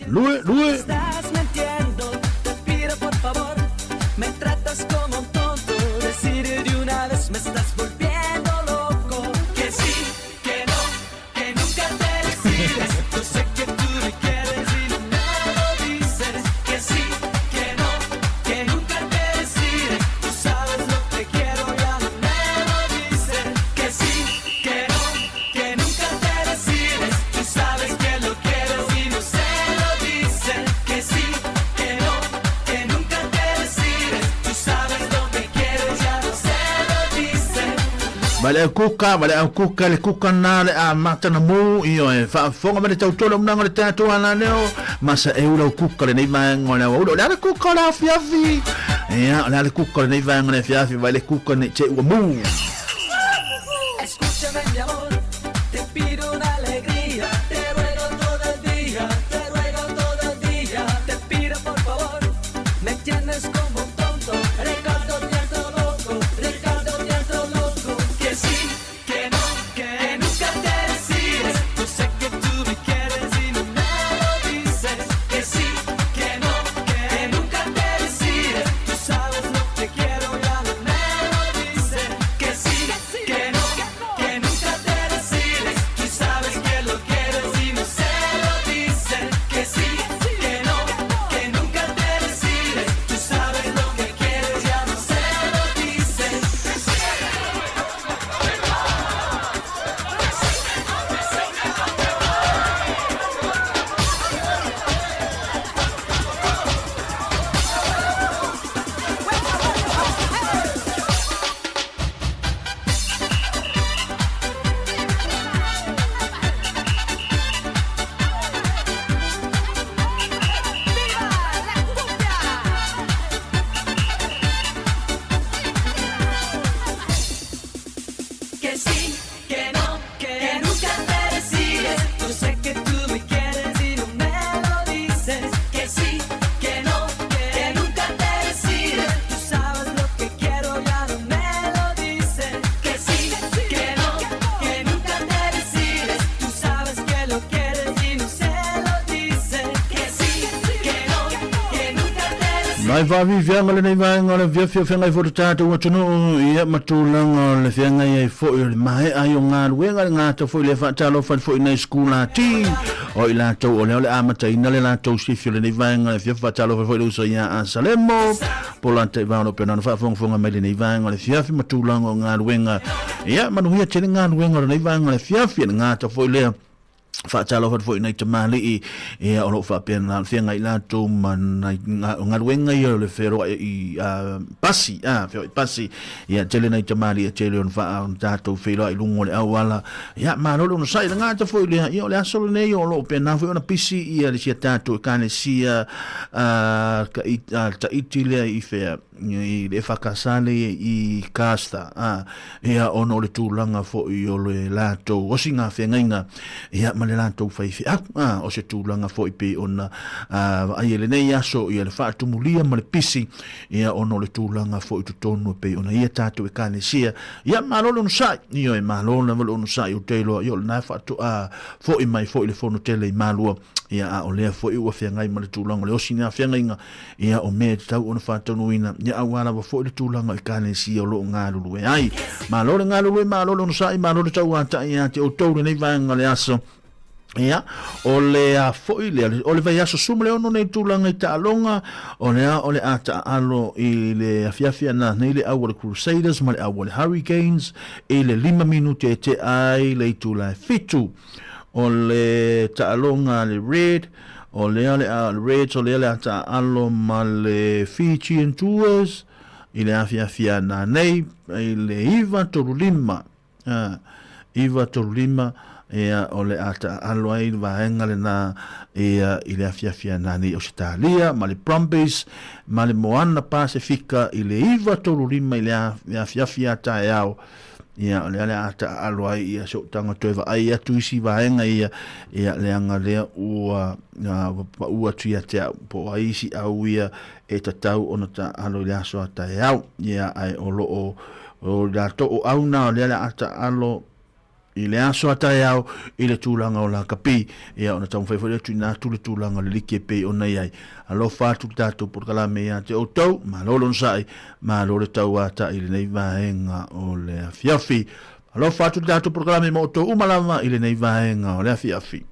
Lue, lue. Ma le au kuka, ma le au kuka, le kuka na le a matana mu, io e faafofoga ma le tautola umnaga le tatou ala leo, ma sa eu lau kuka lenei vaega o le aoauli. O le a le kuka o le afiafi? Ia, o le a le kuka o lenei vaega o le afiafi, vai le kuka nei te ua mu. Mai vaaviaviaga lenei vaega o le afiafi o feagai foi le tatou atunuu, ia ma tulaga o le feagai ai foi o le maea ai o galuega, le gata foi lea faatalofa atu foi i nai sikulati o i latou o lea o le amataina le latou sifi o lenei vaega o le afiafi. Faatalofa foi i le uso ia Asalemo Polataivao o lo o pea ona faafogafoga mai lenei vaega o le afiafi ma tulaga o galuega. Ia manuia tele galuega o lenei vaega o le afiafi, le gata foi lea faatalofa atu foi i nai tamalii ia o lo o faapena ona feagai latou ma nai galuega ia o le feloai i pasi, a feoai pasi. Ia tele nai tamalii e tele ona faa ona tatou feiloai i luga o le auala. Ia malo le onosai le gata foi lea. Ia o le aso lenei o lo o pena foi ona pisi ia le sia tatou ekalesia Tahiti lea i fea i le EFKS lea i Casta, a, ia ona o le tulaga foi o le latou osiga feagaiga, ia ma le latou faifeau, a, o se tulaga foi pei ona vaai i lenei aso, ia le faatumulia ma le pisi, ia ona o le tulaga foi i totonu e pei ona ia tatou ekalesia. Ia malo le onosai, ioe, malo lava le onosai, ou te iloa, ia o lena e faatoa foi mai foi le fono tele i Malua, ia a o lea foi ua feagai ma le tulaga o le osi feagaiga, ia o mea e tatau ona faataunuuina, ia aua lava foi le tulaga o ekalesia o lo o galulue ai. Malo le galulue, malo le onosai, malo le tauatai ia te outou lenei vaega o le aso. Ia, o le a foi lea, o le vaiaso 16 nei tulaga i taaloga, o lea o le a taaalo i le afiafi ana nei le au o le Crusaders ma le au o le Hurricanes i le 5 minute e tea ai le itula e 7. O le taaloga a le Red, o lea o le a, Reds, o lea o le a taaalo ma le Fijian Tours i le afiafi ana nei i le 9:35. 9:35, ia, o le a taaalo ai le vaega lena ia i le afiafi ana nei Ausetalia ma le Brumbies ma le Moana Pasefika i le 9:35 i le afiafi a taeao. Ia, o lea le a taaalo ai ia se taga toe vaai atu isi vaega ia, ia leaga lea ua pau atu ia te au po o ai isi au ia e tatau ona taaalo i le aso a taeao. Ia, ae o lo o O latou o au na o lea le a taaalo. I le aso a taeao i le tulaga o lakapi, ia ona taumafai foi lea tuuina atu le tulaga o le liki e pei ona i ai. Alofa atu le tatou polokalame ia te outou, malo le onosai, malo le tauatai i lenei vaega o le afiafi. Alofa atu le tatou polokalame mo outou uma lava i lenei vaega o le afiafi.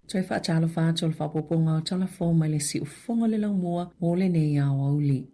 Toe faatalofa atu o le faaopoopoga o Tala Fou mai le Siufofoga o le Laumua mo lenei aoauli.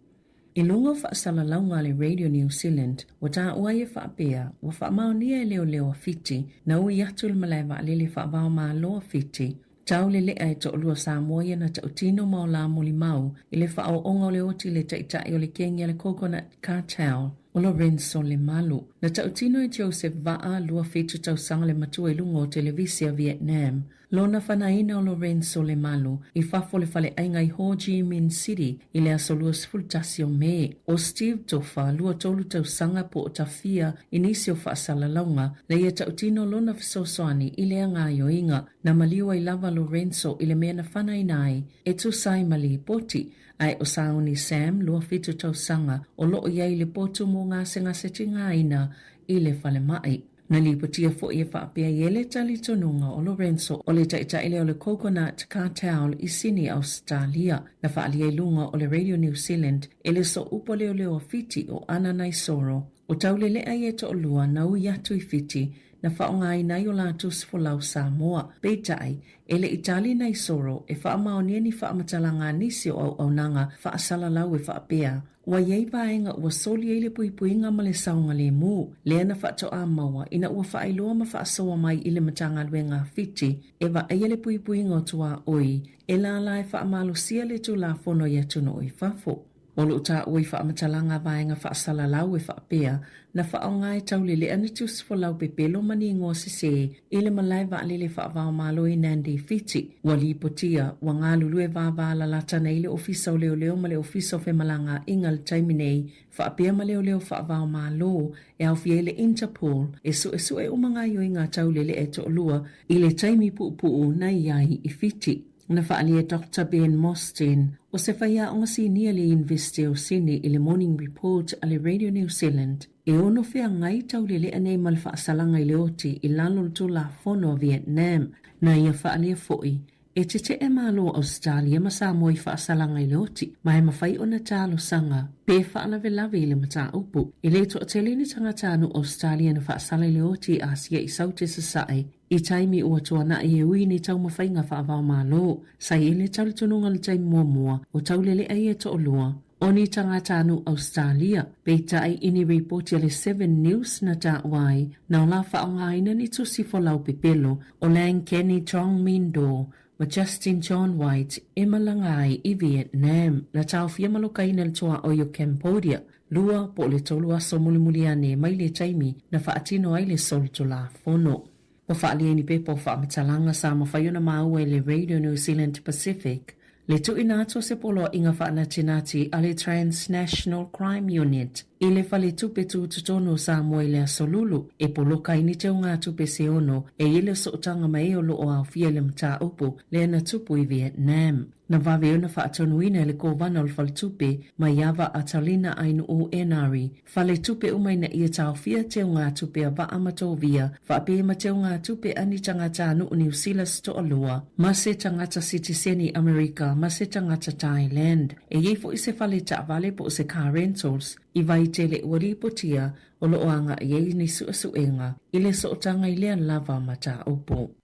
I luga o faasalalauga a le Radio New Zealand, ua taua ai e faapea, ua faamaonia e leoleo a Fiti na ui atu le malae vaalele faava-o-Malo a Fiti, tau lelea e toalua Samoa ia na tautino ma o la molimau i le faaooga o le oti i le taitai o le kegi a le Coconut Cartel, o Lorenzo Lemalu. Na tautino e Joseph Vaa, 27 tausaga le matua i luga o televise a Vietnam, Lona fanaina o Lorenzo Lemalu i fafo o le faleaiga i Ho Chi Minh City i le aso 21 o Me. ʻO Steve Tofa, 23 tausaga po o Tafia i nisi o faasalalauga, na ia tautino lona fesoasoani i lea gaoioiga. Na maliu ai lava Lorenzo i le mea na fanaina ai e tusa ai ma lipoti, ae ʻo Sauni Sam, 27 tausaga, o lo o i ai i le potu mo gasegase tigaina i le falemai. Na lipotia foi e faapea i ele talitonuga o Lorenzo o le taitai lea o le Coconut Cartel i Sini, Ausetalia. Na faaalia i luga o le Radio New Zealand e le sooupu a leoleo a Fiti o Ana Naisoro. O Taulelea ia e toalua na ui atu i Fiti na faaaogaina ai o latou sifolau Samoa. Peitai, e le i tali Naisoro e faamaonia ni faamatalaga a nisi o auaunaga faasalalau e faapea, Ua i ai vaega ua soli ai le puipuiga ma le saogalemu, lea na faatoa maua ina ua faailoa ma faasoa mai i le Matagaluega a Fiti e vaaia le puipuiga o tuaoi e lālā e faamalosia le Tulafono i atunuu i fafo. O lo o taua i faamatalaga a vaega faasalalau e faapea, na faaaoga e Taulelea ni tusi folau pepelo ma ni igoa sesē i le malae vaalele faava-o-Malo i Nandi, Fiti. Ua lipotia, ua galulue vāvā lalata nei le Ofisa o Leoleo ma le Ofisa o Femalagaaiga i le taimi nei faapea ma leoleo faava-o-Malo e aofia ai le Interpol e suesue uma gaoioiga a Taulelea e toalua i le taimi puupuu na i ai i Fiti. Na faaalia e Doctor Ben Mostyn, o se faiaoga sinia i le Iunivesite o Sydney i le Morning Report a le Radio New Zealand, e ono feagai taulelea nei ma le faasalaga i le oti i lalo o le Tulafono a Vietnam. Na ia faaalia foi, e tete'e Malo o Ausetalia ma Samoa i faasalaga i le oti, ma e mafai ona talosaga pe faalavelave i le mataupu. E le toatele ni tagatanuu Ausetalia na faasala i le oti i Asia i Saute Sasae I taimi ua tuana'i e ui ni taumafaiga faava-o-Malo, sa i ai le talitonuga i le taimi muamua o Taulelea ia e toalua, o ni tagatanuu Ausetalia. Peitai i ni ripoti a le Seven News na taua ai, na o la faaaogaina ni tusi folau pepelo o Lang Kenny Trong Min Do ma Justin John White e malaga ai i Vietnam. Na taofia ma lokaina le tuaoi o Cambodia, lua po o le tolu aso mulimuli ane mai le taimi na faatino ai le solitulafono. Ua faaalia i ni pepa o faamatalaga sa mafai ona maua e le Radio New Zealand Pacific le tuuina atu o se poloaiga faanatinati a le Transnational Crime Unit i le Faletupe Tutotonu o Samoa i le Aso Lulu e poloka ai ni teugatupe se ono e i ai le sootaga ma e o lo o aofia i le mataupu lea na tupu i Vietnam. Na vave ona faatonuina e le Kovana o le Faletupe mai Ava Atalina Ainuu Enari, faletupe uma ina ia taofia teugatupe a vaa ma tovia, faapea ma teugatupe a ni tagatanuu Niu Sila se toalua, ma se tagata sitiseni Amerika ma se tagata Thailand. E i ai foi se fale taavale po o se car rentals i Vaitele ua lipotia o lo o agai ai ni suesuega i le sootaga i lea lava mataupu.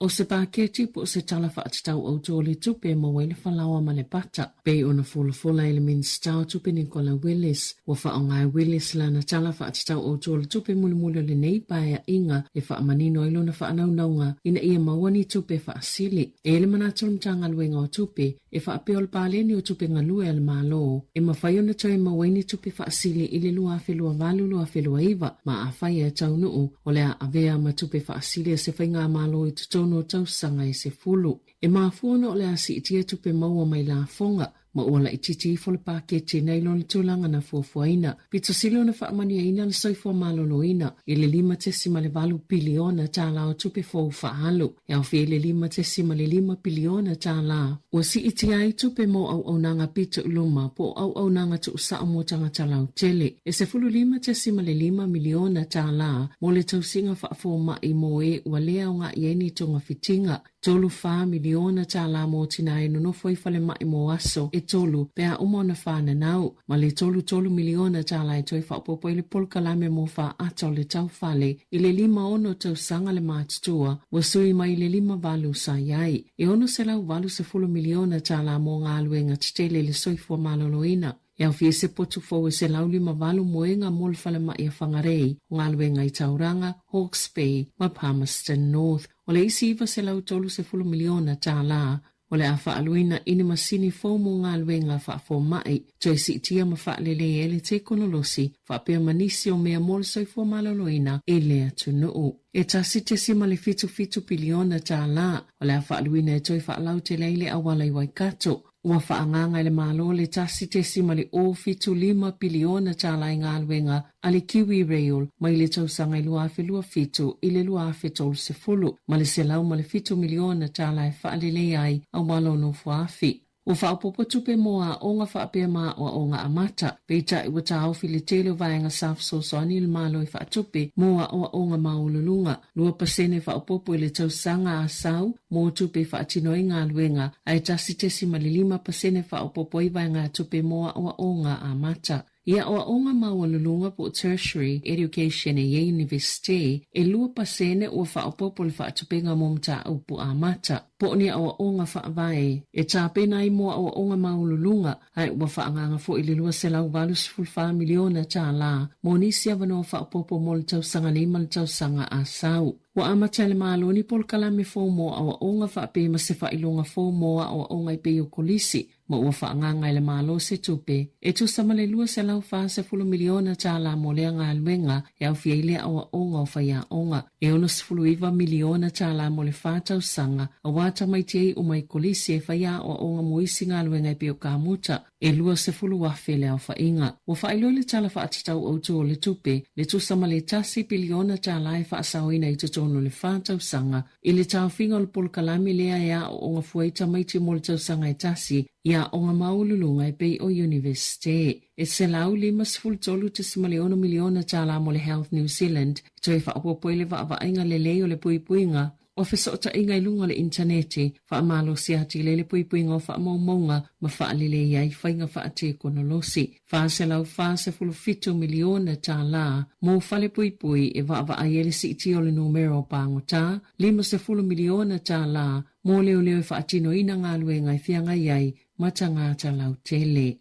ʻO se paketi po o se tala faatatau autū o le tupe e maua ai le falaoa ma le pata. Pei ona folafola e le Minisita o Tupe Nicola Willis, ua faaaoga e Willis lana tala faatatau autū o le tupe mulimuli o lenei paeaiga e faamanino ai lona faanaunauga ina ia maua ni tupe faasili. E i ai le manatu o le Matagaluega o Tupe E faapea o le paleni o tupe galue a le Malo e mafai ona toe maua ai ni tupe faasili i le 2028-2029, ma afai e taunuu, o le a avea ma tupe faasili a se faigamalo i totonu o tausaga e sefulu. E mafua ona o le a siitia tupe maua mai lafoga, ma ua laitiiti ifo le paketi nai lo le tulaga na fuafuaina. Pito sili ona faamanuiaina le soifua maloloina i le $5.8 piliona tālā o tupe fou faaalu, e aofia i le $5.5 piliona tālā ua siitia ai tupe mo auaunaga pito i luma po o auaunaga tuusao mo tagata lautele, e $15.5 miliona tālā mo le tausiga faafomai mo e ua le aoga i ai ni togafitiga. 34 miliona tālā mō tinā e nonofo i falemai mō aso e tolu pe a uma ona whānanau, ma le 33 miliona tālā e toe faaopoopo i le polokalame mō Whāata o le Tauwhale i le 56 tausaga le matutua ua sui mai i le 58 sa i ai. E 680 miliona tālā mō galuega tetele i le soifua maloloina. E aofia se potu fou e 158 moega mo le falemai a Whangarei, o galuega i Tauranga, Hawke's Bay ma Palmerston North. O le isi $930 miliona tālā o le a faaluina i ni masini fou mo galuega faafomai, toe siitia ma faalelei ai le tekonolosi faapea ma nisi o mea mo le soifua maloloina i le atunuu. E 1.77 piliona tālā o le a faaluina e toe faalautele ai le auala i Waikato. Ua faaagaaga e le Malo le 1.075 piliona tālā i galuega a le Kiwi Rail mai le tausaga i 2027 i le 2030, ma le 107 miliona tālā e faalelei ai auala o Nofoafi. Ua faaopoopo tupe mo aoga faapea ma aoaoga amata, peitai ua taofi le tele o vaega sa fesoasoani i le Malo e faatupe mo aoaoga maualuluga. 2% faaopoopo i le tausaga a sau mō tupe e faatino ai galuega, ae 1.5% faaopoopo ai vaegatupe mō aoaoga amata. I aoaoga maualuluga po o tertiary education e i ai Iunivesite, e 2% ua faaopoopo le faatupega mō mataupu amata, po o ni aoaoga faavae e tapena ai mō aoaoga maualuluga, ae ua faaagaaga foi le $284 miliona tālā mo nisi avanoa faaopoopo mo le tausaga nei ma le tausaga a sau. Ua amata e le Malo ni polokalame fou mo aoaoga faapea ma se faailoga fou mo aoaoga i pei o kolisi. ma ua faaagaaga e le Malo se tupe e tusa ma le $240 miliona tala mo lea galuega e aofia ai le aoaoga o faiaoga. E $69 miliona tala mo le fa tausaga aua tamaiti e iu mai kolisi e fai aoaoga mo isi galuega e pei o kamuta. E 20,000 le aofaiga. Ua faailoa i le Tala Faatatau Autu o le Tupe le tusa ma le tasi piliona tala e faasaoina i totonu o le fa tausaga i le taofiga o le polokalame lea e aooga fua ai tamaiti mo le tausaga e tasi i aoga maualuluga e pei o Iunivesite. E $153.6 miliona tala mo le Health New Zealand e toe faaopoopo ai le vaavaaiga lelei o le puipuiga o fesootaiga i luga o le initaneti, faamalosi atili ai le puipuiga o faamaumauga ma faalelei ai faiga faatekonolosi. $447 miliona tala mo falepuipui e vaavaai ai le siitia o le numera o pagota, $50 miliona tala mo leoleo e faatinoina galuega e feagai ai ma tagata lautele.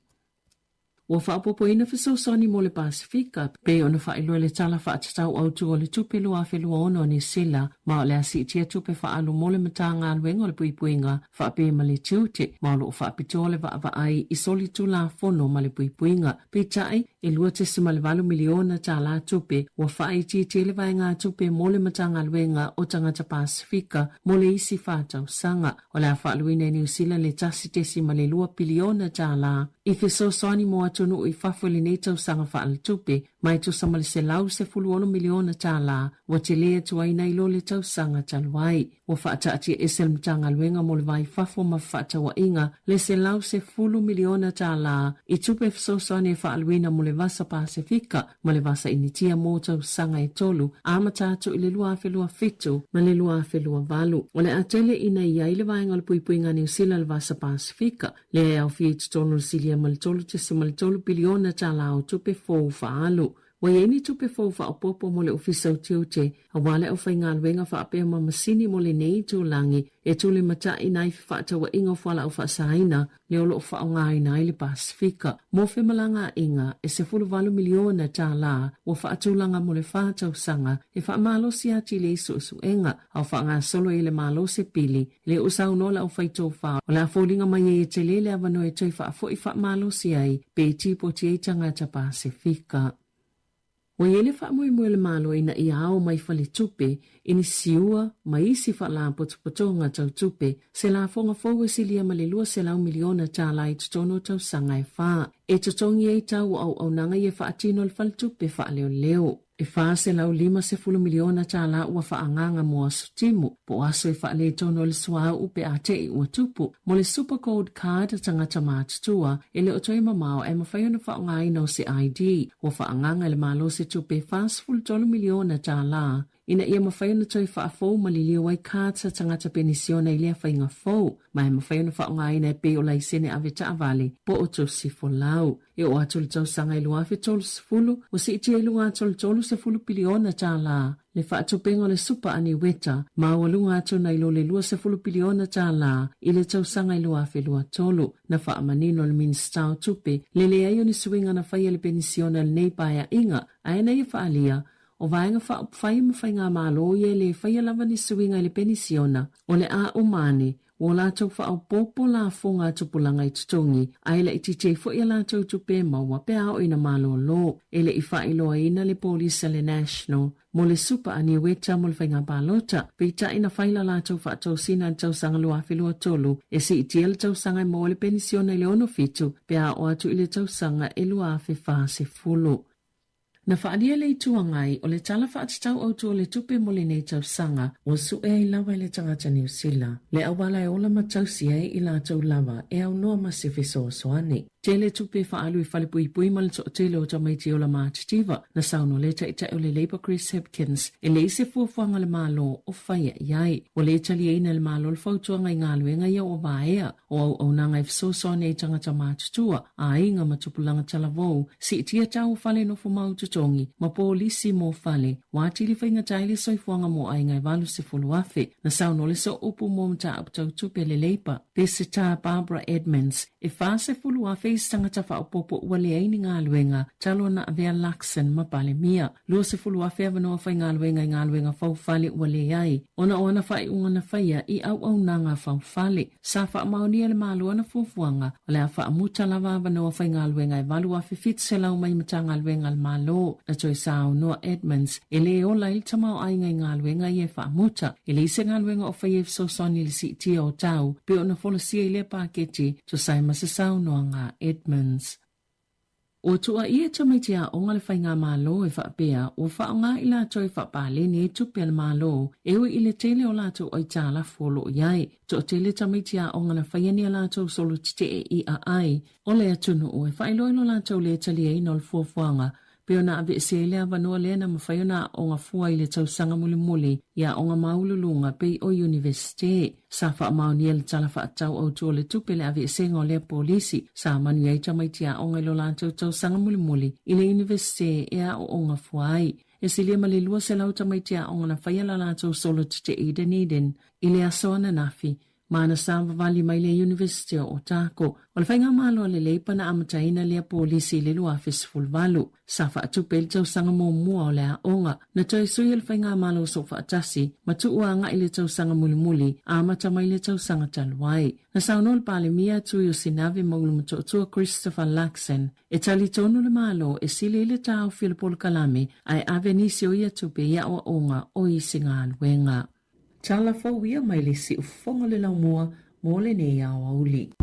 Ua faaopoopoina fesoasoani mo le Pasefika, pei ona faailoa i le Tala Faatatau Autu o le Tupe 2026 a Niu Sila, ma o le a siitia tupe faaalu mo le Matagaluega o le Puipuiga faapea ma le Tiute, ma o lo o faapitoa le vaavaai i solitulafono ma le puipuiga. Peitai, e $2.8 miliona tala tupe ua faaitiitia le vaegatupe mo le Matagaluega o Tagata Pasefika mo le isi fa tausaga. O le a faaluina e Niu Sila le $1.2 piliona tala i fesoasoani mo atunuu i fafo i lenei tausaga faaletupe, ma e tusa ma le $116 miliona tala ua tele atu ai nai lo le tausaga talu ai. Ua faataatiaese le Matagaluega mo le Va i Fafo ma Fefaatauaiga le $110 miliona tala i tupe fesoasoani e faaluina mo le Vasa Pasefika ma le Vasa Initia mo tausaga e tolu, amata atu i le 2027 ma le 2028. O le a tele ina i ai le vaega o le puipuiga a Niu Sila i le Vasa Pasefika, lea e aofia i totonu o le silia ma le $3.3 piliona tala o tupe fou faaalu. Ua i ai ni tupe fou faaopoopo mo le Ofisa o Tiute aua le aufaigaluega faapea ma masini mo lenei itulagi e tulimataʻina ai fefaatauaiga o fualaau faasaina lea o lo o faaaogaina ai le Pasefika. Mo femalagaaiga e $18 miliona tala ua faatulaga mo le fa tausaga e faamalosi atili ai suesuega a o faagasolo ai e le Malo se pili le o saunoa le aufaitofa o le a foliga mai ai e tele le avanoa e toe faafoi faamalosi ai pe tipoti ai tagata Pasefika. Ua i ai le faamoemoe o le Malo ina ia ao mai faletupe i ni siua ma isi faalapotopotoga tau tupe se lafoga fou e silia ma le $200 miliona tala i totonu o tausaga e fa, e totogi ai tau o auaunaga ia faatino e le faletupe faaleoleo. E $450 miliona tala ua faaagaaga mo aso timu, po o aso e faaletonu ai le suauu pe a te'i ua tupu. Mo le Super Gold Card a tagata matutua, e le o toe mamao ae mafai ona faaaogaina o se ID. Ua faaagaaga e le Malo se tupe e $43 miliona tala ina ia mafai ona toe faafou ma liliu ai cards a tagata penisione i lea faiga fou, ma e mafai ona faaaogaina e pei o laisene ave taavale po o tusi folau. E oo atu i le tausaga e 2030, ua siitia i luga atu o le $30 piliona tala le faatupenga o le supa aniueta, maualuga atu nai lo le $20 piliona tala i le tausaga e 2023. Na faamanino e le Minisita o Tupe le leai o ni suiga na faia i le penisione a lenei paeaiga, ae na ia faaalia, o vaega faaupufai ma faigamalo ia e le faia lava ni suiga i le penisiona, o le a uma ane, Ua latou faaopoopo lafoga a tupulaga i totogi, ae laitiiti ai foi a latou tupe e maua pe a oo ina malolo. E le i faailoaina le polisi a le National mo le Supa a Niueta mo le faiga palota, peitai na fai la latou faatosina i le tausaga 2023 e siitia le tausaga e maua ai le penisione i le 67 pe a oo atu i le tausaga e 2040. Na faaalia le Itu Agai o le Tala Faatatau Autu o le Tupe mo lenei tausaga, ua sue ai lava e le tagata Niu Sila le auala e ola ma tausi ai i latou lava e aunoa ma se fesoasoani. Tele tupe faaalu i falepuipui ma le toatele o tamaiti ola matitiva, na saunoa le Taitai o le Labour Chris Hipkins e leai se fuafuaga a le Malo o faia i ai. Ua le taliaina e le Malo le fautuaga i galuega ia ua vaea o auaunaga e fesoasoani ai i tagata matutua, aiga ma tupulaga talavou, siitia tau o fale nofo mau totogi, ma polisi mo fale, ua atili faigata ai le soifuaga mo aiga e 80,000. Na saunoa le sooupu mo mataupu tau tupe le Labour, Peseta Barbara Edmonds, e 40,000 isi tagata faaopoopo ua leai ni galuega talu ona avea Luxon ma Palemia. 20,000 avanoa faigaluega i galuega faufale ua leai ona o ana faaiuga na faia i auaunaga faufale. Sa faamaonia e le Malo ana fuafuaga o le a faamuta lava avanoa faigaluega e 8,700 mai Matagaluega a le Malo. Na toe saunoa Edmonds e lē ola ai le tamaoaiga i galuega ia e faamuta. E leai se galuega o faia e fesoasoani i le siitia o tau pei ona folasia i lea paketi tusa ai ma se saunoaga a Edmonds. Ua tuuaia e tamaiti aoga le faigamalo e faapea ua faaaoga i latou e faapaleni ai tupe a le Malo e ui i le tele o latou aitalafu o lo o i ai. Toatele tamaiti aoga na faia ni a latou solo tetee i aai o le atunuu e faailoa i lo latou lē taliaina o le fuafuaga pei ona aveese ai le avanoa lea na mafai ona aoga fua i le tausaga mulimuli i aoga maualuluga pei o Iunivesite. Sa faamaonia le Tala Faatatau Autu o le Tupe le aveesega o lea polisi sa manuia ai tamaiti aoga i lo latou tausaga mulimuli i le Iunivesite e aooga fua ai. E silia ma le 200 tamaiti aoga na faia la latou solo tetee i Dunedin i le aso ananafi ma na savavali mai le Iunivesite o Otago. O le faigamalo a le Leipa na amataina lea polisi i le 2018. Sa faatupe ai le tausaga muamua o le aoga. Na toe sui e le faigamalo soofaatasi ma tuu agai le tausaga mulimuli amata mai le tausaga talu ai. Na saunoa le Palemia Tui o Sinave ma Ulumatootua Christopher Luxon e talitonu le Malo e sili ai le taofi o le polokalame ae ave nisi o ia tupe i aoaoga o isi galuega. Tala fou ia mai le siufofoga o le laumua mo lenei aoauli.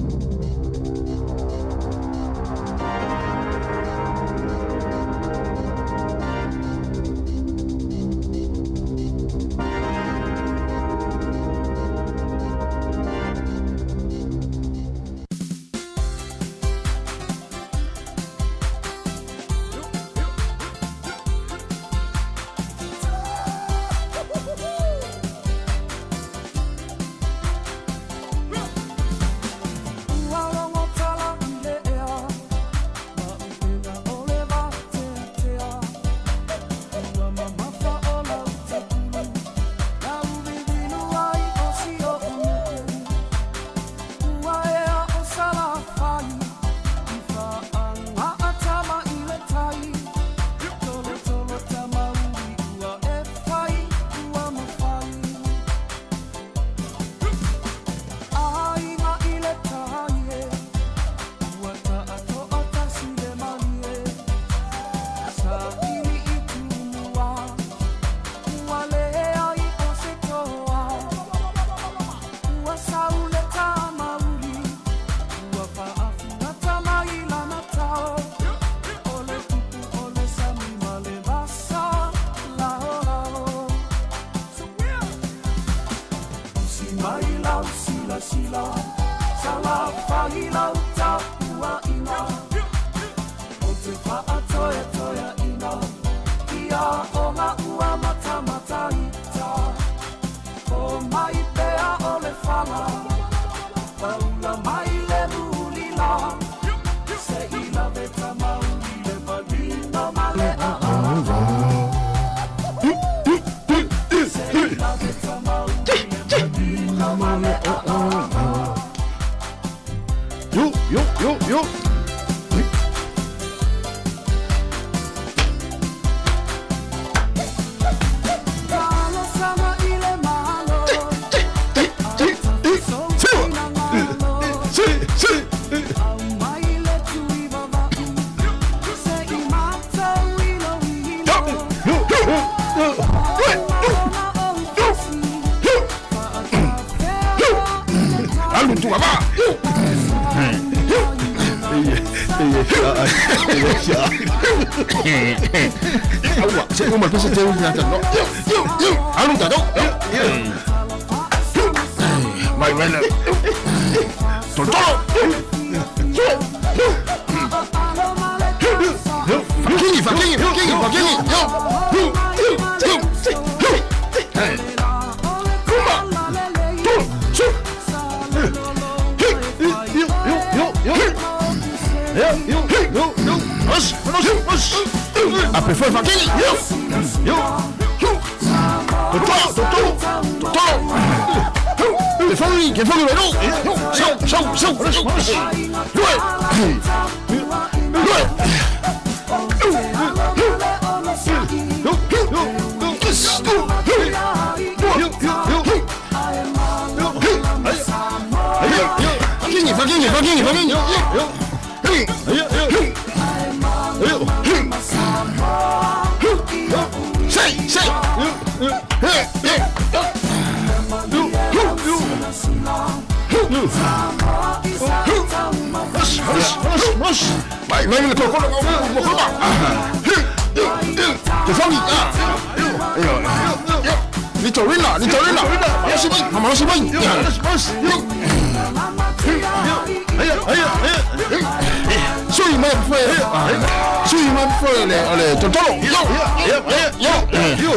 Ke ke fongi mai Sau sau sau. Lue. Lue. Fakingi, fakingi, fakingi, fakingi. Sei, sei. Mai, mai le kolo mo kolo. Ke fongi. Litorina, litorina. Malosi mai, malosi mai. Sui mai foi. Sui mai foi le le totolo. Yo, yo, yo. Yo.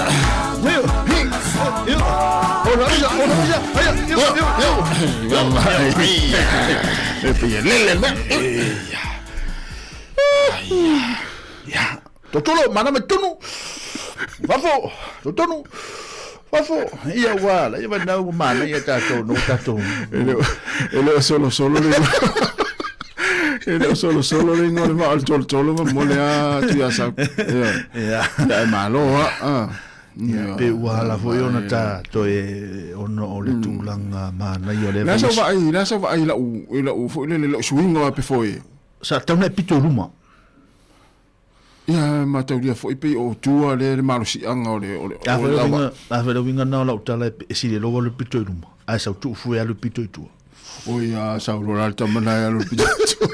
Yo. Yo. Totolo, mana me tunu. Fafo, totonu. Fafo, ia ua la, ia vanau mana ia tatou, no tatou. E le o solo solo le. E le o solo solo le ingoa le vaa o le tolotolo ma mo le a tu ia sau. Ia. Ia. Ia e malo a. Ah. Ia, pe ua ala foi ona ta toe ona o le tulaga manaia o lea Le a sau vaai, le a sau vaai i lau, i lau foi lele, lau suiga pe foi. Sa tatau ona e pito i luma. Ia, mataulia foi pei o tua lea le malosiaga o le, o le, o le lava. A foi le uiga lena o lau tala e sili loa le pito i luma, ae sau tuu fue alu pito i tua. Oi a sau loa la le tama na e alu i le pito i tua.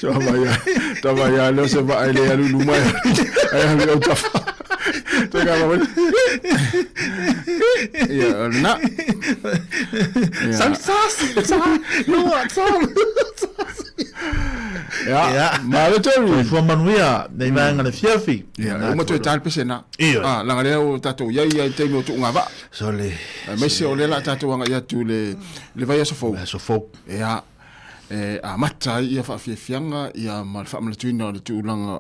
So vai a, tama ia leo se vaai le alu i luma e alu i autafa. Te ka vai. Ia, o lena. Ia. Sau sasi, sa, lua, sa. Ia, Ia. malo Terry. Soifua manuia, nei vaega le fiafi. Ia, e uma toe ta le pese na. Ioe. Ah, leaga lea ua tatou i ai i le taimi o tuuga vaa. Sole. Aemaise o lea la tatou agai atu i le le vaiaso fou. Vaiaso fou. Ia, e amata ai ia faafiafiaga ia ma le faamanatuina o le tulaga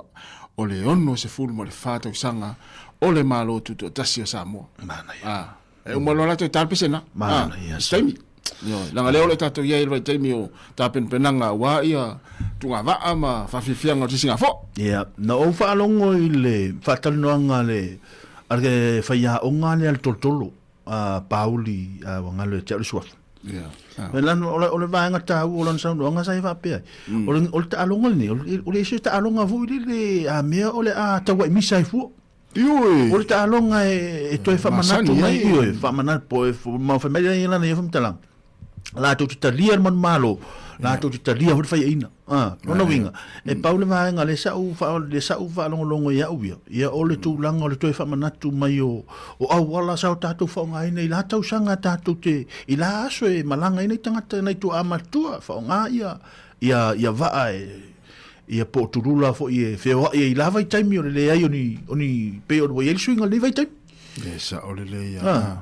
o le 64 tausaga o le Malo Tutoatasi o Samoa. Manaia. Ah, e uma loa la toe ta le pese na. Manaia. Ah, se taimi. Ioe, leaga lea o lo o tatou i ai i le vaitaimi o tapenapenaga aua ia tugavaa ma faafiafiaga o le sisigafo. Ia, na ou faalogo i le faatalanoaga a le a le faiaoga lea a le tolotolo a Pauli a ua galo ia te au le suafa. Ia. Lana, o le, o le vaega taua o lana saunoaga sa e faapea ai. O le, o le taaloga lenei, o le, o le isi o taaloga foi lele a mea o le a tauai misa ai fua. Ioe. O le taaloga e, e toe faamanatu Masani mai, ai. ioe, faamanatu, po e, ma fai mai lana ia faamatalaga. Latou te talia le manumalo, latou te talia foi le faiaina. Ah, lona uiga, e pau le vaega lea sa ou faa, lea sa ou faalogologo i au ia, ia o le tulaga o le toe faamanatu mai o, o auala sa o tatou faaaogaina i la tausaga tatou te, i la aso e malaga ai nai tagata nai tuaa matua, faaaoga ia, ia, ia vaa e, ia po o tulula foi e feoai ai i la vaitaimi o le leai o ni, o ni, pei o ua i ai le suiga o lenei vaitaimi. E sao lelei ia. Ah.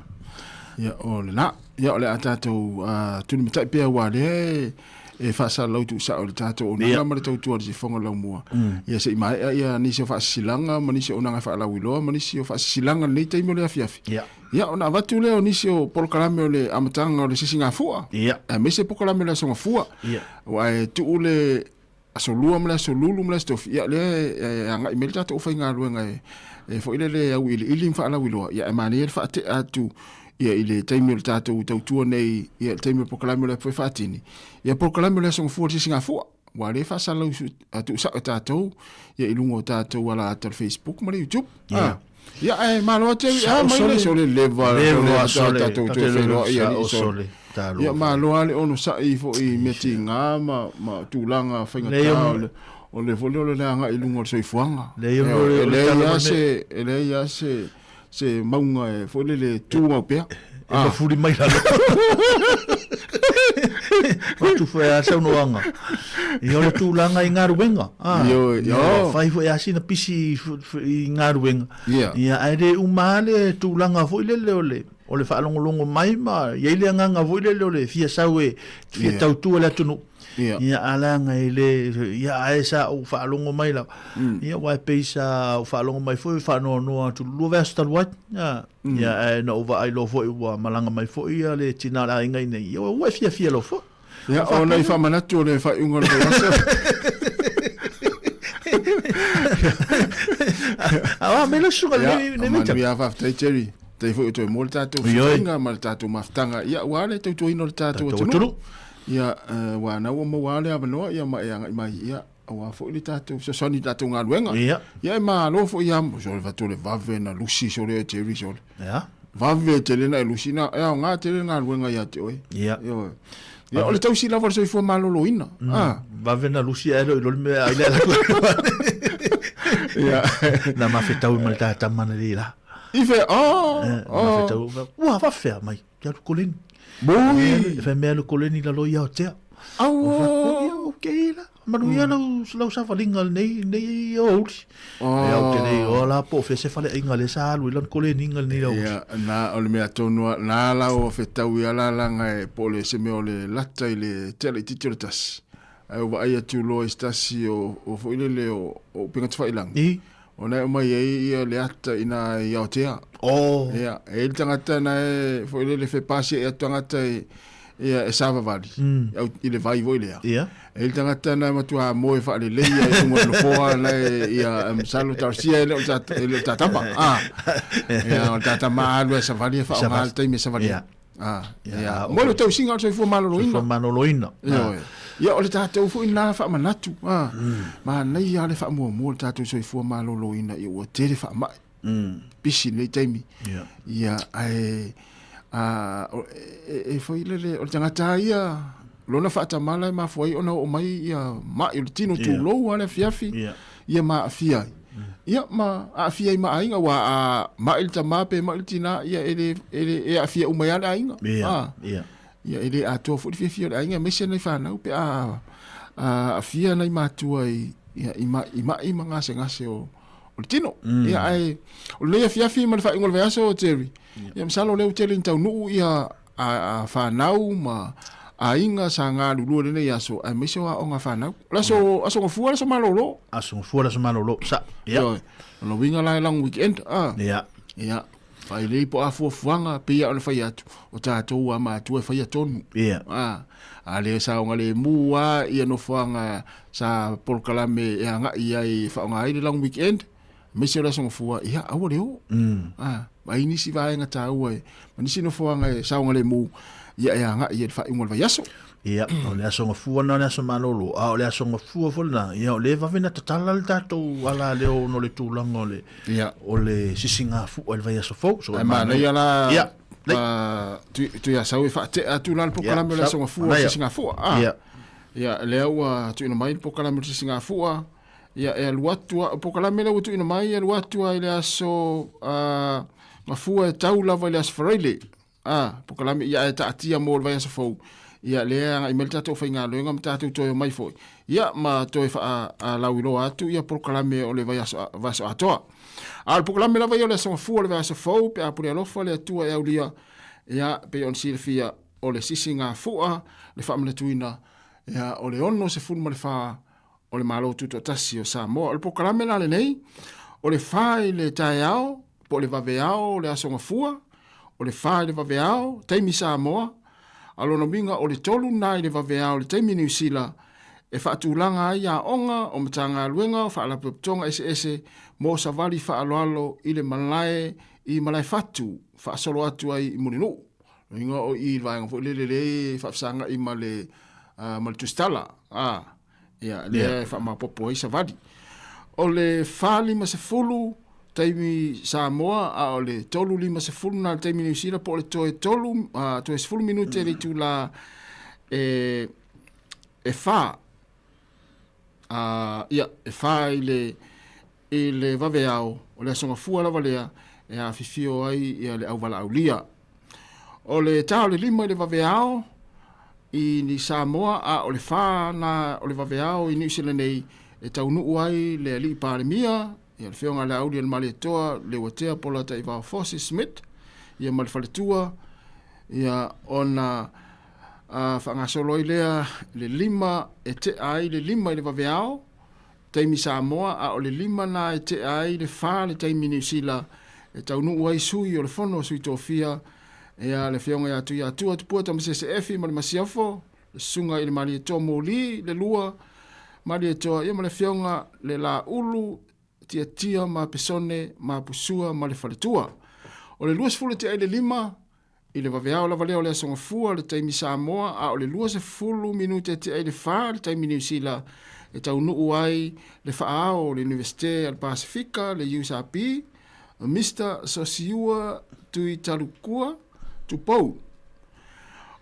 Ia o lena. Ia o le a tatou tulimatai pea aua lea e, e faasalalau tuusao i le tatou auaunaga Ia. ma le tautua i le sifoga o le laumua. Ia se i maea ia nisi o faasisilaga ma nisi o auaunaga e faalauiloa ma nisi o faasisilaga i lenei taimi o le afiafi. Ia. Ia ona avatu lea o nisi o polokalame o le amataga o le sisigafua. Ia. Aemaise polokalame o le Aso Gafua. Ia. Aua e tuu le Aso Lua ma le Aso Lulu ma le Aso Tofi, ia lea e agai mai le tatou aufaigaluega e, e foi lele auiliili ma faalauiloa, ia e manaia le faatea atu ia i le taimi o le tatou tautua nei, ia i le taimi o le polokalame o le foi faatini, ia polokalame o le Aso Gafua o le Sisigafua, aua o lea e faasalalau tuusao e tatou ia i luga o tatou alaata o le Facebook ma le YouTube. Ia. Ah. Ia ae malo atu ai, ah, mai le sole leva, Leva sole, tatou toe feiloai sao alii sole. sole, talo. Ia malo lava le onosai foi i mea tiga ma, ma tulaga faigata o le, o le foi lea o le agai i luga o le soifuaga. Leai o le- E o le leai tala lava mai se, e leai lava se, se mauga e foi lele tumau pea. E mafuli mai lalo. Atu foi a saunoaga. Ia o le tulaga i galuega. Ah, Ioe, ia, io. fai foi a sina pisi i galuega. Ia. Ia, ae le uma lava le tulaga foi lele o le O le faalogologo mai ma i ai le agaga foi lele o le fia sau e fia tautua le atunuu. Ia, a leaga e le, ia, ae sa ou faalogo mai lava. Ia, aua e pei sa ou faalogo mai foi faanoanoa atu le lua vaiaso talu ai. Ia, ae na ou vaai loa foi ua malaga mai foi le tina o le aiga i inei. Ia, ua e fiafia loa foi. Ia, o nai faamanatu o le faaiuga o le vaiaso. A me le susuga le nei mita. Ia, faafetai Jerry. Tai foi o toe mo le tatou fesootaiga ma le tatou mafutaga. Ia, ua le tautuaina o le tatou atunuu. Ia, ua na ua maua le avanoa ia ma e agai mai. Ia, aua foi le tatou fesoasoani i le tatou galuega. Ia. Ia e malo foi ia, sole fatu le vave na lusi sole e Jerry sole. Ia. Vave tele na e lusi na, e aoga tele le galuega ia te oe. Ia. Ioe. Ia, o le tausi lava o le soifua maloloina. Ah. Vave na lusi ae loi loli mea ai le ala Ia. Na mafetau ma le tatama na le la. I fea, oh, oh. Mafetau, ua whawhea mai. Te alu koleni. Boi. E whai mea alu koleni lalo i Aotea. Auo. Ok la. Manuia lau, lau savalinga nei, nei o uli. Oh. E au te nei, o la po fe se fale inga le sa alu i lan koleni inga nei lau. Ia, na o le mea tonu a, na la o fetau ia la langa e po le se mea o le lata i le tele i titi o le tasi. Ai o vaai atu loa i se tasi o, o foi lele o, o upega tafailagi. I. Ona e aumai ai ia le ata ina i Aotea. Oh. Ia, e i le tagata na e foi lele fe pasi e tagata e ia e savavali au i le vai foi lea. Ia. E i le tagata na e matua moe faalelei ia i luga o le nofoa na e ia e masalo talosia e le o le e le o tatama. Ah. Ia o le tatama alu e savali e faaaoga le taimi e savali. Ia. Ah, ia. Mo le tausiga o le soifua maloloina. Soifua maloloina. Ioe. Ia, o le tatou foi lena faamanatu. Ah, manaia lava le faamuamua o le tatou soifua maloloina ia ua tele faamai. Pisi i lenei taimi. Ia. Ia, ae a, e, e foi lele, o le tagata lava ia, lona faatamala e mafua ai ona oo mai ia mai o le tino tulou lava le afiafi, ia ma aafia ai. Ia ma aafia ai ma aiga, aua a mai le tama pe mai le tina, ia e le, e le, e aafia uma ai lava le aiga. Ia, ia. Ia e le atoa foi le fiafia o le aiga, aemaise nai fanau pe a aafia nai matua i, ia, i, ma, i mai ma gasegase o, o le tino. Ia ae o lenei afiafi ma le faaiuga o le vaiaso, Jerry, ia masalo o lea ua tele ina taunuu ia a, a fanau ma aiga sa galulue i lenei aso, aemaise o aoga a fanau. O le aso, aso gafua, le aso malolo. Aso gafua, le aso malolo, sa. Ia. Ioe. O lona uiga la e long weekend, a. Ia. Ia. Faailei po o a fuafuaga, pei lava ona fai atu, o tatou a matua e faia tonu. Ia. A, a le saogalemu lava ia nofoaga sa polokalame e agai ai e faaaoga ai le long weekend, aemaise o le Aso Gafua, ia, aua le o. A, vaai nisi vaega taua e, ma nisi nofoaga e saogalemu, ia e agai ai i le faaiuga o le vaiaso. Ia, o le Aso Gafua lena o le aso malolo, a o le Aso Gafua foi lena, ia o lea e vave ona tatala le tatou alaleo ona o le tulaga o le, Ia. o le sisigafua i le vaiaso fou. So, Ae manaia la, Ia, lei. Tuiasau e faatea atu la le polokalame o le Aso Gafua o le sisigafua. A, Ia. ia, lea ua tuuina mai le polokalame o le sisigafua, ia, e alu atu a, o polokalame lea ua tuuina mai, e alu atu lava i le aso Gafua e tau lava i le aso Faraile. A, polokalame, ia, ae taatia mo le vaiaso fou, ia, lea e agai mai le tatou faigaluega ma tatou toe omai foi, ia, ma toe faalauiloa atu ia polokalame o le vaiaso, vaiaso atoa. A o le polokalame lava ia o le Aso Gafua o le vaiaso fou, pe a pule alofa le Atua e aulia, ia, pei ona silafia, o le sisigafua, le faamanatuina, ia, o le 64 o le Malo Tutoatasi o Samoa. O le polokalame la lenei, o le fa i le taeao, po o le vaveao o le Aso Gafua, o le fa i le vaveao, taimi Samoa, a o lona uiga o le tolu lena i le vaveao i le taimi Niu Sila, e faatulaga ai aoga o Matagaluega o Faalapotopotoga eseese mo savali faaaloalo i le malae i Malaefatu faasolo atu ai i Mulinuu. Lona uiga o i i le vaega foi lele lea e faafesagai ma le, ma le Tusitala, a. Ia, lea e faamaopoopo ai savali. O le 4:50 taimi Samoa, a o le 3:50 na le taimi Niu Sila, po o le toe tolu, toe 10 minute le itula e, e fa. Ia, e fa i le, i le vaveao, o le Aso Gafua lava lea, e afifio ai ia le auvalaaulia. O le ta o le 5 i le vaveao, i Samoa, a o le fa na o le vaveao i Niu Sila nei e taunuu ai le Alii Palemia, ia le Afioga ia Laaulialemalietoa Leuatea Polataivao Fosi Smith, ia ma le faletua, ia ona faagasolo ai lea i le 5 e tea ai le 5 i le vaveao, taimi Samoa, a o le 5 na e tea ai le 4 le taimi Niu Sila e taunuu ai sui o le Fono a Sui Tofia, ia le Afioga ia Tuiatua Tupua Tamasese Efi ma le Masiofo, le Susuga i le Malietoa Moli le Lua Malietoa, ia ma le Afioga le Laulu Tiatia ma Pesone ma Pusua ma le Faletua. O le 20 e tea i le 5 i le vaveao lava lea o le Aso Gafua le taimi Samoa, a o le 20 minute e tea i le 4 le taimi Niu Sila e taunuu ai le faaao o le Iunivesite a le Pasefika, le USAP, Mister Sosiua Tuitalukua Tupou.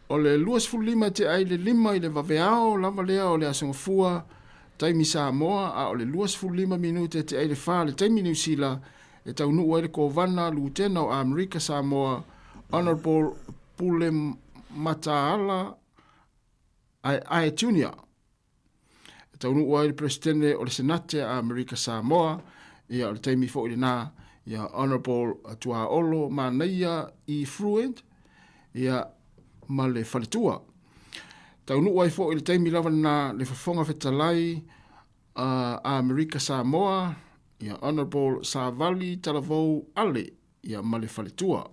O le 25 e tea ai le 5 i le vaveao lava lea o le Aso Gafua taimi Samoa, a o le 25 minute e tea ai le 4 le taimi Niu Sila e taunuu ai le Kovana Lutena o Amerika Samoa, Honourable Pule Mataala Aeae Junior. E taunuu ai le Peresetene o le Senate a Amerika Samoa, ia o le taimi foi lena, ia Honourable Tuaolo Manaia E. Fruent, ia ma le faletua. Taunuu ai foi i le taimi lava lena le Fofoga Fetalai a Amerika Samoa, ia Honourable Savali Talavou Ale, ia ma le faletua.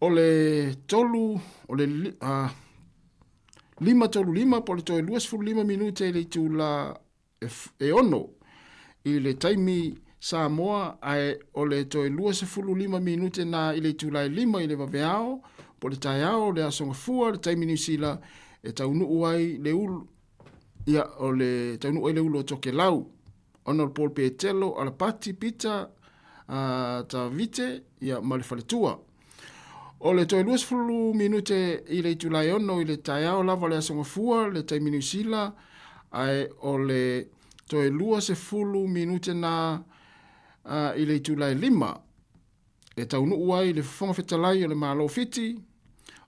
O le tolu, o le 5:35 po o le toe 25 minute i le itula e 6 i le taimi Samoa, ae o le toe 25 minute na i le itula e 5 i le vaveao po o le taeao o le Aso Gafua le taimi Niu Sila e taunuu ai le ulu, ia, o le taunuu ai le ulu o Tokelau, Honourable Petelo Alapati Peter Tavite, ia, ma le faletua. O le toe 20 minute i le itula e 6 i le taeao lava o le Aso Gafua le taimi Niu Sila, ae o le toe 20 minute na i le itula e 5 e taunuu ai le Fofoga Fetalai o le Malo Fiti,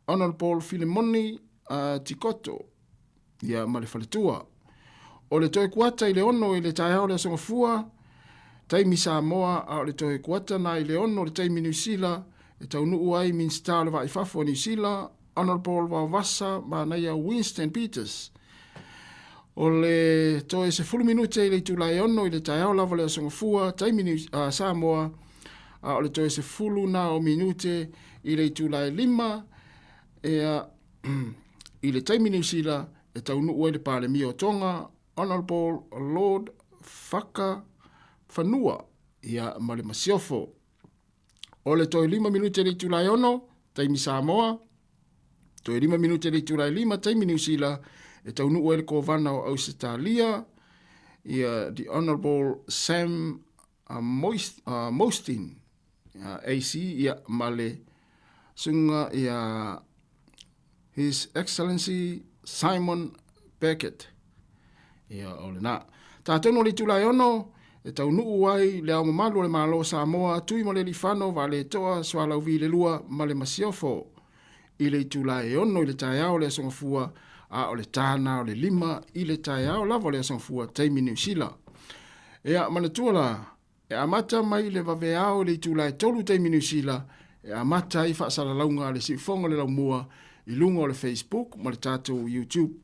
Honourable Filimoni Tikoto, ia ma le faletua. O le toe kuata i le 6 i le taeao o le Aso Gafua, taimi Samoa, a o le toe kuata na i le 6 le taimi Niu Sila, e taunuu ai Minisita o le Vaa i Fafo o Niu Sila, Honourable Vaovasa Manaia Winston Peters. O le toe 10 minute i le itula e 6 i le taeao lava o le Aso Gafua, taimi Niu, Samoa, a o le toe 10 na o minute i le itula e 5, ea, I le taimi Niu Sila e taunuu ai le Palemia o Tonga, Honourable Lord Faka Fanua, ia ma le Masiofo. O le toe 5 minute i le itula e 6, taimi Samoa, toe 5 minute i le itula e 5, taimi Niu Sila, e taunuu ai le Kovana o Ausetalia, ia The Honourable Sam Mostyn, AC, ia, ma le susuga ia His Excellency Simon Beckett. Ia, o lena. Tatonu o le itula e 6, e taunuu ai le Ao Mamalu o le Malo o Samoa, Tuimalealiifano Vaaletoa Sualauvi le Lua ma le Masiofo. I le itula e 6 i le taeao o le Aso Gafua, a o le tāna o le 5 i le taeao lava o le Aso Gafua, taimi Niu Sila. Ea, manatua la, e amata mai le vaveao i le itula e 3 taimi Niu Sila, e amata ai faasalalauga a le Siufogo o le Laumua i luga o le Facebook ma le tatou YouTube.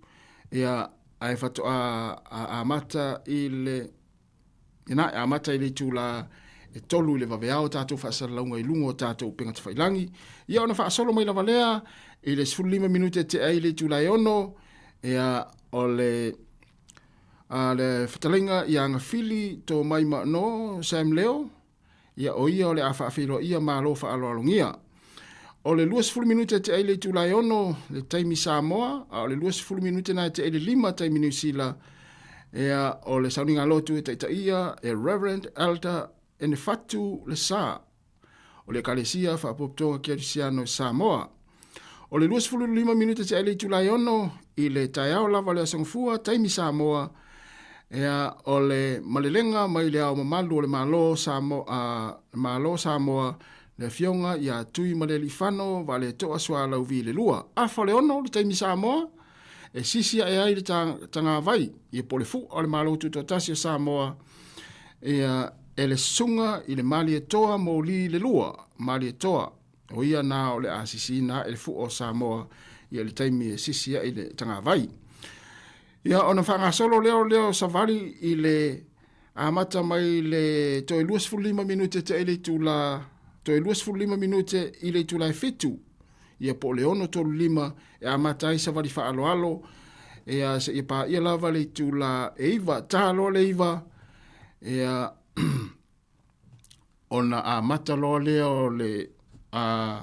Ea, ae faatoa amata i le Ina, e amata i le itula e 3 i le vaveao tatou faasalalauga i luga o tatou upega tafailangi. Ia ona faasolo mai lava lea i le 15 minute e tea ai le itula e 6, ia o le a le fetalaiga ia Agafili tō mai ma no Sam Leo, ia o ia o le a faafeiloaia Malo faaaloalogia. O le 20 minute e tea ai le itula e 6 le taimi Samoa, a o le 20 minute na e tea ai le 5 taimi Niu Sila, ea o le sauniga lotu e taitaia e Reverend Elder Enefatu Lesa o le Ekalesia Faapopotoga Kerisiano i Samoa. O le 25 minute tea ai le itula e 6 i le taeao lava o le Aso Gafua, taimi Samoa, ea o le malelega mai le Ao Mamalu o le Malo Samoa, Malo Samoa, le Afioga ia Tuimalealiifano Vaaletoa Sualauvi le Lua. Afa o le 6 le taimi Samoa, e sisi ae ai le tagavai ia po o le fu'a o le Malo Tutoatasi o Samoa, ia e le Susuga i le Malietoa Moli le Lua, Malietoa. O ia na o le a sisiina aʻe le fuʻa o Samoa ia i le taimi e sisi ai le tagavai. Ia ona faagasolo lea o lea o savali i le amata mai le toe 25 minute te i le itula toe 25 minute i le itula e 7 ia po o le 6:35 e amata ai savali faaaloalo ia seia paia lava le itula e 9 ta loa le 9 ia ona amata loa lea o le a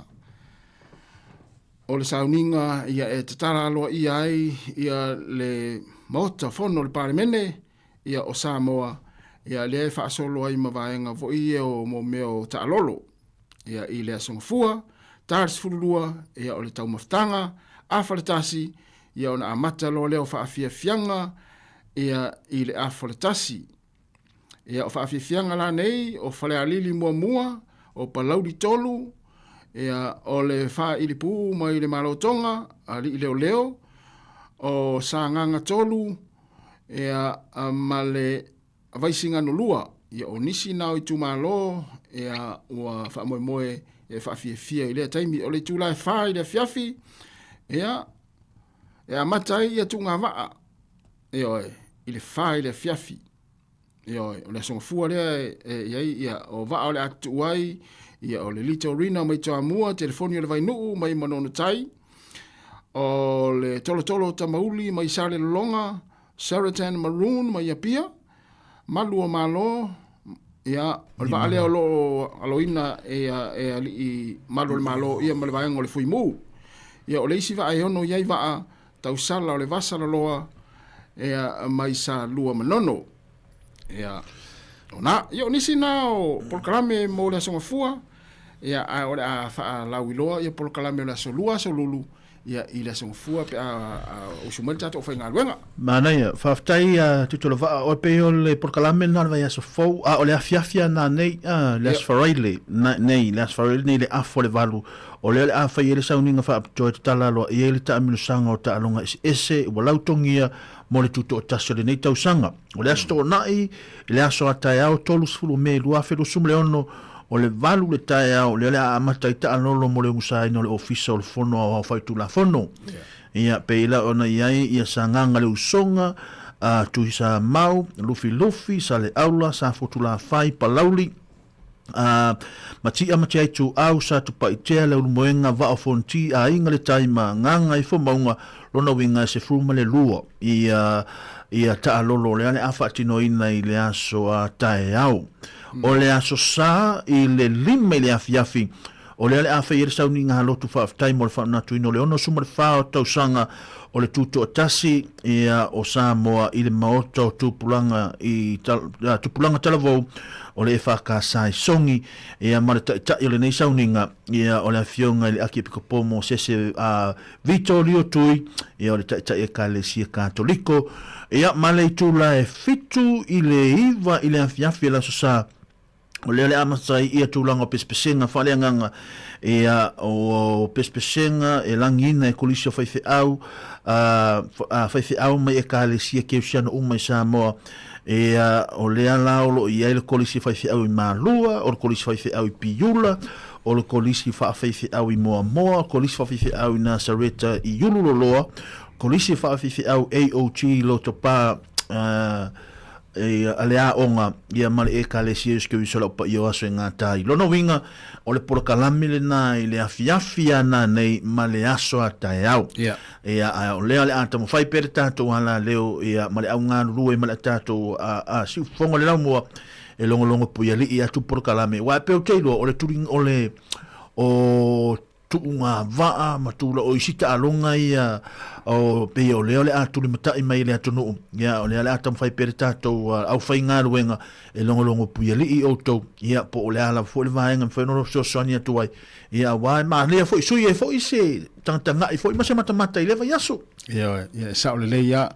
o le sauniga ia e tatala aloaia ai ia le Maota Fono o le Palemene ia o Samoa ia lea e faasolo ai ma vaega foi ia o mo mea o taalolo ia i le Aso Gafua ta le 12 ia o le taumafataga afa le tasi ia ona amata loa lea o faafiafiaga ia i le afa le tasi. Ia, o faafiafiaga la nei, o Falealili muamua, o Palauli 3, ia, o le Faailipū mai le Malo Tonga, Alii Leoleo, o Sagaga 3, ia, ma le Vaisigano 2. Ia, o nisi na o itumalo, ia, ua faamoemoe e faafiafia i lea taimi. O le itula e 4 i le afiafi, ia, e amata ai ia tuugavaa, Ioe, i le fa i le afiafi. Ioe, o le aso gafua lea e, e i ai ia o vaa o le a tutuu ai, ia o le Litorina mai Toamua, telefoni o le Vainuu mai Manono Tai, o le Tolotolo o Tamauli mai Salelologa, Saratan Maroon mai Apia, Malu o Malo, ia, o le vaa lea o lo o aloina e, e alii malu o le Malo ia ma le vaega o le Fuimu. Ia, o le isi vaa e ono i ai vaa, tausala o le Vasaloloa ia mai Salua Manono. Ia, ona, ia o nisi na o polokalame mo le Aso Gafua, ia, ae o le a faalauiloa ia polokalame o le Aso Lua, Aso Lulu, ia, i le Aso Gafua pe a, a usu mai le tatou aufaigaluega. Manaia, faafetai a Tutolovaa, oe pei o le polokalame lena o le vaiaso fou, a o le afiafi a nanei, a, le Aso Faraile, nei, le Aso Faraile nei le afa o le 8, O lea o le a fai ai le sauniga faapitoa e tatala aloaia ai le taamilosaga o taaloga eseese ua lautogia mo le tutoatasi o lenei tausaga. O le Aso Toonai i le aso a taeao 30 Me 2026, o le 8 le taeao, lea o le a amata ai taalolo mo le umusaina o le Ofisa o le Fono Aoao Faitulafono. Ia, pei la ona i ai ia Sagaga le Usoga, a Tuisamau, Lufilufi, Saleaula, Safotulafai, Palauli, A Matia ma Te Aituau, Satupaitea, Leulumoega, Vaa o Fonoti, Aiga le Tai ma Gagaifomauga, lona uiga e 12 ia ia taalolo lea le a faatinoina i le aso a taeao. O le aso Sa i le 5 i le afiafi, o lea le a fai ai le sauniga halotu faafetai mo le faamanatuina o le 64 o tausaga o le Tutoatasi ia o Samoa i le Maota o Tupulaga i Tupulaga Talavou o le EFKS i Sogi ia ma le taitai o lenei sauniga ia o le afioga i le Akiepikopo Mosese Vito Lio Tui ia o le taitai Ekalesia Katoliko ia ma le itula e 7 i le 9 i le afiafi o le Aso Sa. O lea le amata ai ia tulaga o pesepesega faaleagaga, ia o pesepesega e lagiina e kolisi o faifeau, a, a faifeau mai ekalesia keusiano uma i Samoa, ia o lea la o lo o i ai le kolisi faifeau i Malua, o le kolisi faifeau i Piula, o le kolisi faafaifeau i Moamoa, kolisi faafaifeau i Nasareta i Ululoloa, kolisi faafaifeau AOG i Lotopa, a, a le aoga ia ma le Ekalesia Iesu Keriso lau paia o aso e gata ai. Lona uiga, o le polokalame lena i le afiafi a nanei ma le aso a taeao. Yeah. Ia, a o lea o le a taumafai pea le tatou alaleo ia, ma le au galulue ma le tatou a, a, siufofoga le laumua e logologo puialii atu polokalame. Aua e pei ou te iloa, o le tuli, o le, o tuuga vaa ma tula o isi taaloga ia o pei o lea o le a tulimatai mai i le atunuu ia o lea o le a taumafai pea le tatou aufaigaluega e logologo puialii outou ia po o le a lava foi le vaega e mafai ona fesoasoani atu ai ia aua e manaia foi sui ai foi se tagatagai foi ma se matamata i lea vaiaso. Ioe, ia e sao lelei lava.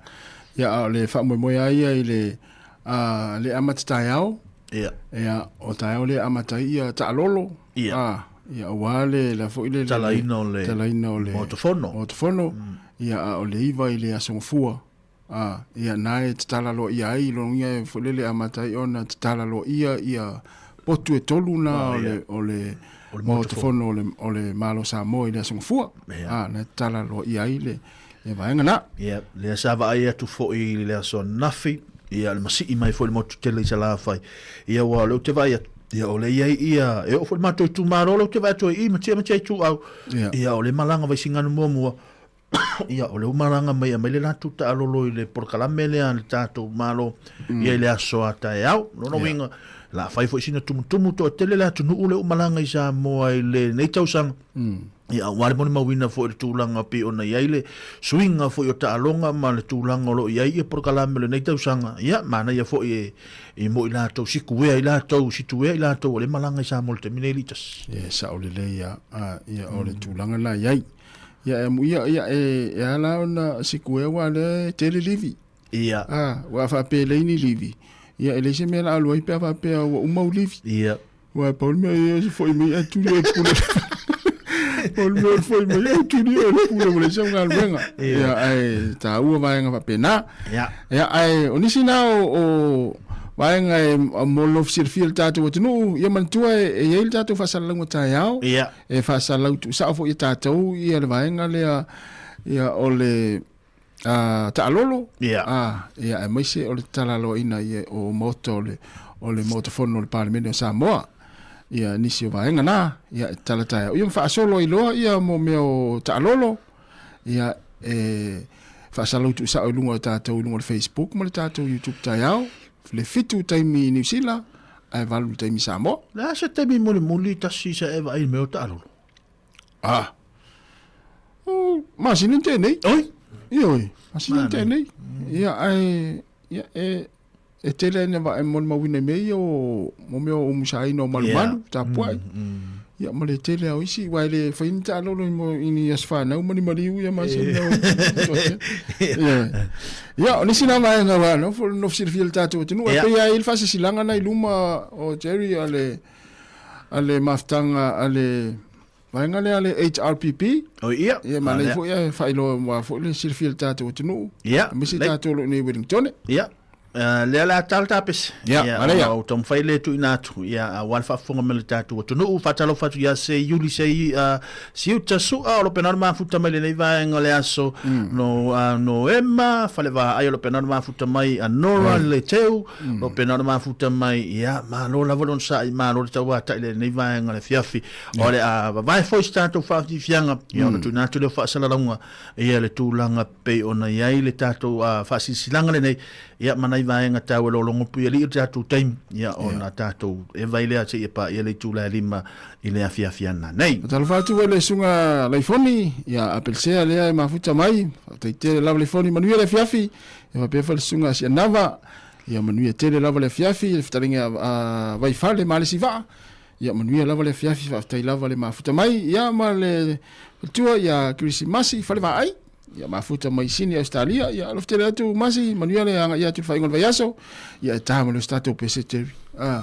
Ia a o le faamoemoe lava ia i le a le amata taeao. Ia. Ia o taeao lea e amata ai ia taalolo. Ia. A, ia aua le la foi le Talaina o le talaina o le Maota Fono. Maota Fono. Ia a o le 9 i le Aso Gafua. A, ia na e tatala loa ai logia e foi lele amata ai ona tatala loa ia potu e tolu na o le o le. Maota Fono o le Malo o Samoa i le Aso Gafua, na e tatala aloaia ai le vaega na. Ia, lea sa vaai atu foi i le aso ananafi, ia, le masii mai foi i le motu tele i Salafai. Ia, aua o lea ou te vaai atu, ia, o lea e i ai ia, e oo foi i le matou itumalo lea ou te vaai atu ai i i, Matia ma Ituau, ia, o lea e malaga Vaisigano muamua, Ia, o lea ua malaga mai e aumai le latou taalolo i le polokalame lea a le tatou Malo ia i le aso a taeao. O lona uiga, o le a fai foi sina tumutumu toatele le atunuu lea ua malaga i Samoa i lenei tausaga. Ia, aua le molimauina foi i le tulaga pei ona i ai le suiga foi o taaloga ma le tulaga o lo o i ai ia polokalame o lenei tausaga. Ia, manaia foi e i mo i latou, sikuea i latou, situea i latou o lea e malaga i Samoa i le taimi nei, Litasi. Ia, e sao lelei lava, ia, o le tulaga la e i ai. Ia e amuia, ia e, e ala ona sikuea aua lea e tele livi. Ia. Ah, aua a faapea e leai ni livi, ia e leai se mea la alu ai pe a faapea ua uma au livi. Ia. Aua e pau le mea ia se foi mai ae tuli oe pule. Pau le mea o le foi mai ae tuli oe le pule ua leai sau galuega. Ia ae taua vaega faapena. Ia. Ia ae o nisi na o, o vaega e mo le silafia i le tatou atunuu, ia manatua e, e i ai le tatou faasalalauga taeao. Ia. E faasalalau tuusao foi e tatou ia le vaega lea ia o le taalolo Ia. ia aemaise o le talaloaina ia o maota o le o le Maota Fono o le Palemene o Samoa. Ia nisi o vaega na ia e tatala taeao. Ia ma faasolo ai loa ia mo mea o taalolo ia e faasalalau tuusao i luga o tatou i luga o le Facebook ma le tatou YouTube taeao le 7 taimi i Niu Sila ae 8 le taimi Samoa. O le a se taimi mulimuli tasi sa e vaai i le mea o taalolo? Ah. Oh, masina ni tēnei. Oi? Ioe, masina ni tēnei. Ia, ae, ia, e, e tele ai na vae molimauina i mea ia o, mo mea o umusaina o malumalu, yeah. tapuai. Ia, ma le tele au isi, aua e le fai ni taalolo i, mo, i ni aso whanau ma ni maliu ia masina o. Ia, ia, o nisi na vaega wa, no, no silafia le tatou atunuu. E pei ai le faasisilaga na i luma o Jerry a le, a le mafutaga a le vaega lea a le HRPP. O ia. Ia, manaia foi e faailoa aua foi le silafia le tatou atunuu. Ia. Aemaise tatou o lo o nei i Wellington. Ia. Lea o le a tala tapese. Ia, manaia. Ona ou taumafai lea e tuuina atu, ia, aua le faafofoga mai o le tatou atunuu. Faatalofa atu ia Se Iuli Se Siuta Sua o lo o pena ona mafuta mai lenei vaega o le aso no Noema Falevaai o lo o pena ona mafuta mai a Nora Leteu o lo o pena ona mafuta mai. Ia, malo lava le onosai, malo le tauatai i lenei vaega o le afiafi. O le a vavae foi se tatou faafiafiaga, ia ona tuuina atu lea o faasalalauga ia le tulaga pei ona i ai le tatou faasilasilaga lenei, ia ma nai vaega taua e lologo puialii o le tatou taimi, ia ona tatou eva ai lea seia paia le itula e 5 i le afiafi ana nei. Faatalofa atu foi i le susuga Laifoni, ia Apelsea lea e mafuta mai, faafetai tele lava Laifoni, manuia le afiafi, ia faapea foi le susuga Sianava, ia manuia tele lava le afiafi, le fetalaiga a Vaifale ma le isi vaa, Ia manuia lava le afiafi, faafetai lava le mafuta mai, ia ma le faletua ia Kirisimasi Falevaai, ia mafuta mai Sini Ausetalia, ia alofa tele atu Masi, manuia le agaia atu i le faaiuga o le vaiaso, ia e ta ma le tatou pese Jerry. Ah.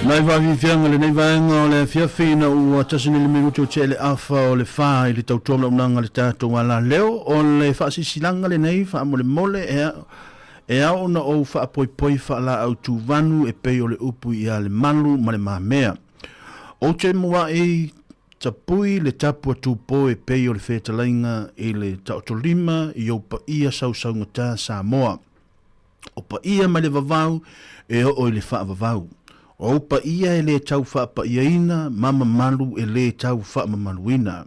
Nai faafiafiaga i lenei vaega o le afiafi ina ua tasi nei le minute o tea i le afa o le fa i le tautua manaonaga a le tatou alaleo. O le faasilasilaga lenei faamolemole e e ao ona ou faapoipoi faalaau tuvanu e pei o le upu ia le malu ma le mamea. Ou te muai tapui le tapu a Tupou e pei o le fetalaiga i le taotolima i ou paia sausaugata Samoa. O paia mai le vavau e oo i le faavavau. O ou paia e le tau faapaiaina ma mamalu e le tau faamamaluina.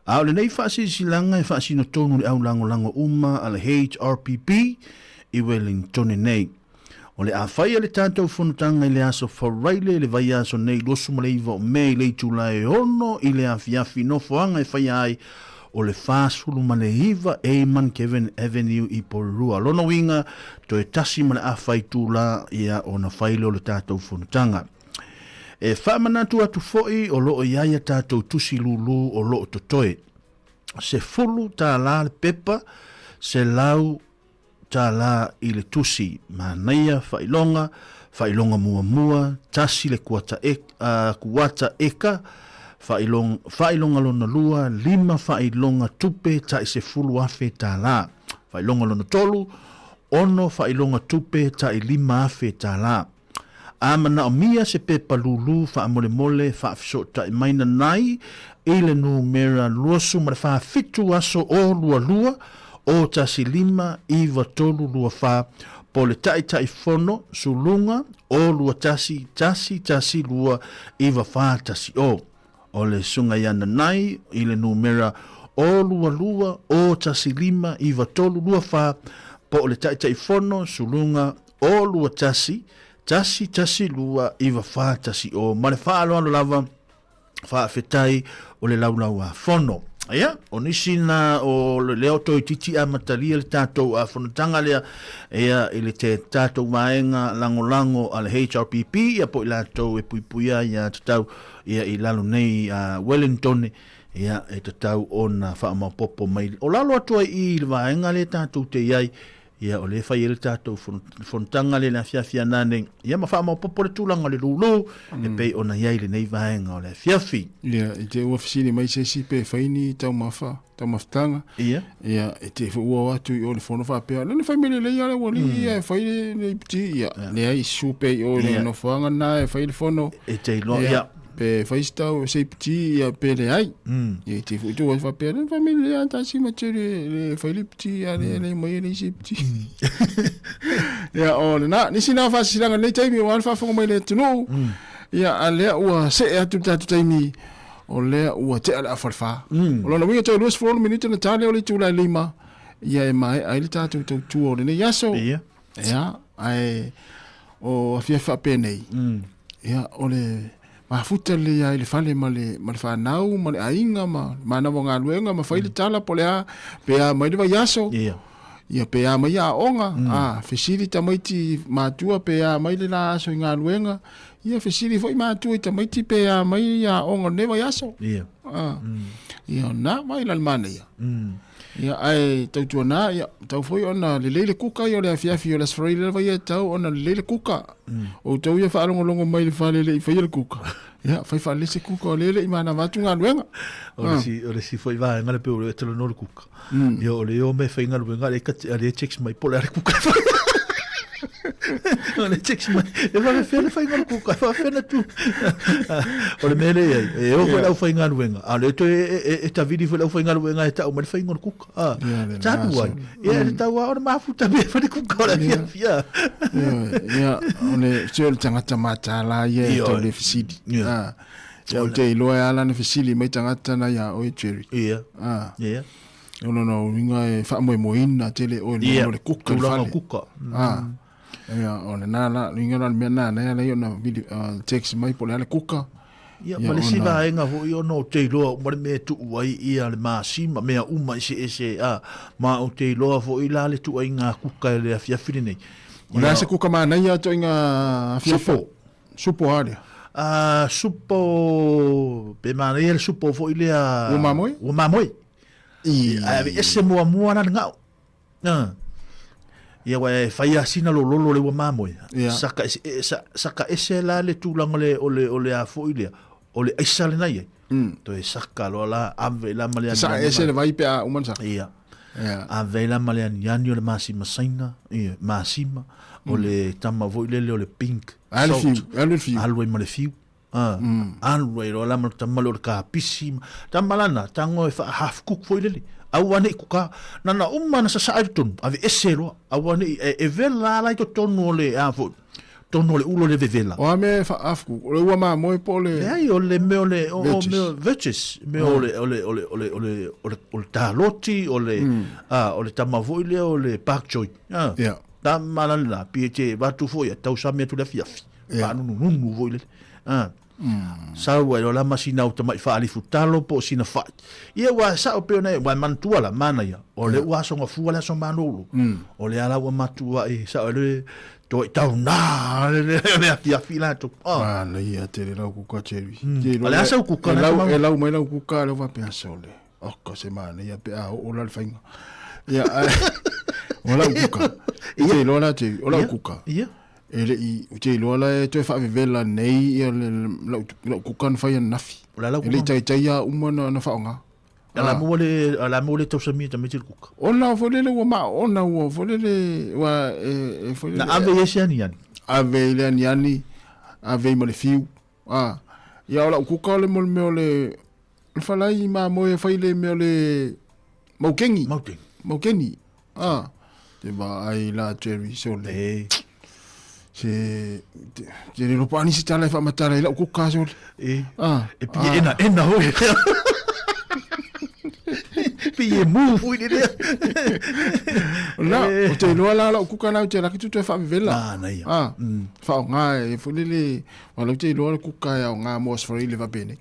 A o lenei faasilasilaga e faasino tonu i le au lagolago uma a le HRPP i Wellingtone nei. O le a faia le tatou fonotaga i le aso Faraile i le vaiaso nei 29 o Me i le itula e 6 i le afiafi nofoaga e faia ai o le 49 Eamon Kevin Avenue i Porirua. Lona uiga, toe tasi ma le afa itula ia ona fai lea o le tatou fonotaga. E faamanatu atu foi o lo o i ai a tatou tusi lūlū o lo o totoe. $10 le pepa, 100 tala i le tusi. Manaia faailoga, faailoga muamua, tasi le kuata e, uh, kuata eka, faailoga, faailoga lona lua, lima faailoga tupe tai 10,000 tala. Faailoga lona tolu, ono faailoga tupe tai 5,000 tala. A manaomia se pepa lūlū faamolemole faafesootai mai nanai i le numera 24 aso o 22 o 15 9324 po o le Taitaifono Suluga o 21 1 1 2 9 4 1 o. O le Susuga ia Nanai i le numera o 22 o 15 93 24 po o le Taitaifono Suluga o 21 1 1 2 9 4 1 o. Ma le faaaloalo lava, faafetai o le laulau-a-fono. Ia, o nisi na o lea o toeitiiti amatalia le tatou fonotaga lea, ia, i le te tatou vaega lagolago a le HRPP, ia po i latou e puipuia ai ia tatau, ia, i lalo nei a Wellington, ia, e tatau ona faamaopopo mai. O lalo atu ai i i le vaega lea tatou te i ai, Ia, o lea e fai ai le tatou fonotaga lea i le afiafi a nanei, ia ma faamaopoopo le tulaga o le lūlū e pei ona i ai lenei vaega o le afiafi. Ia, i te ua fesili mai se isi pe fai ni taumafa, taumafataga. Ia. Ia, e te foi ua o atu i o le fono faapea, lea na fai mea lelei lava le aualii ia e fai le, le iputi, ia, leai, susu pea i o i le nofoaga lena e fai le fono. E te iloa, ia. Pe fai se tau se iputi ia pe leai. Ia te foi tu ai faapea le family le ata si ma te le fai le iputi ia le le mai le se iputi. Ia o le na nisi na faasilasilaga nei taimi ua le faafofoga mai le atunuu. Ia a lea ua see atu le tatou taimi o lea ua tea le afa o le fa. O lona uiga toe 26 minute na ta lea o le itula e lima ia e maea ai le tatou tautua o lenei aso. Ia. Ia, ae o afiafi faapenei, ia, o le mafuta lelei lava i le fale ma le, ma le fanau ma le aiga ma le manava o galuega ma fai le tala po o le a, pe a mai le vaiaso, Ia. ia pe a mai aoga, a, fesili tamaiti matua pe a mai le la aso i galuega, ia fesili foi matua i tamaiti pe a mai aoga o lenei vaiaso. Ia. A, ia na mai la le manaia. Ia, ae tautuana, ia, tau foi ona lelei le kuka ia o le afiafi o le Aso Faraile lava ia e tau ona lelei le kuka. O outou ia faalogologo mai i le fale e le i faia le kuka, ia, fai faalelei se kuka o lea e le i manava atu galuega. O le isi, o le isi foi vaega le pei o le talanoa le kuka. Ia, o le o mea e faigaluega a lea e text mai po o le a le kuka e fai. O le text mai, e faapefea le faiga o le kuka, e faapefea ona tu. O le mea lea e i ai, e o foi le aufaigaluega, a o lea toe e tavili foi le aufaigaluega e tau mai le faiga o le kuka. Talu ai, ia e tatau lava ona mafuta mea e fai le kuka o le afiafi. Ia, o le, se o le tagata mataala ia e tau le fesili. Ia, ou te iloa e ala ona fesili mai tagata na ia oe, Jerry. Ia, ia. O lona uiga e faamoemoeina tele oe i le kuka i le fale. Kuka. Ah. Ia, o lena la, uiga la o le mea lena na ala ai ona vili, text mai po o le a le kuka. Ia, ma le isi vaega foi ona ou te iloa uma le mea e tuu ai ia le masi ma mea uma eseese, a, ma ou te iloa foi la le tuuaiga kuka i le afiafi lenei. O le a se kuka manaia ituaiga afiafi? Supo. Supo a lea? Supo, pe manaia le supo foi lea. Ua mamoe? Ua mamoe. I. Ae ave ese muamua la le gao. Ia wa e fai asina lo lolo le ua mamoe. Ia. Saka ese, e, sa, saka ese la le tulaga le o le o le a foi lea. O le aisa lena i ai. Toe saka loa la ave la ma le Sa aniani ese ma- le vai pe a uma ona saka. Ia. Ia. Ave la ma le aniani o le masima saina, ia, masima, o le tama foi lele o le pink. Alu salt. fiu, alu le fiu. Alu ai ma le fiu. Ah, alu ai loa la ma le tama lea o le kapisi. Tama lana, tago e faa half cook foi lele. Aua ne i kuka. Na na uma na sasaa i totonu, ave ese loa. Aua ne i, e, e vela la i totonu o le, a foi, totonu o le ulo le vevela. O a mea e faa half cook? O le ua mamoe po o le... Leai, o le mea o le, o, o Veggies. mea, veggies, mea o le, o le, o le, o le, o le, o le, o le tāloti, o le, ah, o le tama foi lea o le pak choi. Ah, Ia. Tama lana la, pi e te vatu foi, tausami atu le afiafi. Ia. Faanunununu foi lele. Ah. Sau ai loa la ma sina uta mai faalifu talo po o sina fai. Ia ua sao pei ona e, ua e manatua la, manaia, o le ua aso gafua le aso malolo. O le ala ua matua i sao le toi tau nā le, le, le afiafi latou. Ah. Manaia tele lau kuka Jerry. Te O le a sau kuka e na lau, te mau- e lau mai lau kuka leo faapea sole. Oka se manaia pe a oo la le faiga. Ia, ae, o lau kuka. I te iloa la Jerry, o lau kuka. Ia. E le i, ou te iloa la e toe faavevela nei ia le, lau, lau kuka na fai ananafi. O le a lau E le i kuka? taitai a uma na, na faaaoga. A la maua le, a la maua le tausamia tamaiti le kuka. Ona foi lele ua ma, ona ua foi lele, ua e, e foi lele. Na ave i ai se aniani. Ave i le aniani, ave i ma le fiu. A, ia o lau kuka o le mo le mea o le, le falai mamoe e fai le mea o le maukeni. Maukeni. Maukeni. A, te vaai la Jerry sole. E. Se, te, te le lopa ani se tala e faamatala i lau kuka sole. E. A, E pi e ena ena hoi. Pi e mu fui le lea. Na, o te iloa la lau kuka na o te laki tu toe faavevela. Ah, na ia. A, faaaoga e foi lele, wa lau te iloa le kuka e aoga mo Australia le faapene.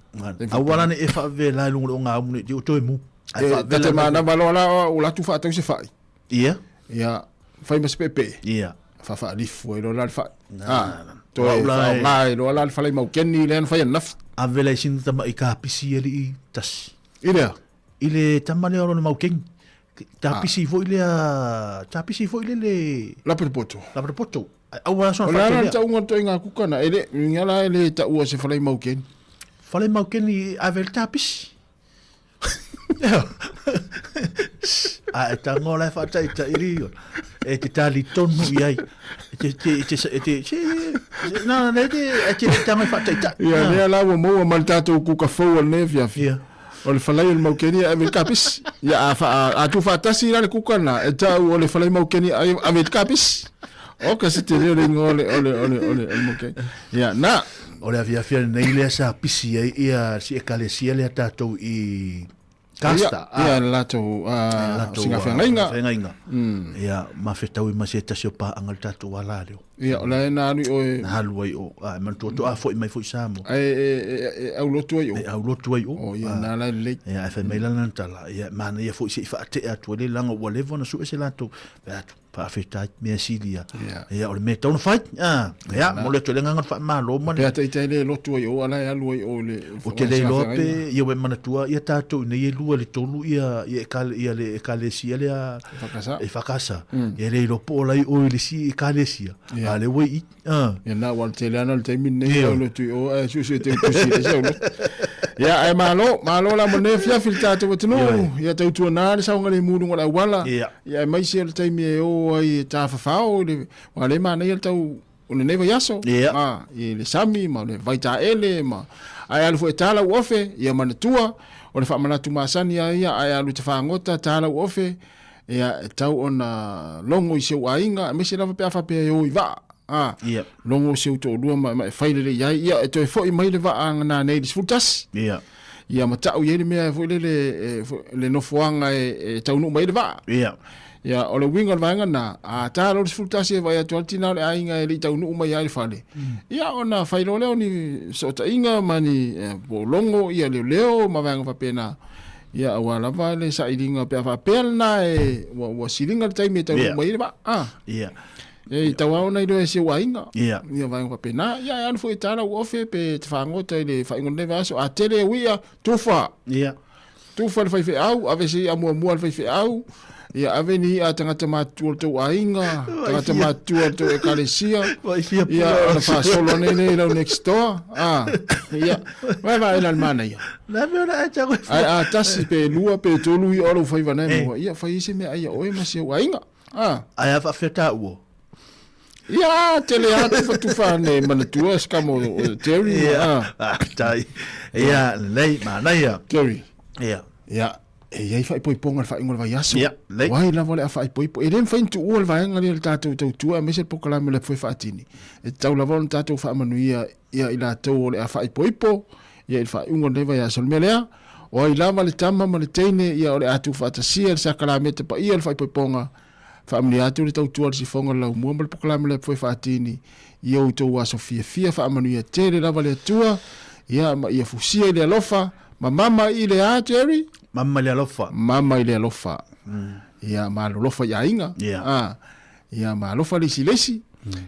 Aua la ne e faavevela i luga o le ogaumu nei, o toe mu. Ae E, faavevela ta te mai- manava loa la o latou faatau se fai. Ia. Ia, fai ma se peepee. Ia. Faafaalifu ai loa la le fai. Na, Ah, na, na. toe Au la e- faaaoga ai loa la le falai maukeni lea na fai ananafi. Ave la i sina tama'i kapisi alii tasi. I lea? I le tama lea o lona maukeni. Tapisi foi lea, tapisi foi lea le... Lapotopoto. Lapotopoto. Aua la sona O le a la le faatele. tauga o le ituaiga kuka na, e le, uiga la e le taua o se falai maukeni. Falai maukeni ave le tapisi. A e tago la e faataitairi e te tali tonu i ai. E te, te, te, te, te, te, na, na, e te, e te le tago e faataitai. Ia, lea la ua maua ma le tatou kuka fou o lenei afiafi. Ia. O le falai o le maukeni e ave i le kapisi. Ia, a, fa, a, a tuufaatasi la le kuka lena, e tau o le falai maukeni e ave i le kapisi. Oka se tele o le igoa o le, o le, o le, o le, o le maukeni. Ia, na. O le afiafi lenei lea sa pisi ai ia si ekalesia lea tatou i Casta. Ia, ia le latou, latou, sigafeagaiga. Feagaiga. Ia, ma fetaui ma se tasi o paaga le tatou ala leo. Ia, o la e na alu i oe. Na alu ai o, a, e manatua toa foi mai foi Samoa. Ae, e, e, e aulotu ai o. E aulotu ai o. O, ia, na la e lelei. Ia, ae fai mai lana tala, ia, manaia foi se i faatea atu ai le laga ua leva ona sue se latou. Fai atu, Faafetai, mea sili ia. Ia, o le mea e tatau ona fai. Ah, ia, momoli atu ai le agaga o le faamalo ma le... Pe a taitai le lotu ai o, ala e alu ai o le... Ou te le iloa pe ia ua e manatua ia tatou i nei e lua i le tolu ia, ia, ekale, ia le ekalesia lea... E whakasa. E whakasa. Ia le iloa po o lai o i le si ekalesia. Ia. A le ua i i. Ah. Ia na, ua tele ana le taimi lenei, Ia. au lotu i o, ae suesue te utusi i le isi au lotu. Ia, ae malo, malo la mo lenei afiafi le tatou atunuu. Ia tautuana le saogalemu i luga o le auala. Ia. Ia aemaise o le taimi e o ai e tafafao i le, aua o lea e manaia le tau o lenei vaiaso. Ia. A, i le sami ma le vaitaele ma, ae alu foi e ta lau ofe, ia manatua, o le faamanatu masani a ia, ae alu i te fagota, ta lau ofe, ia e tau ona logo i si ou aiga, aemaise lava pe a faapea e o i vaa. A, Ia. logo si ou toalua ma, ma e fai lelei i ai, ia e toe foi mai le vaa nanei i le 11. Ia. Ia ma tau i ai le mea foi lele, e, le nofoaga e, e taunuu mai ai le vaa. Ia. Ia, o le uiga o le vaega lena, a ta loa le 11 e vaai atu ai le tina o le aiga e le i taunuu mai lava i le fale. Ia, ona fai loa lea o ni fesootaiga ma ni po o logo ia leoleo ma vaega faapena. Ia, aua lava le sailiga pe a faapea lena e, ua, ua siliga le taimi e taunuu mai ai le vaa. A. Ia. E tau lava ona iloa e si ou aiga. Ia. Ia vaega faapena. Ia, e alu foi e ta lau ofe pe te fagota i le faaiuga o lenei vaiaso. A tele e uia, tufa. Ia. Tufa le faifeau, ave se i'a muamua a le faifeau. Ia ave ni i'a a tagata matutua o le tou aiga, tagata matutua o le tou ekalesia. Ia ona faasolo ane lea i lau next door. Ah, ia, vai vaai la le manaia. Ae a tasi pe lua pe tolu i'a o lou faiva na e maua, ia fai ai se meaai a oe ma si ou aiga. Ah. Ae a faafefea taua? Ia, tele lava tufatufa ane manatua se kama o Terry. Ia, ah. Tai. Ia, lelei, manaia. Terry. Ia. Ia, e i ai faaipoipoga i le faaiuga o le vaiaso. Ia, lelei. O ai lava o le a faaipoipo. E le mafai ona tuua le vaega lea i le tatou tautua aemaise le polokalame o le Foe Faatini. E tatau lava ona tatou faamanuia ia i latou o le a faaipoipo ia i le faaiuga o lenei vaiaso. O le mea lea, o ai lava le tama ma le teine ia o le a tuufaatasia le sakalameta paia o le faaipoipoga, Faamanuia atu le tautua a le sifoga o le laumua ma le polokalame o le Foe Faatini i outou aso fiafia. Faamanuia tele lava le Atua, ia, ma ia fusia i le alofa, ma mama i le a, Jerry? Mama i le alofa. Mama i le alofa. Ia, ma alolofa i aiga. Ia. Ah, ia, ma alofa le isi i le isi.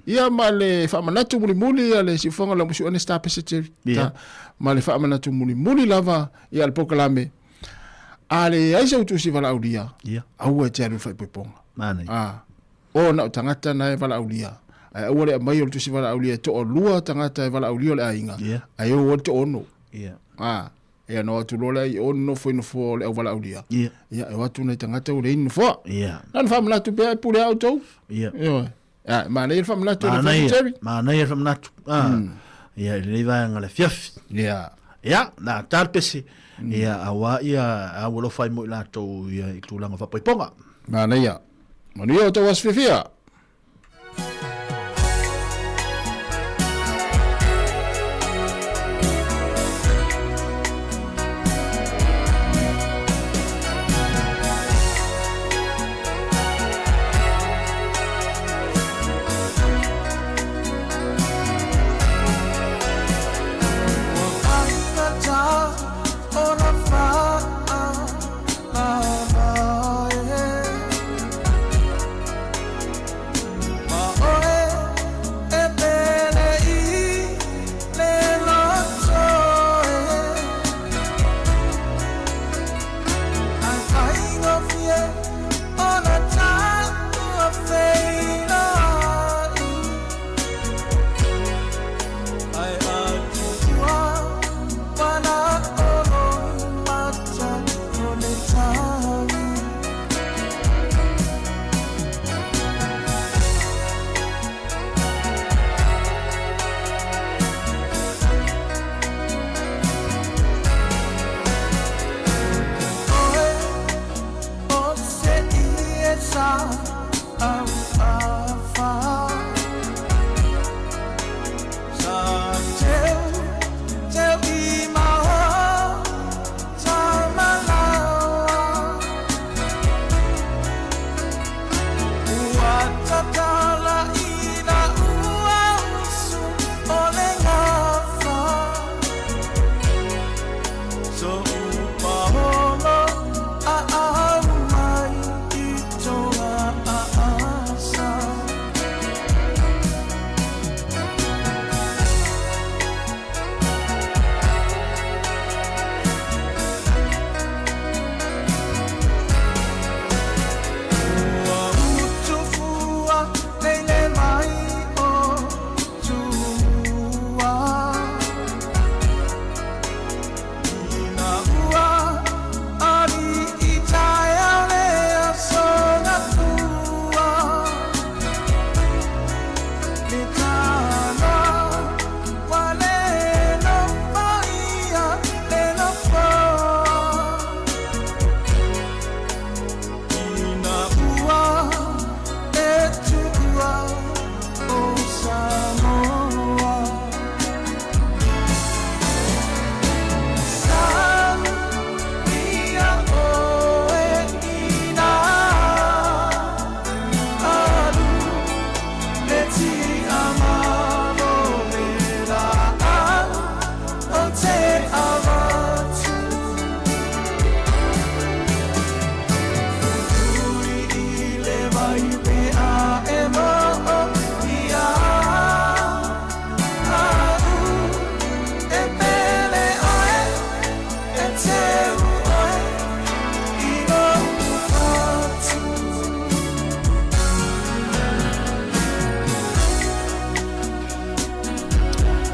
Ia, ma le faamanatu mulimuli a le siufoga o le laumua suene star pese, Jerry. Ia. Ta, ma le faamanatu mulimuli lava ia le polokalame. A leai sau tusi valaaulia, Ia. aua e te alu i le faaipoipoga. Manaia. A, o na o tagata na e valaaulia. Ae aua le aumaia o le tusi valaaulia e toalua tagata e valaaulia o le aiga, Ia. ae o ai le toaono. Ia. A, ia na o atu loa lea i o nonofo i nofoa o le au valaaulia. Ia. Ia, e o atu nai tagata ua leai ni nofoa. Ia. Na ona faamanatu pea e pule a outou. Ia. Ioe. A, e manaia le faamanatu o le Manaia, Jerry. manaia le faamanatu. Ah. Ia, i lenei vaega le afiafi. Ia. Ia, na tā le pese. Ia, auā ia, a ua alofa ai mo i latou ia i tulaga faapoipoga. Manaia. Manuia outou aso fiafia.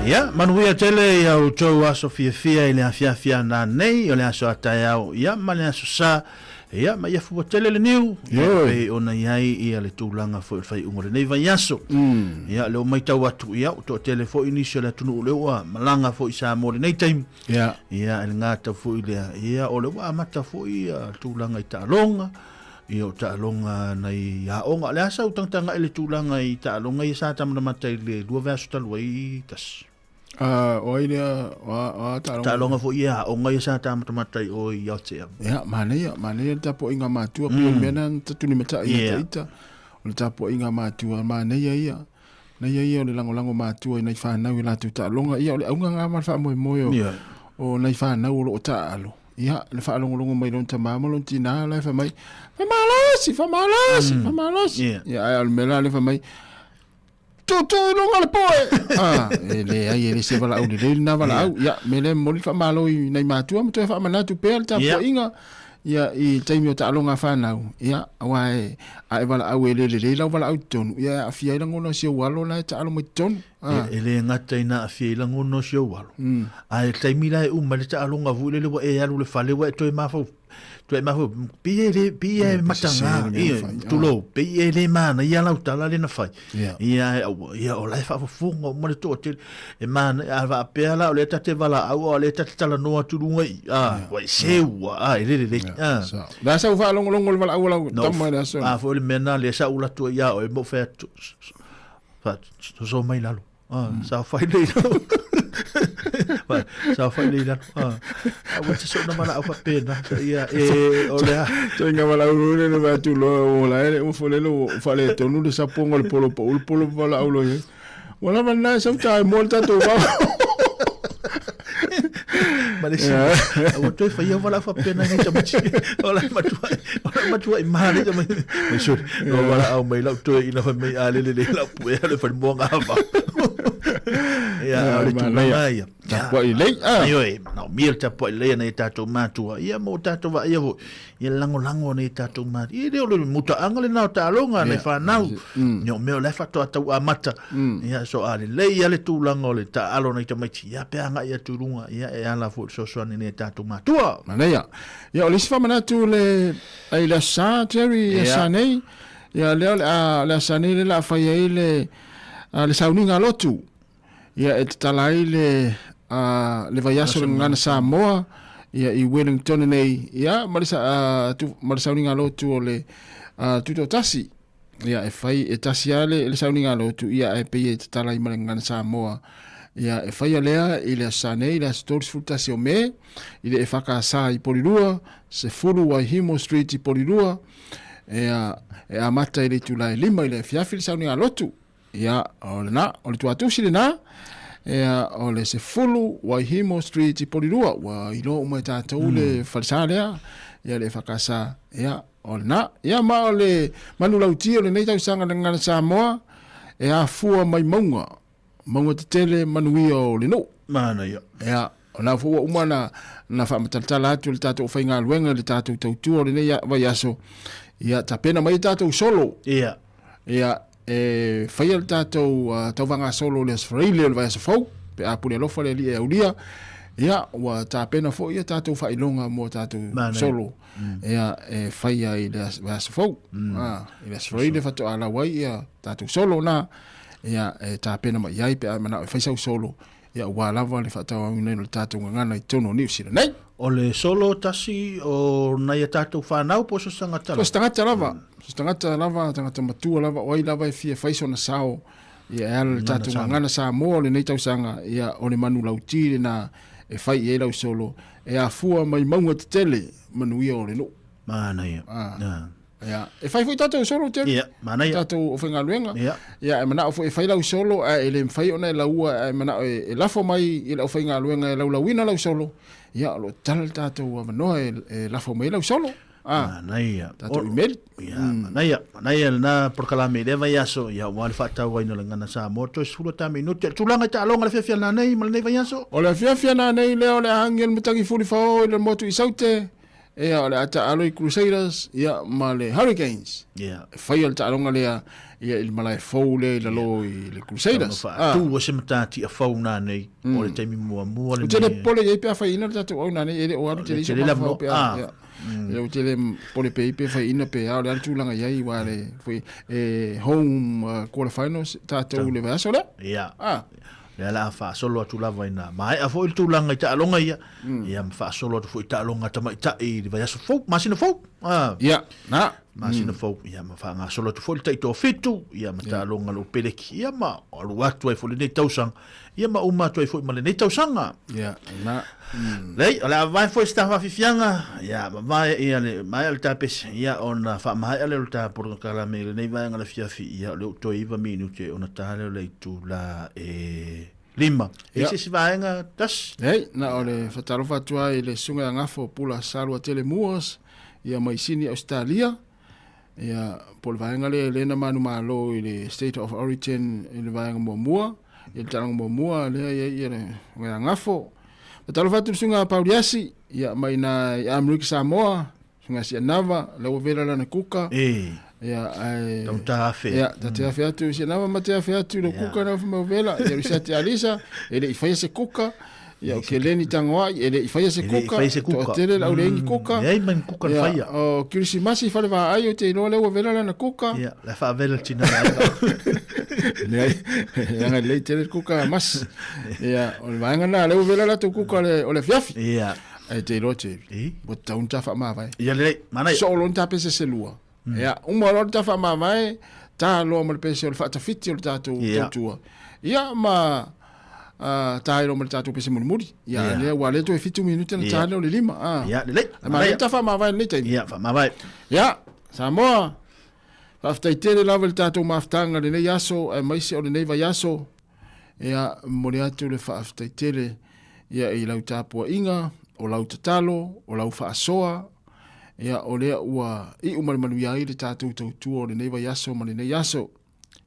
Ia, manuia tele i a outou aso fiafia i le afiafi ana nei, o le aso a taeao, ia, ma le aso sa, ia, ma ia fua tele le niu, ia, pei ona i ai ia le tulaga foi o le faaiuga o lenei vaiaso. Ia, lea ua matau atu, ia, ua toatele foi nisi o le atunuu lea ua malaga foi i Samoa i lenei taimi, ia, e le gata foi i lea, ia, o lea ua amata foi ia tulaga i taaloga, Ia o taaloga nai aoga. O le a sau tagatagai le tulaga i taaloga ia sa tamatamata i le lua vaiaso talu ai tasi? Uh, o ai lea, o a, o a taaloga? Taaloga foi ia aoga ia sa tamatamata i o i Aotea. Ia, manaia, manaia le tapuaiga matua, mm. pei o le mea na tatulimatai ia yeah. ita. O le tapuaiga matua, manaia ia. Naia ia o le lagolago matua i nai whanau i latou taaloga. Ia, o le auga ngā ma le faamoemoe o, yeah. o nai whanau o loo taalo. Ia, le faalogologo mai lona tamā ma lona tinā la e fai mai, Faamalosi, faamalosi, faamalosi. Yeah. Ia, ae o le mea la lea fai mai, Tutu i luga o le poe! Ah, e leai, e le se valaau lelei lena valaau. Ia, mea lea e momoli le faamalo i nai matua ma toe faamanatu pea le tapuaiga. Ia, i taimi o taaloga a fanau, ia, aua e, a e valaau e le lelei lau valaau i totonu, ia e aafia ai lagona o si ou alo la e taalo mai totonu. Ah. E, e le gata ina aafia ai lagona o si ou alo. A e taimi la e uma le taaloga foi lele ua e alu le fale ua e toe mafau toe mafau pei e le pei e mataga ia tulou pei e le manaia lau tala le na fai ia ia o la e faafofoga uma le toatele e manaia a faapea la o lea ta te valaau a o lea ta te talanoa atu luga i a ua e seu a e le lelei a La sa u faalogologo le valaau a lau tama i le aso. A foi le mea na lea sa ou alu atu ai ia oe ma ou fai atu soso mai lalo. Ah, saofai lea i lalo. Saofai lea i lalo. Ah, ua te sona valaau faapena. Ia, e, o le a. Toinga valaau le le vatu loa o la ele o fole lo fale tonu le saponga le polo pa ul polo valaau lo ye. Wala man na sau tai mo le tatou vao. Ma le isi, ua toe faia valaau faapena i nai tamaiti. O la matua, o la matua i maha nei tamaiti. Mai sori, no valaau mai lau toe ina fai mai a lele le lau pue a le fai moa ngā vao. Ia, o le tulaga ia. Tapuai lelei. Ah. Ioe, manaomia le tapuai lelei a nai o tatou matua. Ia, ma o tatou vaaia foi. Ia lagolago a nai o tatou matua. Ia, e le o le mutaaga lena o taaloga a nai fanau. Ia, o mea o la e faatoa tau amata. Ia, so a lelei lava le tulaga o le taaalo a nai tamaiti, ia, pe agai atu i luga, ia, e ala foi i le fesoasoani a nai o tatou matua. Manaia. Ia, o le isi faamanatu le, ai le Aso Sa, Jerry, i Aso Sa nei, ia, lea o le a, le Aso Sa nei lea o le a fai ai le, le sauniga a lotu. Ia, e tatala ai le, a, le vaiaso o le Gagana Samoa, ia, i Wellington nei, ia, ma le, a, tu, ma le sauniga a lotu o le, a, Tutoatasi. Ia, e fai, e tasi lava le, le sauniga a lotu, ia, ae pei e tatala ai ma le Gagana Samoa. Ia, e faia lea i le Aso Sa nei, le aso 31 o Me, i le EFKS i Polirua, 10 Waihimo Street i Polirua, ia, e amata i le itula e 5 i le afiafi le sauniga a lotu. Ia, o lena, o le tuatusi lena, ia, o le 10 Waihimo Street i Polirua, ua iloa uma e tatou le falesa lea, ia le EFKS, ia, o lena. Ia, ma o le manulauti o lenei tausaga le Gagana Samoa, e afua mai mauga, mauga tetele manuia o le nuu. Manaia. Ia, o lena foi ua uma na, na faamatalatala atu le tatou aufaigaluega i le tatou tautua o lenei vaiaso, ia tapena mai tatou solo. Ia. Ia, e faia le tatou uh, tauvaga solo i le Aso Faraile o le vaiaso fou, pe a pule alofa le Alii e aulia. Ia, ua tapena foi ia tatou faailoga mo tatou Manaia. solo. Mm. Ia, e faia i le vaiaso fou. Mm. Ah, i le Aso Faraile faatoa lau ai ia tatou solo na. Ia, e tapena mai ai pe a manao e fai sau solo. Ia, aua lava le faatauauina o le tatou gagana i totonu o Niu Sila nei. O le solo tasi o nai a tatou fanau po o se tagata lava? So se tagata lava, so se tagata lava, tagata matua lava, o ai lava e fia fai sona sao, ia e ala le tatou gagana Samoa o lenei tausaga, ia o le manulauti lena e fai i ai lau solo, e afua mai mauga tetele, manuia o le nuu. Manaia. Ah. Ia, e fai foi tatou solo tele. Ia, manaia. Tatou aufaigaluega. Ia. Ia, e manao foi e fai lau solo, ae e le mafai ona e laua, ae manao e, e lafo mai i le aufaigaluega e laulauina lau solo. Ia, o lo o tatala le tatou avanoa e, e lafo mai lau solo. Ah, manaia. Tatou email. Ia, manaia. Manaia lena polokalame i lea vaiaso, ia aua le faatauaina o le Gagana Samoa, toe 10 minute. O le tulaga i taaloga le afiafi nanei ma lenei vaiaso? O le afiafi nanei lea o le a agi e le matagi fuli fao i le motu i Saute. Ia, o le a taaalo i Crusaders, ia, ma le Hurricanes. Ia. E faia le taaloga lea, ia, i le malae fou lea i lalo i le Crusaders. Tau na faatu ai se matatia fou nanei, o le taimi muamua Ou te le popole i ai pe a faiina le tatou au nanei, e le o alu tele i so mafaufau pe a, ia. Ia, ou te le popole pe i pe faiina pe a, o le a le tulaga i ai, aua le, foi, e home quarter finals tatou i le vaiaso lea. Ia. Lea la a faasolo atu lava ina maea foi le tulaga i taaloga ia, ia ma faasolo atu foi i taaloga a tamaitai i le vaiaso fou, masina fou. Ah. Ia, na. Masina fou, ia ma faagasolo atu foi le taitoafitu, ia ma taaloga a le Upeleki, ia ma alu atu ai foi lenei tausaga, ia ma uma atu ai foi ma lenei tausaga. Ia, na. Leai, o le a vavae foi se ta faafiafiaga, ia vavae ia le maea le tapese, ia ona faamaea lea o le ta polokalame i lenei vaega o le afiafi, ia o lea ua toe 9 minute ona ta lea o le itula e 5. E i se isi vaega tasi? Leai, na o le faatalofa atu lava i le Susuga ia Gafo Pula Saluatele Moores, ia mai Sini Ausetalia, Ia, po o le vaega lea lea na manumalo i le State of Origin i le vaega muamua, i le taloga muamua lea i ai ia le Gafo. Faatalofa atu i le susuga a Pauliasi, ia mai ina i Amerika Samoa, susuga Sianava, lea ua vela lana kuka. E. Ia, ae... Tau ta afe. Ia, ta te afe atu, Sianava ma te afe atu i le kuka na mau vela. Ia, Risati Alisa, e le i faia se kuka. Ia, o Keleni Tangoai, e le i faia se kuka. Toatele le au leai ni kuka. Leai ma ni kuka na faia. O Kirisimasi i Falevaai, ou te iloa lea ua vela lana kuka. Ia, la faavela le tina le aiga. Leai, leaga lelei tele le kuka a Masi. Ia, o le vaega lena, lea ua vela latou kuka o le afiafi. Ia. Ae te iloa Jerry, ua tatau ona ta faamavae. Ia lelei, manaia. Soo loa ni ta pese se lua. Ia, uma loa le ta faamavae, ta loa ma le pese o le faatafiti o le tatou tautua. Ia, ma ta ai loa ma le tatou pese mulimuli. Ia, lea ua le toe 7 minute na ta lea o le 5. Ia, lelei. Ae manaia ta faamavae i lenei taimi. Ia, faamavae. Ia, Samoa, faafetai tele lava i le tatou mafutaga i lenei aso, aemaise o lenei vaiaso. Ia, momoli atu le faafetai tele ia i lau tapuaiga, o lau tatalo, o lau faasoa, ia o lea ua iu ma le manuia ai le tatou tautua o lenei vaiaso ma lenei aso.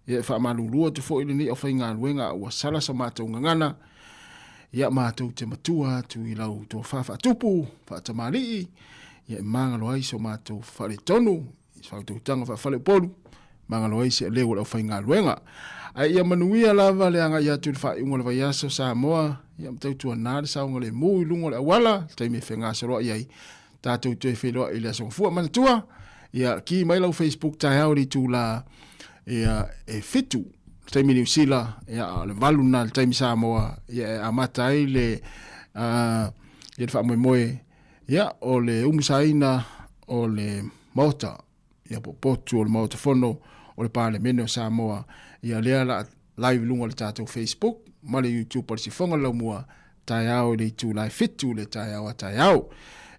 Ia e faamalulu atu foi lenei aufaigaluega a ua sala sa matou gagana, ia matou te matua atu i lau tofa faatupu, faatamalii, ia e magalo ai so matou faaletonu i se faautautaga faafaleupolu, magalo ai se leo o le aufaigaluega. Ae ia manuia lava le agai atu i le faaiuga o le vaiaso Samoa, ia ma tautuana le saogalemu i luga o le auala, le taimi e fegasoloai ai, tatou toe feiloai i le Aso Gafua. Manatua, ia ki mai lau Facebook taeao i le itula ia, e 7 le taimi Niu Sila, ia, a o le 8 lena i le taimi Samoa, ia e amata ai le, ia le faamoemoe Ia, o le umusaina o le Maota, ia po potu o le Maota Fono o le Palemene o Samoa, ia lea la live i luga o le tatou Facebook ma le YouTube o le Sifoga o le Laumua, taeao i le itula e 7 le taeao a taeao.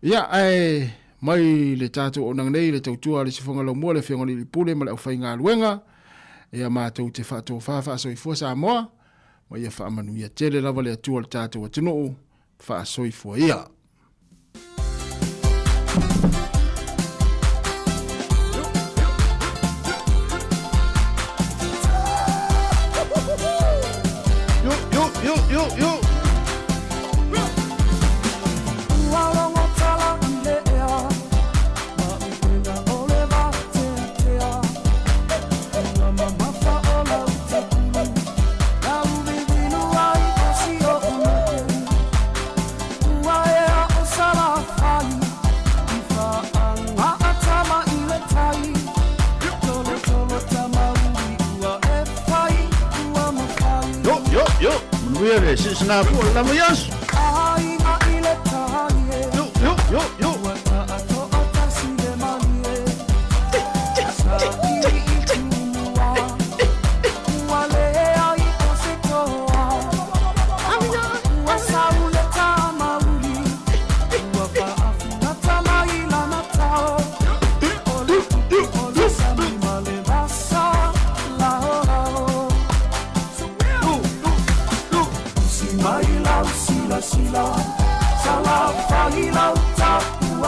Ia, ae mai le tatou auaunaga nei, le tautua a le Sifoga o le Laumua, le Afioga i le Alii Pule ma le aufaigaluega, ia matou te faatofa faasoifua Samoa, ma ia faamanuia tele lava le Atua i le tatou atunuu, Faasoifua ia. Yo, yo, yo, yo, yo. Ua logo tala i le ea, ma upega o le vateatea. Ua mamafa o lau tapulu, lau vivinu ai o si oʻu mate. Ua ea o Salafai, i whaangaa tama i le tai. Tolotolo tama ui ua e whai, ua mawhai. Yo, yo, yo. Manuia le silasila fua le lava iaso. Aiga i le tai e. Yo, yo, yo, yo. Ua taatoa tasi le malie. Sa ili i tumua. Ua leai o se toa. Ua sau le tamauli. Ua faafugata mai lana tao. O le tupu o le sami ma le vasa laolao. Usi mai lau silasila, salafai lau tapu.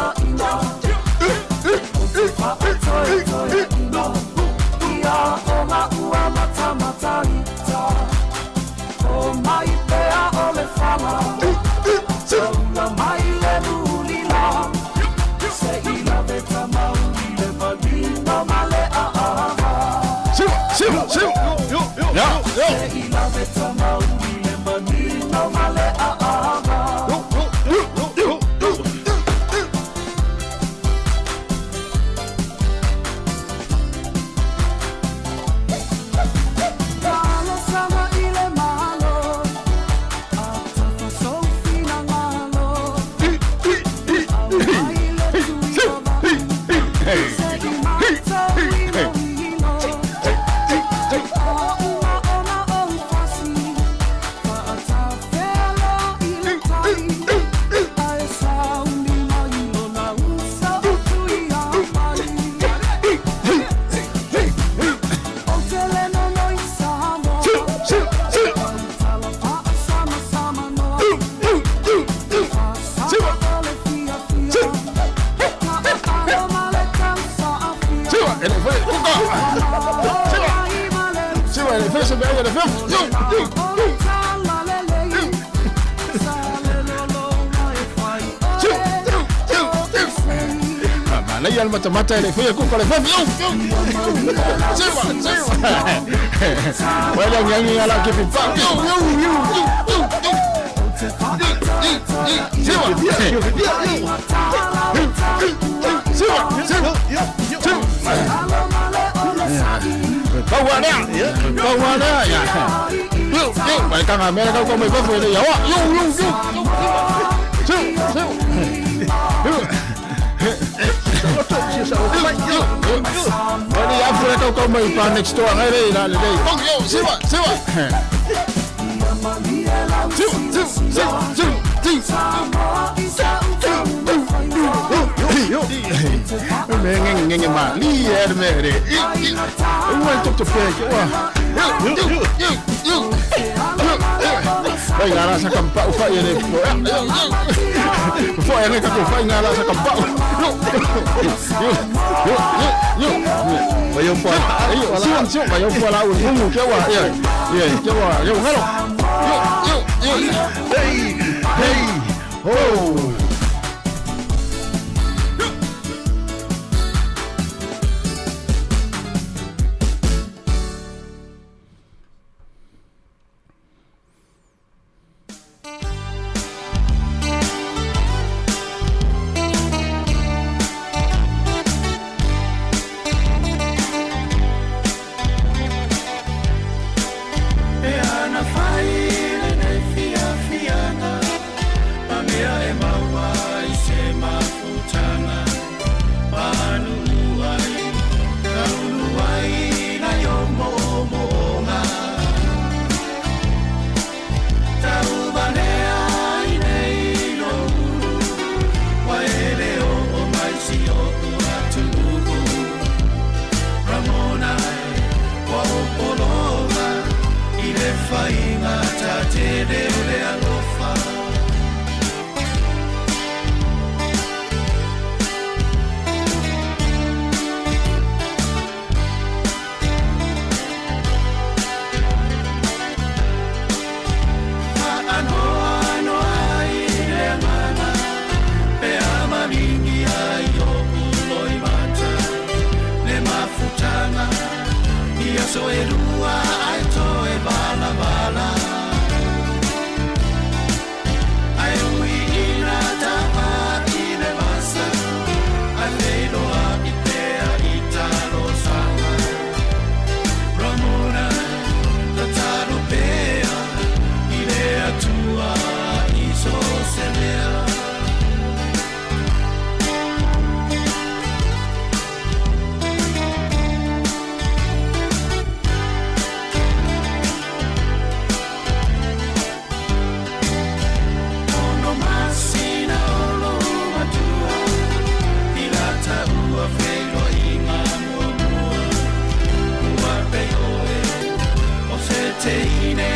Manaia le matamata e le faia kuka le fafi. Siwa, siwa. Wai le angiangi ala ki pipa. Siwa, siwa, siwa. Pau lea, pau lea. Yo, yo, mai kanga mea kau kau mai fafu e le iawa. Yo, yo, yo. Siwa, siwa. Wani afu le kau kau mai pa next door ngai le la le le. Yo, siwa, siwa. Siwa, siwa, siwa, siwa. Me ngenge ngenge ma li e me re. Ua tok to pe ke wa. Yo, yo, yo, yo. Vai ngā rā sa kampa u whai ere. Fo ere ka ko whai ngā rā sa kampa. Yo, yo, yo, yo, yo. Vai yo po. Siwa, siwa, vai yo po la u mungu ke wa. Ye, ye, ke wa. Yo ngalo. Yo, yo, yo. Hey, hey. Ho. E ana fai lenei fiafiaga ma mea e maua i se mafutaga manuu ai taulu ai nai o moomooga tauvalea ai nei loulu ua e le oo mai si o'u atunuu Ramona ua ou pologa i le faiga tatele o le alofa. Faanoanoa ai le agaga pe a malingia i o'u loimata le mafutaga i aso e lua ae toe valavala ae ui ina ta'a i le vasa ae feiloa'i pea i talosaga Ramona tatalo pea i le Atua i so o se mea. Ono masina o lou matua i la taua feiloaiga muamua ua pei oe o se teine.